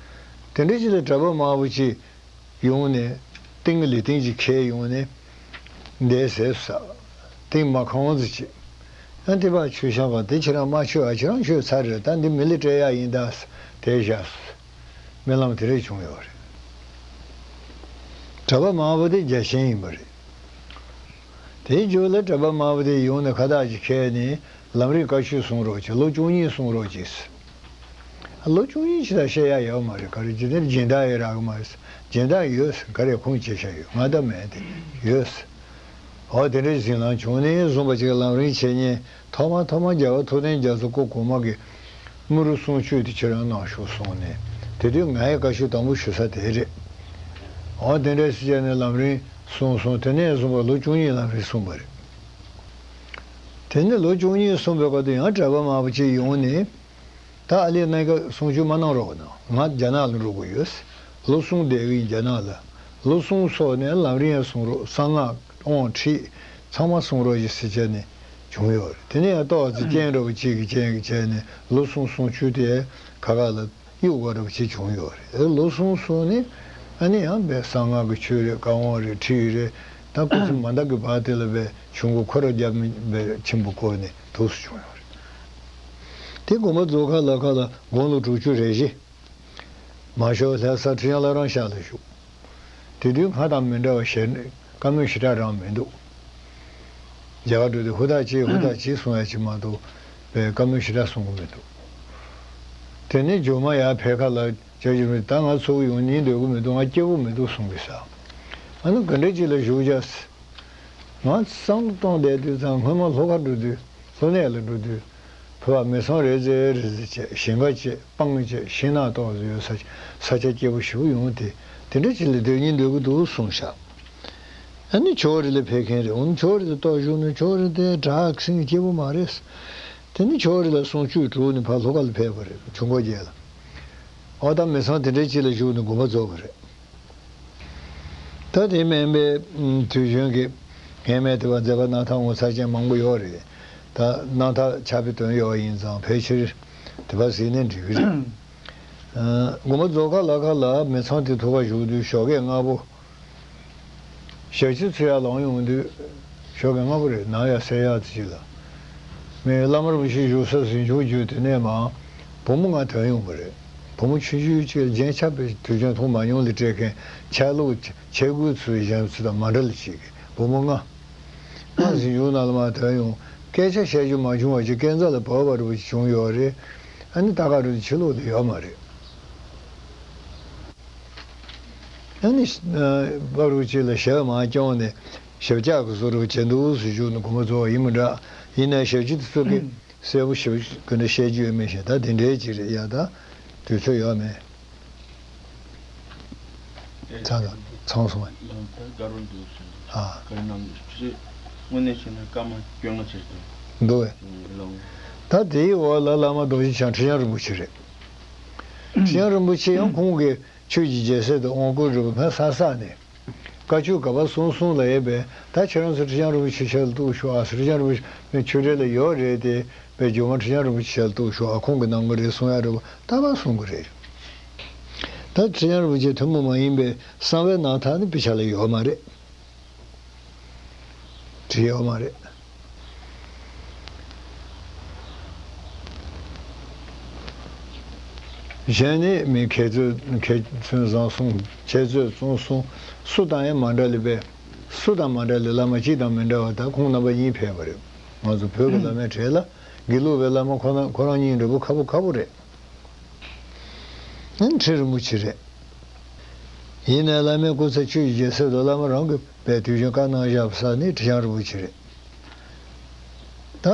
དེ་འདྲ་ཅིག་ལ་གྲྭ་པ་མང་པོ་ཅིག་ཡོང་ནས་ཏིང་ལི་ཏིང་ཅིག་ཁྱེར་ཡོང་ནས་འདས་ཟེར་ས། ཏིང་མ་ཁང་བ་ཅིག་ཨ་འདི་པ་མཆོད་བཤམས་པ་འདི་ཁྱེད་རང་མ་མཆོད་ཨ། ཁྱེད་རང་མཆོད་ཚར་རེད། ད་འདི་མི་ལ་སྤྲད་ཡག་ཡིན་ད། དེ་བཞག་རྨི་ལམ་དེ་རེད་བྱུང་ཡོད་རེད། གྲྭ་པ་མང་པོ་དེ་རྒྱལ་ཞེན་ཡིན་པ་རེད། དེའི་མཇུག་ལ་གྲྭ་པ་མང་པོ་དེ་ཡོང་ནས་ཁ་བཏགས་ཅིག་ཁྱེར་ནས་ལམ་རིམ་བཀའ་ཆོས་གསུང་རོགས་གྱིས། ལོ་བཅུ་གཉིས་གསུང་རོགས་གྱིས། ལོ་བཅུ་གཉིས་ཅིག་ད་བཤད་ཡག་ཡོད་མ་རེད། ག་རེ་ཇི་ལྟར་སྦྱིན་བདག་ཡོད་རག་གི་མ་རེད། སྦྱིན་བདག་ཡོད་ཟེར། ག་རེ་ཁུངས་སྐྱེལ་བྱ་ཡོད། ང་ད་མེད་དེ། ཡོད་ཟེར། འོ་དེ་འདྲ་ཟིན་ལམ་བྱུང་ནས་བཟུང་བ་ཅིག་ལམ་རིམ་འཆད་ཉན་ཐོག་མ་ཐོག་མ་རྒྱལ་བ་ཐུབ་བསྟན་རྒྱ་མཚོ་སྐུ་གོང་མ་གིས་དམུ་རུ་གསུང་ཆོས་དེ་ཁྱེད་རང་གནང་ཤོག་གསུངས་ནས། དེ་དུས་ང་ཡི་བཀའ་ཆོས་དང་པོ་ཞུ་ས་དེ་རེད། འོ་དེ་འདྲ་ཟེར་བྱས་ནས་ལམ་རིམ་གསུངས་སོང་། དེ་ནས་བཟུང་བ་ལོ་བཅུ་གཉིས་ལམ་རིམ་གསུངས་པ་རེད། དེ་ནས་ལོ་བཅུ་གཉིས་གསུངས་པའི་སྐབས་དུ་ཡང་གྲྭ་པ་མང་པོ་ཅིག་ཡོང་ནས། ད་ཨ་ལས་གནས་སྐབས་གསུང་ཆོས་མ་གནང་རོགས་གནང་། ང་རྒྱ་ནག་ལ་འགྲོ་དགོས་ཡོད། ལོ་གསུམ་བསྡད་ཀྱི་ཡིན་རྒྱ་ནག་ལ། ལོ་གསུམ་སོང་ནས་ལམ་རིམ་ཡང་གསུང་རོགས། གསང་སྔགས་དབང་ཁྲིད་ཚང་མ་གསུང་རོགས་ཞེས་ཟེར་བྱས་ནས་བྱུང་ཡོད་རེད། དེ་ནས་ཡང་ཏོག་ཙམ་རྐྱེན་འདྲ་བོ་གཅིག་གི་རྐྱེན་གྱིས་བྱས་ནས་ལོ་གསུམ་གསུང་ཆོས་དེ་ཁ་ཁ་ལ་གཡུག་དགོས་འདྲ་བོ་ཅིག་བྱུང་ཡོད་རེད། ལོ་གསུམ་སོང་ནས་ཨ་ནི་ཡང་པའི་གསང་སྔགས་ཀྱི་ཆོས་རེད། བཀའ་དབང་རེད། ཁྲིད་རེད། ད་སྐུ་ཚེ་མ་འདས་ཀྱི་བར་དེ་ལ་པའི་ཆུང་ཀུ་ཁོ་ར་རྒྱབ་མི་པའི་ཆེན་པོ་བསྐོས་ནས་འདུག་སེ་བྱུང་ཡོད་རེད། དེ་དགོངས་པ་རྫོགས་ཁ་ལ་ཁ་ལ་དགུང་ལོ་དྲུག་ཅུ་རེ་བཞི། མ་ཤོར་ལྷ་ས་ཁྲི་བྱང་བླ་བྲང་ཤག་ལ་བཞུགས། དེ་དུས་སྔར་དང་མི་འདྲ་བ་ཞལ་བཀའ་མོལ་ཞེ་དྲག་རང་མི་འདུག། རྒྱ་གར་འགྲོ་དུས་ཧུར་ཐག་བྱེད་ཧུར་ཐག་བྱེད་གསུང་ཡ་ཅིག་མ་གཏོགས་པའི་བཀའ་མོལ་ཞེ་དྲག་གསུང་གི་མི་འདུག། དེ་ནས་མཇུག་མ་ཡར་ཕེབས་ཁ་ལ་བཅར་རྒྱུ་མི་ད་ང་ཚུགས་ཡོང་སྙིང་འདོད་ཀྱི་མི་འདུག། ང་སྐྱིད་པོ་མི་འདུག་གསུང་གི་ས། ཨ་ནི་ག་འདྲ་ཅིག་ལ་བཞུགས་བྱ། ང་བསམ་བློ་གཏོང་བསྡད་དུས་ཙང་སྔོན་མ་ལྷོ་ཁ་འགྲོ་དུས་ལྷོ་གནས་ལ་འགྲོ་དུས་ཕུ་བ་མི་ཚང་རེ་ཟེར་རེ་ཟེར་བྱས་ཞིང་ཁ་བྱས་སྤང་བྱས་ཤིང་ནགས་ཏོག་ཙམ་ཡོད་ས་ས་ཆ་སྐྱིད་པོ་ཞེ་པོ་ཡོང་སྟེ་དེ་འདྲ་ཅིག་ལ་སྡོད་སྙིང་འདོད་ཀྱི་འདུག་གསུངས་ཤག། ཨ་ནི་ཕྱོགས་རེ་ལ་ཕེབས་མཁན་རེད། འོ་ན་ཕྱོགས་རེ་ལ་ཏོག་བཞུགས་ན་ཕྱོགས་རེ་དེ་དྲག་ཟིང་སྐྱིད་པོ་མ་རེད། དེ་ནི་ཕྱོགས་རེ་ལ་གསུང་ཆོས་གྲུབ་ནས་ཕར་ལྷོ་ཁ་ལ་ཕེབས་པ་རེད། ཆུ་འགོ་བརྒྱད་ལ། འོ་ད་མི་ཚང་དེ་འདྲའི་ཅིག་ལ་བཞུགས་ནས་དགོངས་པ་རྫོགས་པ་རེད། ད་དེ་མིན་པའི་དུས་གཞོན་གྱི་ངའི་མལ་དེ་བ་མཛད་པ་རྣམ་ཐར་ངོ་མཚར་ཅན་མང་པོ་ཡོད་རེད། ད་རྣམ་ཐར་ཆགས་པའི་དོན་ཡོད་ཡིན་ཙང་ཕལ་ཆེར་དེ་བ་གཟིགས་ནས་འགྲིག་གི་རེད། དགོངས་པ་རྫོགས་ཁ་ལ་ཁ་ལ་མི་ཚང་དེ་ཐུག་ག་བཞུགས་དུས་ཞོགས་ཀས་སྔ་པོ། ཞག་གཅིག་འཚོལ་ཡག་ལངས་ཡོང་དུས་ཞོགས་ཀས་སྔ་པོ་རེད། ནམ་ཡང་གསལ་ཡག་ཅིག་ལ། མི་བླ་མ་རིན་པོ་ཆེ་བཞུགས་ས་གཟིམ་ཆུང་བརྒྱུད་དེ་ནས་མར་བུ་མོ་ལྔ་ཐོན་ཡོང་བ་རེད། བུ་མོ་ཆུང་ཆུང་ཅིག་རྒྱན་ཆ་པའི་དུས་རྒྱུན་མཐོང་མ་མྱོང་ལ་སྤྲད་མཁན་ཆ་ལུགས་ཆས་གོས་ཚུལ་གཞན་ཚོ་དང་མ་འདྲ་ལ་ཅིག་བུ་མོ་ལྔ། ང་གཟིམ་ཆུང་ནང་ལ་མར་ཐོན་ཡོང་། སྐད་ཆ་བཤད་རྒྱུ་མ་བྱུང་བ་ཅིག་སྐས་འཛེག་ལ་བབས་པ་རུ་བྱུང་ཡོད་རེད། ཨ་ནི་ད་ག་རུ་ཕྱི་ལོགས་ལ་ཡོད་མ་རེད། ཨ་ནི་པ་རུ་ཅི་ལ་ཞབས་མ་སྐྱོང་ནས་ཞབས་བཅགས་ཀྱི་བཟོ་རུ་བྱེད་འདུག་ཟེར་ཞུ་ནི་གོ་མ་ཚོ་ཡིན་མི་འདྲ། ཡིན་ན་ཞབས་ཕྱི་དེ་ཚོ་གི་གསལ་པོ་ཞིག་གི་འདྲ་བཤད་རྒྱུ་ཡོད་མེད་ཞེས་ད་དེ་འདྲའི་ཅིག་རེད་ཡ། ད་དུས་ཚོད་ཡོད་མེད། ཚང་ཚང་སོང་བས། ཨ། འདུག་བས། ད་དེའི་འོག་ལ་བླ་མ་རྡོ་རྗེ་འཆང་ཁྲི་བྱང་རིན་པོ་ཆེ་རེད། ཁྲི་བྱང་རིན་པོ་ཆེ་ཡང་ཁོང་གི་ཆོས་ཀྱི་རྒྱལ་སྲས་དང་དབང་བསྐུར་རིན་པོ་ཕན་ས་ས་ནས། བཀའ་ཆོས་ག་པར་གསུང་གསུང་ལ་ཡོད་པས། ད་ཁྱེད་རང་ཚོ་ཁྲི་བྱང་རིན་པོ་ཆེ་ཞལ་གཏུགས་ཤོག་ཨ། ཁྲི་བྱང་རིན་པོ་ཆེ་ཆོས་འབྲེལ་ལ་ཡོད་རེད་དེ། པའི་ཇོ་མོ་ཁྲི་བྱང་རིན་པོ་ཆེ་ཞལ་གཏུགས་ཤོག་ཨ། ཁོང་གི་ནང་གི་རེད་གསུང་ཡ་རེད་པ། ད་པར་གསུང་གི་རེད། ད་ཁྲི་བྱང་རིན་པོ་ཆེ་ཐུན་མོང་མ་ཡིན་པའི་གསང་བའི་རྣམ་ཐར་ནི་དཔེ་ཆ་ལ་ཡོད་མ་རེད། བྲིས་ཡོད་མ་རེད། གཞན་ནི་མི་མཁས་བཙུན་མཁས་བཙུན་བཟང་གསུང་འཆད་རྩོད་རྩོམ་གསུང་སུ་དང་ཡང་མ་འདྲ་ལེ་པས། སུ་དང་མ་འདྲ་ལེ་བླ་མ་གཅིག་དང་མི་འདྲ་བ་ད་ཁོང་རྣམ་པ་གཉིས་ཕེབས་པ་རེད། ང་ཚོ་བོད་ཀྱི་བླ་མའི་གྲས་ལ་དགེ་ལུགས་པའི་བླ་མ་ཁོ་ན་ཁོ་རང་གཉིས་འདྲ་པོ་ཁ་པོ་ཁ་པོ་རེད། ཁྲི་རིན་པོ་ཆེ་རེད། ཡིན་ནའི་བླ་མའི་སྐུ་ཚེ་ཆོས་ཀྱི་རྒྱལ་སྲས་དང་བླ་མ་རང་གི་པའི་དུས་རྒྱུན་བཀའ་གནང་བཞག་པ་ས་ནི་ཁྲི་བྱང་རིན་པོ་ཆེ་རེད། ད་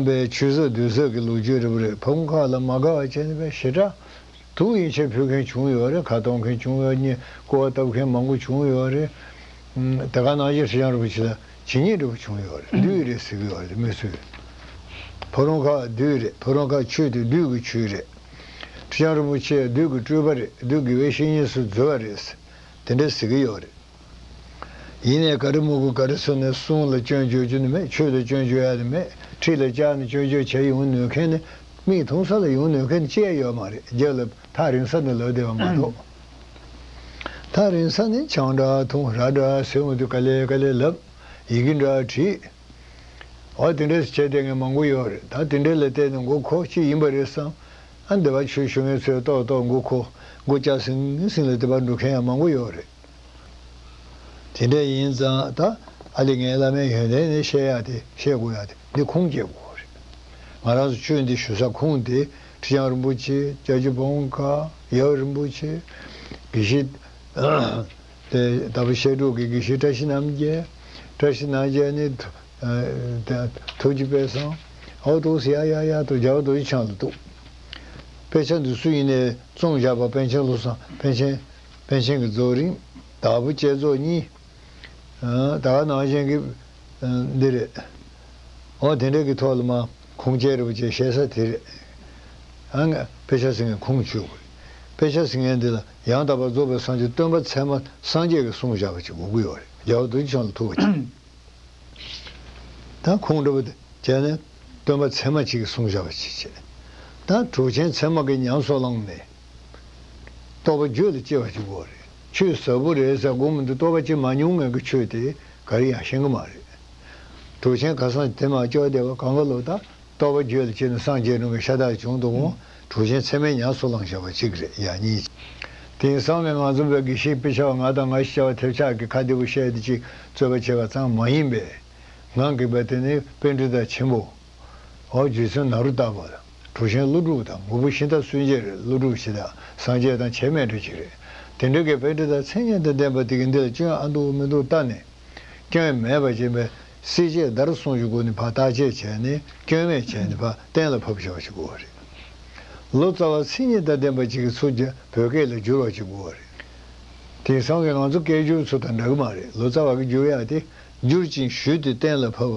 པའི་ཆོས་ཟབ་བདུད་ཟབ་ཀྱི་ལོ་རྒྱུས་རེད་པ་རེད། ཕ་བོང་ཁ་ལ་མ་དགའ་བ་བྱས་ནས་པའི་ཞེ་དྲག་དུག་ཡིན་ཆད་ཕུལ་མཁན་བྱུང་ཡོད་རེད། ཁ་གཏོང་མཁན་བྱུང་ཡོད། གཉིད་སྐོར་བ་བཏབ་མཁན་མང་པོ་བྱུང་ཡོད་རེད། དེ་ག་ནང་བཞིན་ཁྲི་བྱང་རིན་པོ་ཆེ་ལ་ཇི་སྙེད་འདྲ་པོ་བྱུང་ཡོད་རེད། བདུད་རེད་ཟེར་གི་ཡོད་རེད་མི་ཚོས། ཕ་བོང་ཁ་བདུད་རེད། ཕ་བོང་ཁ་ཆོས་དེ་བདུད་ཀྱི་ཆོས་རེད། ཁྲི་བྱང་རིན་པོ་ཆེ་བདུད་ཀྱི་སྤྲུལ་པ་རེད། བདུད་དགེ་བའི་བཤེས་གཉེན་སུ་འཛུལ་བ་རེད། དེ་འདྲ་ཟེར་གི་ཡོད་རེད། ཡིན་ནའི་ག་རེ་མོ་གི་ག་རེ་ཟེར་ནས་གསུང་ལ་སྐྱོན་བརྗོད་རྒྱུ་ནི་མེད། ཆོས་ལ་སྐྱོན་བརྗོད་ཡ་ནི་མེད། ཁྲི་ལ་བཅར་ནས་སྐྱོན་བརྗོད་བྱས་ཡོང་ནུས་མཁན་ནི་མིག་མཐོང་ས་ལ་ཡོང་ནུས་མཁན་ནི་ཅི་ཡང་ཡོད་མ་རེད། རྒྱབ་ལ་ཐག་རིང་ས་ནས་ལབ་བསྡད་པ་མ་གཏོགས། ཐག་རིང་ས་ནས་ཆང་འདྲ་འཐུང་ར་འདྲ་ཟེར་འོང་དུས་དཀའ་ལས་དཀའ་ལས་ལབ། ཡི་གེ་འདྲ་བྲིས། འོ་དེ་འདྲས་བྱས་བསྡད་མཁན་མང་པོ་ཡོད་རེད། ད་དེ་འདྲས་ལ་བལྟས་ནས་མགོ་འཁོར་ཅིག་ཡིན་པ་རེད་བསམ། ཨ་འདི་པར་ཆོས་ཞུ་མཁན་ཚོས་ཏོག་ཏོག་མགོ་འཁོར། མགོ་བཀྱག་ཟིང་ཟིང་ལ་དེ་པར་འགྲོ་མཁན་ཡང་མང་པོ་ཡོད་རེད། དེ་འདྲས་ཡིན་ཙང་ད་ཨ་ལེ་ངའི་བླ་མའི་ཡོན་ཏན་ནི་བཤད་ཡག་དེ་བཤད་དགོས་ཡག་དེ་འདི་ཁུངས་སྐྱེལ་དགོས་རེད། ང་རང་ཚོ་ཆོས་འདི་ཞུ་ས་ཁུངས་དེ་ཁྲི་བྱང་རིན་པོ་ཆེ། སྐྱབས་རྗེ་ཕ་བོང་ཁ། ཡབ་རིན་པོ་ཆེ། དགེ་བཤེས། དེ་ལྟ་བུ་བཤད་སྒྲུབ་ཀྱི་དགེ་བཤེས་བཀྲ་ཤིས་རྣམ་རྒྱལ། བཀྲ་ཤིས་རྣམ་རྒྱལ་ནི་ཐུ- ཨ་ཐུགས་རྗེ་དཔལ་བཟང་། ཨོ་ཏོག་ཡ་ཡ་ཡ་ཏོ་རྒྱལ་བ་རྡོ་རྗེ་འཆང་ལ་གཏུགས། དཔེ་ཆ་འདི་ཚོ་ཡིན་ནའི་རྩོམ་བཞག་པ་པཎ་ཆེན་བློ་བཟང་པཎ་ཆེན། པཎ་ཆེན་གྱི་རྫོགས་རིམ། དྭགས་པོ་བསྐྱེད་རྫོགས་གཉིས། ད་ག་ནང་བཞིན་གྱི་འདི་རེད། འོ་དེ་འདྲ་གི་ཐོག་ལ་མ་ཁུངས་སྐྱེལ་རེ་བ་བྱས་བཤད་ས་དེ་རེད། ཨ་ང་དཔེ་ཆ་ཟེར་མཁན་ཁུངས་བཅུག་དགོས། དཔེ་ཆ་ཟེར་མཁན་འདི་ལ་ཡང་དག་པར་རྫོགས་པའི་སངས་རྒྱས་སྟོན་པ་ཚད་མ་སངས་རྒྱས་ཀྱིས་གསུངས་བཞག་པ་ཅིག་དགོས་ཀྱི་ཡོད་རེད། རྒྱལ་བ་རྡོ་རྗེ་འཆང་ལ་ཐུག་པ་ཅིག་ད་ཁུངས་འདྲ་པོ་དེ་བྱས་ནས་སྟོན་པ་ཚད་མ་གཅིག་གིས་གསུངས་བཞག་པ་ཅིག་བྱས། ད་གྲུབ་ཆེན་ཚད་མ་གིས་ཉམས་སུ་བླངས་ནས་རྟོགས་པ་རྒྱུད་ལ་སྐྱེ་བ་ཅིག་དགོས་རེད། ཆོས་ཟབ་པོ་རེད་ཟེར་དགོས་མི་འདུག་རྟོགས་པ་སྐྱེ་མ་མྱོང་མཁན་གྱི་ཆོས་དེ་ག་རེ་ཡང་ཤེས་ཀྱི་མ་རེད། གྲུབ་ཆེན་ཁ་སང་དེ་མ་སྐྱོར་བསྡད་པ་གང་ག་ལོ་ད་རྟོགས་པ་རྒྱུད་ལ་སྐྱེས་ནས་སངས་རྒྱས་རུང་གི་ཤ་སྟག་བྱུང་འདུག་གོ། གྲུབ་ཆེན་ཚད་མས་ཉམས་སུ་བླངས་བཞག་པ་གཅིག་རེད་ཡ་གཉིས། དེང་སང་གི་ང་ཚོ་བོད་དགེ་བཤེས་དཔེ་ཆ་བ་ང་དང་ང་ཞིག་བྱ་བ་ཐེབས་ཆག་གི་ཁ་བདེ་པོ་བཤད་དེ་ཅིག་རྩོད་པ་བྱས་པ་ཙམ་མ་ཡིན་པས། ང་གི་བ་དེ་ནི་པཎྜི་ཏ་ཆེན་པོ། འོ་རྗེ་བཙུན་ནཱ་རོ་ཏ་པ་དང་གྲུབ་ཆེན་ཀླུ་སྒྲུབ་དང་མགོན་པོ་ཤིང་རྟ་སུན་འབྱིན་རེད། ཀླུ་སྒྲུབ་ཞེས་དང་སངས་རྒྱས་དང་བྱེད་མེད་འདྲ་ཅིག་རེད། དེ་འདྲ་གི་པཎྜི་ཏ་མཚན་སྙན་དང་ལྡན་པ་དེ་གི་འདི་ལ་སྐྱོན་ཨ་འདུག་མི་འདུག་ལྟ་ནས། སྐྱོན་མེད་པ་བྱས་པའི་སྲིད་བྱད་བརྡར་གསུང་གི་སྒོ་ནས་ཕར་བརྟག་དཔྱད་བྱས་ནས་སྐྱོན་མེད་བྱས་ནས་ཕར་གཏན་ལ་ཕབ་བྱ་བ་ཞིག་དགོས་པ་རེད། ལོ་ཙཱ་བ་མཚན་ཉིད་དང་ལྡན་པ་ཅིག་གི་ཚུལ་གྱིས་བོད་སྐད་ལ་བསྒྱུར་བ་ཅིག་དགོས་པ་རེད། དེང་སང་གི་ང་ཚོ་སྐད་སྒྱུར་ཚོ་དང་འདྲ་གི་མ་རེད། ལོ་ཙཱ་བ་གི་བསྒྱུར་ཡག་དེ་བསྒྱུར་ཅིང་ཞུས་ཏེ་གཏན་ལ་ཕབ།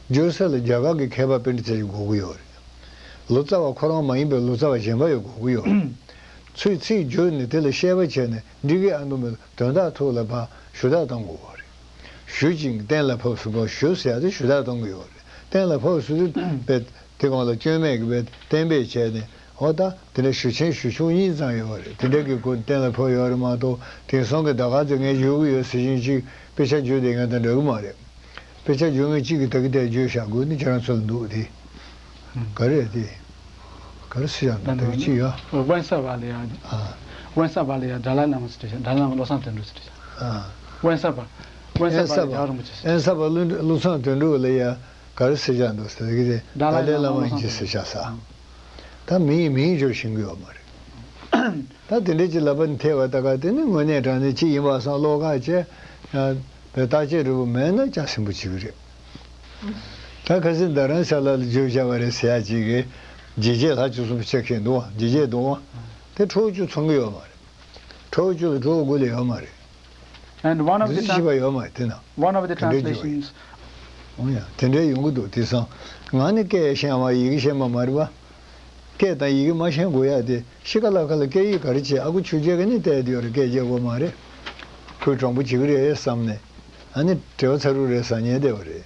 བསྒྱུར་ས་ལ་རྒྱ་གར་གྱི་མཁས་པ་པཎྜི་ཏ་ཅིག་དགོས་ཀྱི་ཡོད་རེད། ལོ་ཙཱ་བ་ཁོ་རང་མ་ཡིན་པའི་ལོ་ཙཱ་བ་གཞན་པ་ཡང་དགོས་ཀྱི་ཡོད་རེད། ཚུར་ཚིག་བསྒྱུར་ནས་དེ་ལ་བཤད་པ་བྱས་ནས་འགྲིག་གི་ཨ་འདུག་མི་འདུག་དོན་དག་ཐོག་ལ་ཕར་ཞུ་དག་གཏོང་དགོས་པ་རེད། ཞུ་ཅིང་གཏན་ལ་ཕབ་ཟེར་བ། ཞུ་ཟེར་ཡག་དེ་ཞུ་དག་གཏོང་གི་ཡོད་རེད། གཏན་ལ་ཕབ་ཟེར་དུས་པས་དེ་གང་ལ་སྐྱོན་མེད་ཀྱི་པས་གཏན་འབེབས་བྱས་ནས་འོ་ད་དེ་འདྲ་ཞུ་ཆེན་ཞུ་ཆུང་གཉིས་ཙམ་ཡོད་རེད། དེ་འདྲ་གི་སྒོ་གཏན་ལ་ཕབ་ཡོད་རེད་མ་གཏོགས། དེང་སང་གི་ཟླ་སྐར་ཚོས་ངས་བརྗོད་ཀྱི་ཡོད་ཟེར་བཞིན་ཅིག་དཔེ་ཆ་བརྗོད་བསྡད་མཁན་དང་འདྲ་གི་མ་རེད། དཔེ་ཆ་བརྗོད་མཁན་གཅིག་གིས་ད་གི་དེ་བརྗོད་བཞག་དགོས་ནི་ཁྱེད་རང་ཚོ་ལ་འདུག་དེ། ག་རེ་རེད་དེ། ག་རེ་ཟེར་ཡག་འདུག་ད་གི་ཅི་ཡོད། དབེན་ས་པ་ལ་ཡ། ཨ། དབེན་ས་པ་ལ་ཡ་དཱ་ལའི་བླ་མ་ཟེར་བྲིས་ཤག་དཱ་ལའི་བླ་མ་བློ་བཟང་དོན་གྲུབ་ཟེར་བྲིས་ཤག་ཨ། དབེན་ས་པ། དབེན་ས་པ་ལ་ཡ་རིན་པོ་ཆེ་ཟེར། དབེན་ས་པ་བློ་བློ་བཟང་དོན་གྲུབ་ལ་ཡ་ག་རེ་ཟེར་བཞག་འདུག་ཟེར་གི་དེ། དཱ་ལའི་བླ་མ་བློ་བཟང་དོན་གྲུབ་ཟེར་བཞག་ས། ད་མིང་མིང་སྦྱོར་ཤེས་ཀྱི་ཡོད་མ་རེད། ད་དེ་འདྲ་ཅིག་ལབ་པ་ནི་ཐལ་བ་ད་ག་དེ་ནི་དངོས་གནས་དྲང་གནས་ཅིག་ཡིན་པ་སང་བློ་ཁ་བྱས། ཡང་བའི་བརྟག་དཔྱད་རིལ་བུ་མེད་ན་ཅང་ཟིན་པོ་བྱེད་ཀྱི་རེད། ད་ཁ་སང་རྡ་རམ་ས་ལ་ལ་བརྗོད་བྱ་བ་རེད་ཟེར་ཡ་ཅིག་གིས་ཇི་བྱས་ལྷ་བཅུ་གསུམ་ཆགས་མཁན་འདུག་བ། ཇི་བྱས་འདུག་བ། དེ་ཁྲོ་བཅུ་ཚང་གི་ཡོད་མ་རེད། ཁྲོ་བཅུ་ལ་ཁྲོ་དགུ་ལས་ཡོད་མ་རེད། And one of འདི་the ཤེས་པ་tran- ཡོད་མ་རེད་དེ་ན། One of the དེ་འདྲའི་བརྗོད་ཡིན། Translations. འོ་ཡ་དེ་འདྲའི་ཡོང་གི་འདུག་དེང་སང་ང་ནི་སྐད་ཤེས་མ་ཡི་གེ་ཤེས་མ་མ་རེད་བ། སྐད་དང་ཡི་གེ་མ་ཤེས་དགོས་ཡ་དེ་ཤི་ཁ་ལ་ཁ་ལ་སྐད་ཡིག་ག་རེ་བྱེད། ཨ་ཁུ་ཆོས་རྒྱལ་གྱི་ནི་བལྟས་དུས་རེ་སྐད་རྒྱག་དགོས་མ་རེད། ཁོས་དྲང་པོ་བྱེད་ཀྱི་རེད་བསམ་ནས། ཨ་ནི་བྲེལ་བ་ཚ་རུ་རེད་ཟ་ཉལ་བསྡད་པ་རེད།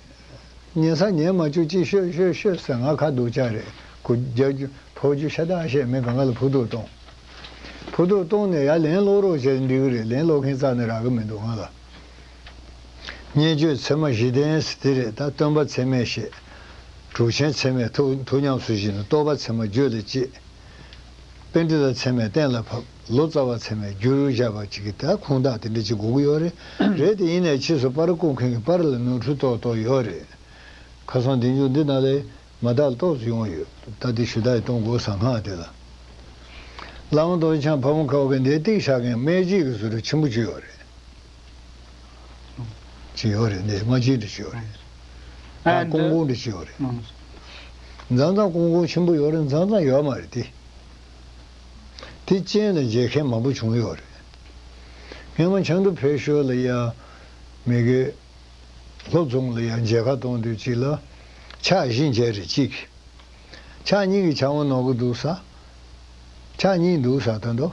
ཉན་ས་ཉན་མ་བཅུག་ཅིག་ཤོད་ཤོད་ཤོད་ཟེར་ང་ཁ་སྡུག་ཅག་རེད། གུ་རྒྱག་རྒྱུ་ཕོག་རྒྱུ་ཤ་སྟག་བཤད་མི་གང་ག་ལ་ཕུ་ཐུག་གཏོང་། ཕུ་ཐུག་གཏོང་ནས་ཡར་ལན་སློག་རོགས་བྱས་འགྲིག་གི་རེད། ལན་སློག་མཁན་རྩ་ནས་རག་གི་མི་འདུག་ང་ལ། སྙན་བརྗོད་ཚད་མ་བཞི་ལྡན་ཟེར་དེ་རེད། ད་སྟོན་པ་ཚད་མས་བཤད། གྲུབ་ཆེན་ཚད་མས་ཐུགས་ཐུགས་ཉམས་སུ་བཞེས་ནས་རྟོགས་པ་ཚད་མ་བརྗོད་ལ་བཅས། པཎྜི་ཏ་ཚད་མས་གཏན་ལ་ཕབ། ལོ་ཙཱ་བ་ཚད་མས་བསྒྱུར་བཞག་པ་ཅིག་གི་ད་ཁུངས་དག་དེ་འདྲ་ཅིག་དགོས་ཀྱི་ཡོད་རེད། རེད་དེ་ཡིན་ནའི་ཕྱིས་སུ་པར་བརྐོ་མཁན་གྱི་པར་ལ་ནོར་འཁྲུལ་ཏོག་ཏོག་ཡོད་རེད། ཁ་སང་འདི་མཇུག་འདི་ནང་ལས་མ་དག་ཏོག་ཙམ་ཡོང་ཡོད། ད་འདི་ཞུ་དག་གཏོང་དགོས་ས་སྔགས་དེ་ལ། བླ་མ་རྡོ་རྗེ་འཆང་ཕ་བོང་ཁ་བ་གི་འདིའི་ཏིག་ཤག་གི་སྨད་རྗེས་ཀྱི་བཟོ་རིག་ཆེན་པོ་ཅིག་ཡོད་རེད། ཅིག་ཡོད་རེད། འདི་སྨད་རྗེས་འདྲ་ཅིག་ཡོད་རེད། ད་ཀོང་ཀོང་འདྲ་ཅིག་ཡོད་རེད། མཛང་མཛང་ཀོང་ཀོང་ཆེན་པོ་ཡོད་རེད། མཛང་མཛང་ཡོད་མ་རེད་དེ། དེ་ཅན་ལ་མཇལ་མཁན་མང་པོ་བྱུང་ཡོད་རེད། སྔོན་མ་ཆབ་མདོ་བོད་ཤོད་ལ་ཡ་མི་དགེ་ལྷོ་རྫོང་ལ་ཡ་མཇལ་ཁ་གཏོང་དུས་གཅིག་ལ་ཕྱག་བཞི་མཇལ་རེད་གཅིག་ཕྱག་གཉིས་ཀྱི་ཕྱག་དབང་གནང་གི་འདུག་ས། ཕྱག་གཉིས་འདུག་ས་ད་འདུག་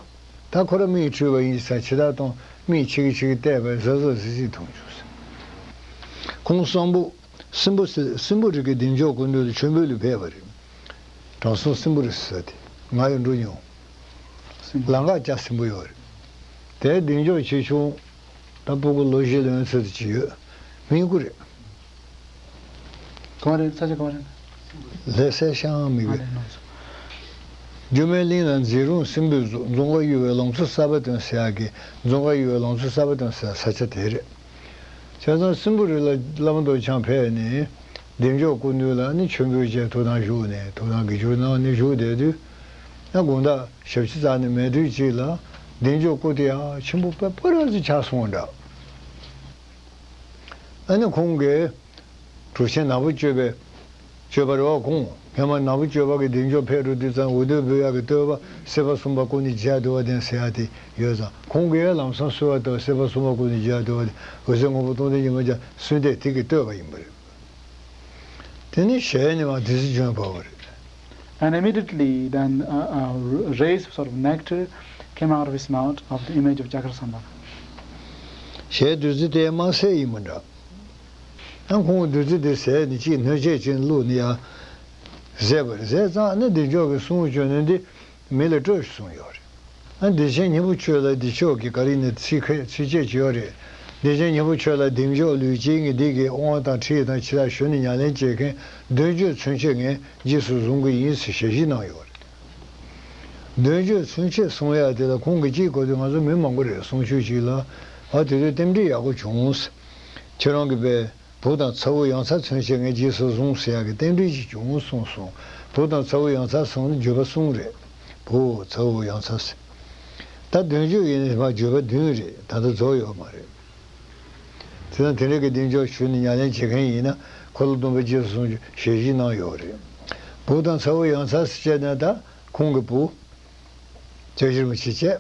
ད་ཁོ་ར་མིག་འཁྲུལ་བ་ཡིན་ས་ཕྱི་ཐག་གཏོང་མིག་ཆི་གི་ཆི་གི་བལྟས་པས་གཟབ་གཟབ་གཟིགས་གཟིགས་མཐོང་བྱུང་ས། ཁོང་གསུམ་པོ་སྲིན་པོ་སྲིན་པོ་རི་གི་གདན་ཅོག་སྐུ་མདུན་དུ་མཆོད་འབུལ་ལ་ཕེབས་པ་རེད། དྲང་སྲོང་སྲིན་པོ་རི་ཟེར་དེ་ང་ཡང་འགྲོ་མྱོང་། ལམ་ཁ་སྐྱ་སྲིན་པོ་ཡོད་རེད། དེའི་གདན་ཅོག་ཆེ་ཆུང་ད་སྤུ་གུ་ལོ་བཞི་ལོན་ཚོད་དུ་ཅི་ཡོད་མི་ཡིན་ཁུ་རེད། གང་རེད། ས་ཆ་གང་རེད། ལྷ་སའི་ཤང་མི་ཨ་དགོས། རེད་ནོ། སྒྱུ་མའི་གླིང་ལ་མཛེས་རུང་སྲིན་པོའི་གཟུགས། རྫོང་དཀར་གཡུ་བའི་ལང་ཚོ་གསར་པ་སྟོན་ཟེར་ཡག་གི་རྫོང་དཀར་གཡུ་བའི་ལང་ཚོ་གསར་པ་སྟོན་ཟེར་ས་ཆ་དེ་རེད། བྱས་ཙང་སྲིན་པོ་རི་ལ་བླ་མ་རྡོ་རྗེ་འཆང་ཕེབས་ནས་གདན་ཅོག་སྐུ་མདུན་ལ་ནི་མཆོད་འབུལ་བྱས་ཐུགས་དམ་བཞུགས་ནས་ཐུགས་དམ་དགེ་སྦྱོར་གནང་ནས་བཞུགས་བསྡད་དུས། ཡང་དགོང་དག་ཞག་ཕྱི་རྩ་ནས་མེད་དུས་གཅིག་ལ་གདན་ཅོག་སྐུ་དེ་ཡང་ཆེན་པོ་དཔེ་སྤུ་ར་ཙམ་ཆགས་སོང་འདྲ། ཨ་ནི་ཁོང་གིས་གྲུབ་ཆེན་ནག་པོ་སྤྱོད་པའི་སྤྱོད་པ་རེད་བ། ཁོང་སྔོན་མ་ནག་པོ་སྤྱོད་པ་གི་གདན་ཅོག་ཕེབས་འགྲོ་དུས་ཙམ་འོ་དོད་འབོད་ཡག་གི་བསྟོད་པ་སྲིད་པ་གསུམ་པ་ཀུན་ནས་རྒྱལ་དུ་བ་ལྡན་ཟེར་ཡག་དེ་ཡོད་ཙང་ཁོང་གིས་ལམ་སང་གསོལ་བ་བཏབ། སྲིད་པ་གསུམ་པ་ཀུན་ནས་རྒྱལ་དུ་བ་ལྡན་འོད་གསལ་ངོ་བོ་སྟོང་ལྡན་ཉི་མ་རྒྱལ་གསོལ་འདེབས་དེ་གི་བསྟོད་པ་ཡིན་པ་རེད། དེ་ནས་ཞལ་ནས་མར་བདུད་རྩི་བྱོན་པ་རེད། And immediately then, uh, uh, rays of sort of nectar came out of his mouth of the image of Cakrasambhava. ཞལ་བདུད་རྩི་དེ་དམར་སེར་ཡིན་པ་འདྲ། ཡང་ཁོང་བདུད་རྩི་དེ་ཟས་ནས་ཅིག་སྣོད་ཆས་ཅན་བླུགས་ནས་ཡང་ཟས་པ་རེད། ཟས་ཙང་ནི་བདེ་མཆོག་གི་གསུང་བྱོན་ནས་འདི་མི་ལ་སྤྲོད་གསུངས་ཡོད་རེད། ཨ་བདེ་ཆེན་སྙིང་པོ་ཁྱོད་ལ་བདེ་མཆོག་གི་ག་རེ་ནས་ཚིག་ཁ་ཚིགས་བཅད་ཅིག་ཡོད་རེད། བདེ་ཆེན་སྙིང་པོ་ཁྱོད་ལ་བདེ་མཆོག་ལུས་སྦྱིན་གྱི་འདི་གི་དབང་དང་ཁྲིད་དང་ཕྱི་ལ་ཞུ་ནས་ཉམས་ལེན་བྱེད་མཁན་གདོན་གཅོད་མཚོན་ཆེད་ངས་རྗེས་སུ་བཟུང་གི་ཡིན་ཟེར་ཞལ་བཞེས་གནང་ཡོད་རེད། གདོན་གཅོད་མཚོན་ཆེད་གསུང་ཡ་དེ་ལ་ཁོང་གིས་གཅིག་གོ་དུས་ང་ཚོ་མི་མང་པོ་རེད། གསུང་ཆོས་ཅིག་ལ་ཨ་དེ་དུས་རྟེན་འབྲེལ་ཡག་པོ་བྱུང་། ཁྱེད་རང་གིས་པས། བུ་དང་ཚ་བོ་ཡང་ཚ་མཚོན་ཆེད་ངས་རྗེས་སུ་བཟུང་ཟེར་ཡག་གི་རྟེན་འབྲེལ་ཅིག་བྱུང་གསུངས་སོང་། བུ་དང་ཚ་བོ་ཡང་ཚ་སོང་ནི་བརྗོད་པ་གསུམ་རེད། བུ་ཚ་བོ་ཡང་ཚ་ཟེར། ད་གདོན་གཅོད་ཡིན་ནི་མ་བརྗོད་པ་བདུན་རེད། ད་ལྟ་རྫོགས་ཡོད་མ་རེད། དེ་ན་དེ་འདྲ་གི་གདེང་འཇོག་ཞུས་ནས་ཉམས་ལེན་བྱེད་མཁན་ཡིན་ན་འཁོར་ལོ་སྡོམ་པ་རྗེས་སུ་བཟུང་རྒྱུ་ཞལ་བཞེས་གནང་ཡོད་རེད། བུ་དང་ཚ་བོ་ཡང་ཚ་ཟེར་བྱས་ན་ད་ཁོང་གི་བུ། དཔྱད་གཞིར་མི་བྱེད་བྱས།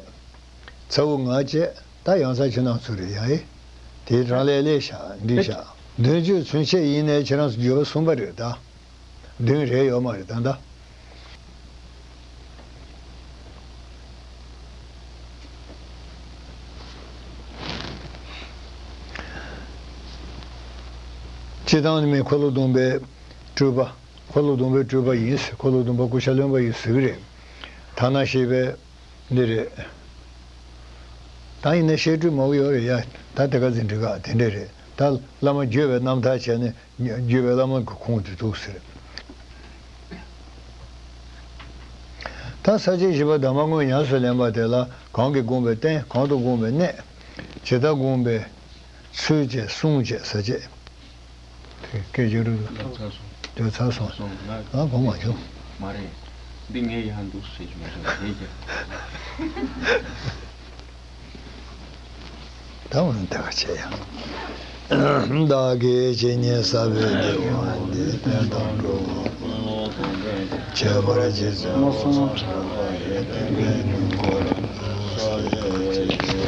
ཚ་བོ་ང་བྱས་ད་ཡང་ཚ་ཁྱོད་རང་ཚོ་རེད་ཡ་ཨེ། དེའི་རང་ལས་ལས་བཞག་འདི་བཞག་གདོན་གཅོད་མཚོན་ཆེད་ཡིན་ནའི་ཁྱེད་རང་ཚོ་བརྗོད་པ་གསུམ་པ་རེད་ད། བདུན་རེད་ཡོད་མ་རེད་ད་ད། སྤྱི་བཏང་ནི་མི་འཁོར་ལོ་སྡོམ་པའི་སྤྲུལ་པ། འཁོར་ལོ་སྡོམ་པའི་སྤྲུལ་པ་ཡིན་ཟེར། འཁོར་ལོ་སྡོམ་པ་སྐུ་ཤ་རློན་པ་ཡིན་ཟེར་གི་རེད། ཐ་ན་ཤེས་པའི་འདི་རེད། ད་ཡིན་ན་བཤད་སྤྲུལ་མང་པོ་ཡོད་རེད་ཡ། ད་དེ་ག་ཚོད་འགྲིག་ག་དེ་འདྲས་རེད། ད་བླ་མ་བརྒྱུད་པའི་རྣམ་ཐར་བྱས་ནས་བརྒྱུད་པའི་བླ་མ་གི་ཁོངས་དེ་འདུག་ཟེར། ད་ས་བཅད་བཞི་པ་གདམས་པ་དངོས་ཉམས་སུ་ལེན་པ་དེ་ལ་གང་གིས་དགོངས་པའི་རྟེན། གང་དུ་དགོངས་པའི་གནས། ཇི་ལྟར་དགོངས་པའི་ཚུལ་བཅས་གསུང་བཅས་ས་བཅད། དེ་སྐད་ཆ་རུ་ལ་ཚར་སོང་། དེ་ཚར་སོང་། སོང་ང་། ང་གོ་མ་བྱུང་། མ་རེད། འདི་ངས་ཡང་འདུག་ཟེར་གྱི་མ་རེད་ངས་ཀྱང་། ད་འོ་ན་དེ་ག་བྱས་ཡ། བདག་གིས་ཇི་སྙེད་བསགས་པའི་དགེ་བ་འདི། དེ་དག་འགྲོ་བ་ཁྱབ་པར་རྗེས་སུ་བསྔོ། སངས་རྒྱས་པའི་དུས་འཁོར་ལ་སངས་རྒྱས་ཀྱི་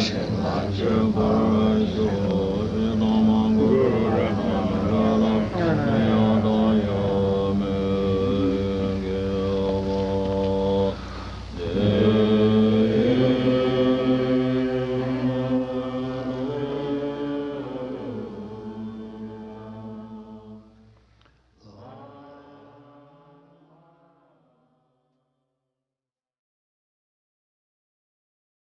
ཞིང་།